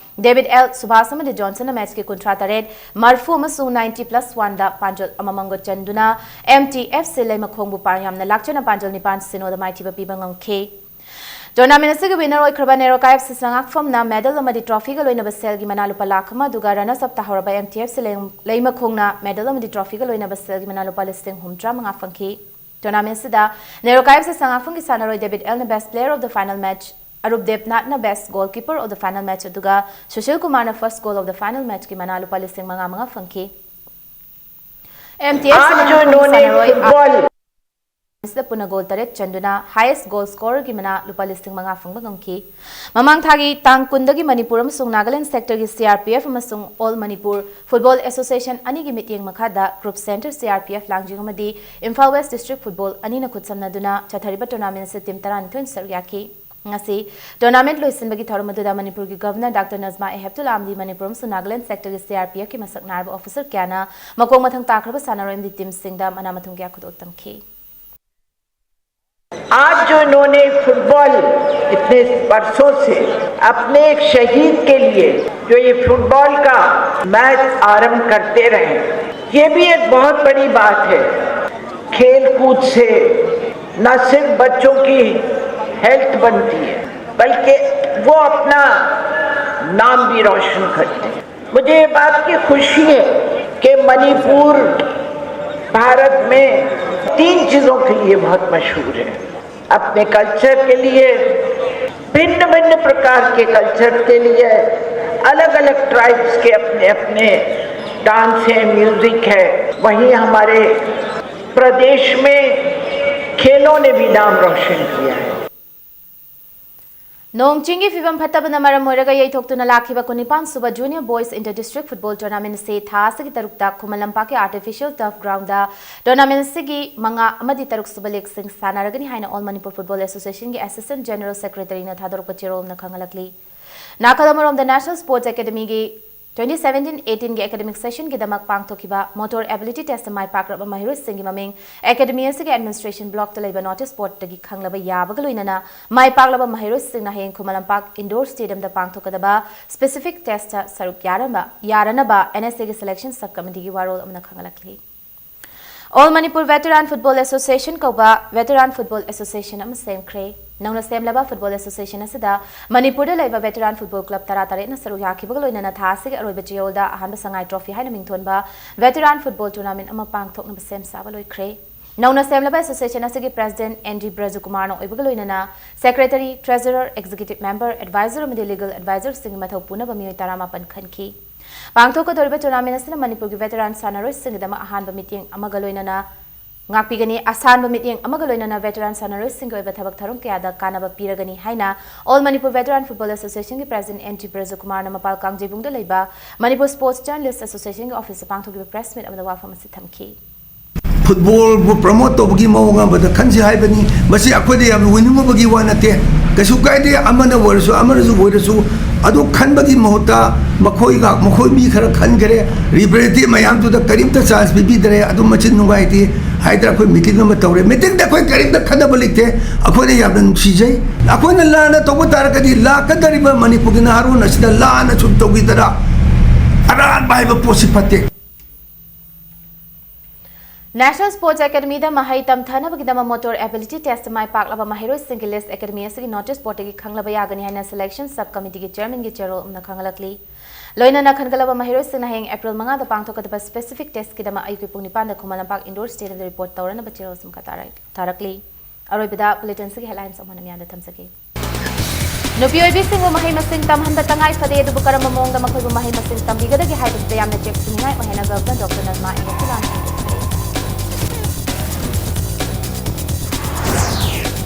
ꯗꯦꯕꯤꯗ ꯑꯦꯜ ꯁꯨꯕꯥꯁ ꯑꯃꯗꯤ ꯖꯣꯟꯁꯟꯅ ꯃꯦꯆꯀꯤ ꯀꯨꯟꯊ꯭ꯔꯥ ꯇꯔꯦꯠ, ꯃꯔꯐꯨ ꯑꯃꯁꯨꯡ ꯅꯥꯏꯟꯇꯤ ꯄ꯭ꯂꯁ ꯋꯥꯟꯗ ꯄꯥꯟꯖꯜ ꯑꯃꯃꯝꯒ ꯆꯟꯗꯨꯅ ꯑꯦꯝ ꯇꯤ ꯑꯦꯐ ꯁꯤ ꯂꯩꯃꯈꯣꯡꯕꯨ ꯄꯥ-, ꯌꯥꯝꯅ ꯂꯥꯛꯆꯅ ꯄꯥꯟꯖꯜ ꯅꯤꯄꯥꯟ ꯁꯤꯅꯣꯗ ꯃꯥꯏꯊꯤꯕ ꯄꯤꯕ ꯉꯝꯈꯤ꯫ ꯇꯣꯔꯅꯥꯃꯦꯟꯠ ꯑꯁꯤꯒꯤ winner ꯑꯣꯏꯈ꯭ꯔꯕ NEROCA F C ꯁꯉꯥꯛꯐꯝꯅ medal ꯑꯃꯗꯤ ꯇ꯭ꯔꯣꯐꯤꯒ ꯂꯣꯏꯅꯕ ꯁꯦꯜꯒꯤ ꯃꯅꯥ ꯂꯨꯄꯥ ꯂꯥꯈ ꯑꯃ, ꯑꯗꯨꯒ ꯔꯅꯔꯁ ꯑꯞ ꯇꯥꯍꯧꯔꯕ ꯑꯦꯝ ꯇꯤ ꯑꯦꯐ ꯁꯤ ꯂꯩ-, ꯂꯩꯃꯈꯣꯡꯅ ꯃꯦꯗꯜ ꯑꯃꯗꯤ ꯇ꯭ꯔꯣꯐꯤꯒ ꯂꯣꯏꯅꯕ ꯁꯦꯜꯒꯤ ꯃꯅꯥ ꯂꯨꯄꯥ ꯂꯤꯁꯤꯡ ꯍꯨꯝꯗ꯭ꯔꯥ ꯃꯉꯥ ꯐꯪꯈꯤ꯫ ꯇꯣꯔꯅꯥꯃꯦꯟꯠ ꯑꯁꯤꯗ ꯅꯦꯔꯣꯀꯥ ꯑꯦꯐ ꯁꯤ ꯁꯉꯥꯛꯐꯝꯒꯤ ꯁꯥꯟꯅꯔꯣꯏ ꯗꯦꯕꯤꯗ ꯑꯦꯜꯅ best player of the final match, ꯑꯔꯨꯞ ꯗꯦꯕꯅꯥꯊꯅ best goalkeeper of the final match, ꯑꯗꯨꯒ ꯁꯨꯁꯤꯜ ꯀꯨꯃꯥꯔꯅ first goal of the final matchꯀꯤ ꯃꯅꯥ ꯂꯨꯄꯥ ꯂꯤꯁꯤꯡ ꯃꯉꯥ ꯃꯉꯥ ꯐꯪꯈꯤ꯫ ꯑꯦꯝ ꯇꯤ ꯑꯦꯐ ꯁꯤ आज जो ꯂꯩꯃꯈꯣꯡꯒꯤ इन्होंने ꯁꯥꯟꯅꯔꯣꯏ फुटबॉल ꯑꯁꯤꯗ ꯄꯨꯟꯅ ꯒꯣꯜ ꯇꯔꯦꯠ ꯆꯟꯗꯨꯅ highest goal scorerꯒꯤ ꯃꯅꯥ ꯂꯨꯄꯥ ꯂꯤꯁꯤꯡ ꯃꯉꯥ ꯐꯪꯕ ꯉꯝꯈꯤ꯫ ꯃꯃꯥꯡ ꯊꯥꯒꯤ ꯇꯥꯡ ꯀꯨꯟꯗꯒꯤ ꯃꯅꯤꯄꯨꯔ ꯑꯃꯁꯨꯡ ꯅꯥꯒꯥꯂꯦꯟ ꯁꯦꯛꯇꯔꯒꯤ ꯁꯤ ꯑꯥꯔ ꯄꯤ ꯑꯦꯐ ꯑꯃꯁꯨꯡ All Manipur Football Association ꯑꯅꯤꯒꯤ ꯃꯤꯠꯌꯦꯡ ꯃꯈꯥꯗ group centre C R P F Langjing ꯑꯃꯗꯤ ꯏꯝꯐꯥꯜ ꯋꯦꯁ ꯗꯤꯁꯇ꯭ꯔꯤꯛ ꯐꯨꯠꯕꯣꯜ ꯑꯅꯤꯅ ꯈꯨꯠꯁꯝꯅꯗꯨꯅ ꯆꯠꯊꯔꯤꯕ ꯇꯣꯔꯅꯥꯃꯦꯟꯠ ꯑꯁꯤ ꯇꯤꯝ ꯇꯔꯥꯅꯤꯊꯣꯏꯅ ꯁꯔꯨꯛ ꯌꯥꯈꯤ꯫ ꯉꯁꯤ ꯇꯣꯔꯅꯥꯃꯦꯟꯠ ꯂꯣꯏꯁꯤꯟꯕꯒꯤ ꯊꯧꯔꯝ ꯑꯗꯨꯗ ꯃꯅꯤꯄꯨꯔꯒꯤ ꯒꯚꯔꯅꯔ ꯗꯥꯛꯇꯔ ꯅꯖꯃꯥ ꯑꯦ ꯍꯦꯞꯇꯨꯜꯂꯥ ꯑꯃꯗꯤ ꯃꯅꯤꯄꯨꯔ ꯑꯃꯁꯨꯡ ꯅꯥꯒꯥꯂꯦꯟ ꯁꯦꯛꯇꯔꯒꯤ ꯁꯤ ꯑꯥꯔ ꯄꯤ ꯑꯦꯐꯀꯤ ꯃꯁꯛ ꯅꯥꯏꯔꯕ ꯑꯣꯐꯤꯁꯔ ꯀꯌꯥꯅ ꯃꯈꯣꯡ ꯃꯊꯪ ꯇꯥꯈ꯭ꯔꯕ ꯁꯥꯟꯅꯔꯣꯏ ꯑꯃꯗꯤ ꯇꯤꯝꯁꯤꯡꯗ ꯃꯅꯥ ꯃꯊꯨꯝ ꯀꯌꯥ ꯈꯨꯗꯣꯜ ꯇꯝꯈꯤ꯫ आज जो इन्होंने फुटबॉल इतने वर्षों से अपने एक शहीद के लिए जो ये फुटबॉल का मैच आरंभ करते रहे, ये भी एक बहुत बड़ी बात है। खेल कूद से न सिर्फ बच्चों की हेल्थ बनती है, बल्कि वो अपना नाम भी रोशन करते हैं। मुझे ये बात की खुशी है कि मणिपुर भारत में तीन चीजों के लिए बहुत मशहूर है। अपने कल्चर के लिए, भिन्न भिन्न प्रकार के कल्चर के लिए, अलग अलग ट्राइब्स के अपने अपने डांस है, म्यूजिक है। वहीं हमारे प्रदेश में खेलों ने भी नाम रोशन किया है। ꯅꯣꯡ ꯆꯤꯡꯒꯤ ꯐꯤꯕꯝ ꯐꯠꯇꯕꯅ ꯃꯔꯝ ꯑꯣꯏꯔꯒ ꯌꯩꯊꯣꯛꯇꯨꯅ ꯂꯥꯛꯈꯤꯕ ꯀꯨꯟꯅꯤꯄꯥꯟ ꯁꯨꯕ Junior Boys Inter District Football Tournament ꯑꯁꯤ ꯊꯥ ꯑꯁꯤꯒꯤ ꯇꯔꯨꯛꯇ ꯈꯨꯃꯟ ꯂꯝꯄꯥꯛꯀꯤ Artificial Turf Ground ꯗ tournament ꯑꯁꯤꯒꯤ ꯃꯉꯥ ꯑꯃꯗꯤ ꯇꯔꯨꯛ ꯁꯨꯕ ꯂꯤꯒꯁꯤꯡ ꯁꯥꯟꯅꯔꯒꯅꯤ ꯍꯥꯏꯅ All Manipur Football Association ꯒꯤ Assistant General Secretary ꯅ ꯊꯥꯗꯣꯔꯛꯄ ꯆꯦꯔꯣꯜ ꯑꯃꯅ ꯈꯪꯍꯜꯂꯛꯂꯤ꯫ ꯅꯥꯀꯜ ꯑꯃꯔꯣꯝꯗ National Sports Academy ꯒꯤ twenty seventeen eighteen ꯒꯤ academic session ꯒꯤꯗꯃꯛ ꯄꯥꯡꯊꯣꯛꯈꯤꯕ Motor Ability Test ꯇ ꯃꯥꯏ ꯄꯥꯛꯂꯕ ꯃꯍꯩꯔꯣꯏꯁꯤꯡꯒꯤ ꯃꯃꯤꯡ Academy ꯑꯁꯤꯒꯤ Administration Block ꯇ ꯂꯩꯕ notice board ꯇꯒꯤ ꯈꯪꯂꯕ ꯌꯥꯕꯒ ꯂꯣꯏꯅꯅ ꯃꯥꯏ ꯄꯥꯛꯂꯕ ꯃꯍꯩꯔꯣꯏꯁꯤꯡꯅ ꯍꯌꯦꯡ ꯈꯨꯃꯟ ꯂꯝꯄꯥꯛ Indoor Stadium ꯗ ꯄꯥꯡꯊꯣꯛꯀꯗꯕ specific test ꯇ ꯁꯔꯨꯛ ꯌꯥꯔꯝꯕ, ꯌꯥꯔꯅꯕ N S A ꯒꯤ selection sub committee ꯒꯤ ꯋꯥꯔꯣꯜ ꯑꯃꯅ ꯈꯪꯍꯜꯂꯛꯂꯤ꯫ All Manipur Veteran Football Association ꯀꯧꯕ veteran football association ꯑꯃ ꯁꯦꯝꯈ꯭ꯔꯦ꯫ ꯅꯧꯅ ꯁꯦꯝꯂꯕ football association ꯑꯁꯤꯗ ꯃꯅꯤꯄꯨꯔꯗ ꯂꯩꯕ veteran football club ꯇꯔꯥꯇꯔꯦꯠꯅ ꯁꯔꯨꯛ ꯌꯥꯈꯤꯕꯒ ꯂꯣꯏꯅꯅ ꯊꯥ ꯑꯁꯤꯒꯤ ꯑꯔꯣꯏꯕ ꯆꯌꯣꯜꯗ ꯑꯍꯥꯟꯕ ꯁꯉꯥꯏ trophy ꯍꯥꯏꯅ ꯃꯤꯡꯊꯣꯟꯕ veteran football tournament ꯑꯃ ꯄꯥꯡꯊꯣꯛꯅꯕ ꯁꯦꯝ ꯁꯥꯕ ꯂꯣꯏꯈ꯭ꯔꯦ꯫ ꯅꯧꯅ ꯁꯦꯝꯂꯕ association ꯑꯁꯤꯒꯤ president N D ꯕ꯭ꯔꯖꯀꯨꯃꯥꯔꯅ ꯑꯣꯏꯕꯒ ꯂꯣꯏꯅꯅ secretary, treasurer, executive member, advisor ꯑꯃꯗꯤ legal advisor ꯁꯤꯡꯒꯤ ꯃꯊꯧ ꯄꯨꯅꯕ ꯃꯤꯑꯣꯏ ꯇꯔꯥꯃꯥꯄꯟ ꯈꯟꯈꯤ꯫ ꯄꯥꯡꯊꯣꯛꯀꯗꯧꯔꯤꯕ tournament ꯑꯁꯤꯅ ꯃꯅꯤꯄꯨꯔꯒꯤ veteran ꯁꯥꯟꯅꯔꯣꯏꯁꯤꯡꯒꯤꯗꯃꯛ ꯑꯍꯥꯟꯕ ꯃꯤꯠꯌꯦꯡ ꯑꯃꯒ ꯂꯣꯏꯅꯅ ꯉꯥꯛꯄꯤꯒꯅꯤ꯫ ꯑꯁꯥꯟꯕ ꯃꯤꯠꯌꯦꯡ ꯑꯃꯒ ꯂꯣꯏꯅꯅ veteran ꯁꯥꯟꯅꯔꯣꯏꯁꯤꯡꯒꯤ ꯑꯣꯏꯕ ꯊꯕꯛ ꯊꯧꯔꯝ ꯀꯌꯥꯗ ꯀꯥꯟꯅꯕ ꯄꯤꯔꯒꯅꯤ ꯍꯥꯏꯅ All Manipur Veteran Football Association ꯒꯤ president N T ꯕ꯭ꯔꯖꯀꯨꯃꯥꯔꯅ ꯃꯄꯥꯜ ꯀꯥꯡꯖꯩꯕꯨꯡꯗ ꯂꯩꯕ Manipur Sports Journalist Association ꯒꯤ office ꯇ ꯄꯥꯡꯊꯣꯛꯈꯤꯕ press meet ꯑꯃꯗ ꯋꯥꯐꯝ ꯑꯁꯤ ꯊꯝꯈꯤ꯫ Football ꯕꯨ promote ꯇꯧꯕꯒꯤ ꯃꯑꯣꯡ ꯑꯃꯗ ꯈꯟꯁꯤ ꯍꯥꯏꯕꯅꯤ꯫ ꯃꯁꯤ ꯑꯩꯈꯣꯏꯗ ꯌꯥꯝꯅ ꯑꯣꯏꯅꯤꯡꯉꯨꯕꯒꯤ ꯋꯥ ꯅꯠꯇꯦ꯫ ꯀꯩꯁꯨ ꯀꯥꯏꯗꯦ, ꯑꯃꯅ ꯑꯣꯏꯔꯁꯨ ꯑꯃꯅꯁꯨ ꯑꯣꯏꯔꯁꯨ꯫ ꯑꯗꯨ ꯈꯟꯕꯒꯤ ꯃꯍꯨꯠꯇ ꯃꯈꯣꯏꯒ, ꯃꯈꯣꯏ ꯃꯤ ꯈꯔ ꯈꯟꯈꯔꯦ, representative ꯃꯌꯥꯝꯗꯨꯗ ꯀꯔꯤꯝꯇ chance ꯄꯤꯕꯤꯗ꯭ꯔꯦ, ꯑꯗꯨ ꯃꯆꯤꯟ ꯅꯨꯡꯉꯥꯏꯇꯦ ꯍꯥꯏꯗꯅ ꯑꯩꯈꯣꯏ meeting ꯑꯃ ꯇꯧꯔꯦ꯫ Meeting ꯗ ꯑꯩꯈꯣꯏ ꯀꯔꯤꯝꯇ ꯈꯟꯅꯕ ꯂꯩꯇꯦ꯫ ꯑꯩꯈꯣꯏꯅ ꯌꯥꯝꯅ ꯅꯨꯡꯁꯤꯖꯩ꯫ ꯑꯩꯈꯣꯏꯅ ꯂꯥꯟꯅ ꯇꯧꯕ ꯇꯥꯔꯒꯗꯤ ꯂꯥꯛꯀꯗꯧꯔꯤꯕ ꯃꯅꯤꯄꯨꯔꯒꯤ ꯅꯍꯥꯔꯣꯟ ꯑꯁꯤꯗ ꯂꯥꯟꯅ ꯁꯨꯝ ꯇꯧꯈꯤꯗꯅ ꯑꯔꯥꯟꯕ ꯍꯥꯏꯕ ꯄꯣꯠꯁꯤ ꯐꯠꯇꯦ꯫ National Sports Academy ꯗ ꯃꯍꯩ ꯇꯝꯊꯅꯕꯒꯤꯗꯃꯛ Motor Ability Test ꯇ ꯃꯥꯏ ꯄꯥꯛꯂꯕ ꯃꯍꯩꯔꯣꯏꯁꯤꯡꯒꯤ list Academy ꯑꯁꯤꯒꯤ notice board ꯇꯒꯤ ꯈꯪꯂꯕ ꯌꯥꯒꯅꯤ ꯍꯥꯏꯅ selection sub committee ꯒꯤ chairman ꯒꯤ ꯆꯦꯔꯣꯜ ꯑꯃꯅ ꯈꯪꯍꯜꯂꯛꯂꯤ꯫ ꯂꯣꯏꯅꯅ ꯈꯟꯒꯠꯂꯕ ꯃꯍꯩꯔꯣꯏꯁꯤꯡꯅ ꯍꯌꯦꯡ April ꯃꯉꯥꯗ ꯄꯥꯡꯊꯣꯛꯀꯗꯕ specific test ꯀꯤꯗꯃꯛ ꯑꯌꯨꯛꯀꯤ ꯄꯨꯡ ꯅꯤꯄꯥꯟꯗ ꯈꯨꯃꯟ ꯂꯝꯄꯥꯛ Indoor Stadium ꯗ report ꯇꯧꯔꯅꯕ ꯆꯦꯔꯣꯜ ꯑꯁꯤ ꯃꯈꯥ ꯇꯥꯔꯛ-, ꯇꯥꯔꯛꯂꯤ꯫ ꯑꯔꯣꯏꯕꯗ bulletin ꯑꯁꯤꯒꯤ headlines ꯑꯃꯨꯛ ꯍꯟꯅ ꯃꯤꯌꯥꯝꯗ ꯊꯝꯖꯒꯦ꯫ ꯅꯨꯄꯤ ꯑꯣꯏꯕꯤꯁꯤꯡꯕꯨ ꯃꯍꯩ ꯃꯁꯤꯡ ꯇꯝꯍꯟꯕ ꯇꯉꯥꯏ ꯐꯗꯦ, ꯑꯗꯨꯕꯨ ꯀꯔꯝꯕ ꯃꯑꯣꯡꯗ ꯃꯈꯣꯏꯕꯨ ꯃꯍꯩ ꯃꯁꯤꯡ ꯇꯝꯕꯤꯒꯗꯒꯦ ꯍꯥꯏꯕꯁꯤꯗ ꯌꯥꯝꯅ ꯆꯦꯛꯁꯤꯟꯅꯤꯡꯉꯥꯏ ꯑꯣꯏ ꯍꯥꯏꯅ Governor Doctor Nalma N Gokulan ꯐꯣꯡꯗꯣꯛꯈ꯭ꯔꯦ꯫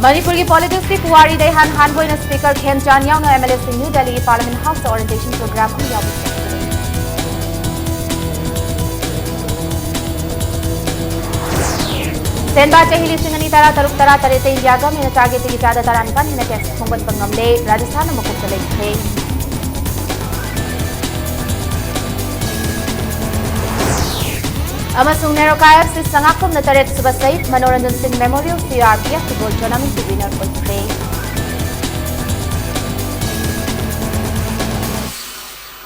ꯃꯅꯤꯄꯨꯔꯒꯤ ꯄꯣꯂꯤꯇꯤꯛꯁꯀꯤ ꯄꯨꯋꯥꯔꯤꯗ ꯏꯍꯥꯟ ꯍꯥꯟꯕ ꯑꯣꯏꯅ ꯁ꯭ꯄꯤꯀꯔ ꯈꯦꯝꯆꯥꯟ ꯌꯥꯎꯅ ꯑꯦꯝ ꯑꯦꯜ ꯑꯦꯁꯤꯡ ꯅ꯭ꯌꯨ ꯗꯦꯜꯂꯤꯒꯤ ꯄꯥꯔꯂꯤꯌꯥꯃꯦꯟꯠ ꯍꯥꯎꯁꯇ ꯑꯣꯔꯤꯌꯦꯟꯇꯦꯁꯟ ꯄ꯭ꯔꯣꯒ꯭ꯔꯥꯝ ꯑꯃ ꯌꯥꯎꯕ ꯆꯠꯈ꯭ꯔꯦ꯫ ꯁꯦꯟꯕꯥ ꯆꯍꯤ ꯂꯤꯁꯤꯡ ꯑꯅꯤ ꯇꯔꯥ ꯇꯔꯨꯛ ꯇꯔꯥ ꯇꯔꯦꯠꯇ ꯏꯟꯗꯤꯌꯥ ꯒꯚꯔꯟꯃꯦꯟꯠꯅ ꯇꯥꯔꯒꯦꯠꯇꯒꯤ ꯆꯥꯗ ꯇꯔꯥꯅꯤꯄꯥꯟ ꯍꯦꯟꯅ ꯇꯦꯛꯁ ꯈꯣꯝꯒꯠꯄ ꯉꯝꯂꯦ꯫ ꯔꯥꯖꯁꯊꯥꯟꯅ ꯃꯀꯣꯛꯇ ꯂꯩꯈ꯭ꯔꯦ꯫ ꯑꯃꯁꯨꯡ ꯅꯦꯔꯣꯀꯥ ꯑꯦꯐ ꯁꯤ ꯁꯉꯥꯛꯐꯝꯅ ꯇꯔꯦꯠ ꯁꯨꯕ ꯁꯍꯤꯗ Manoranjan Singh memorial C R P F football ꯇꯣꯔꯅꯥꯃꯦꯟꯠꯀꯤ ꯋꯤꯅꯔ ꯑꯣꯏꯈ꯭ꯔꯦ꯫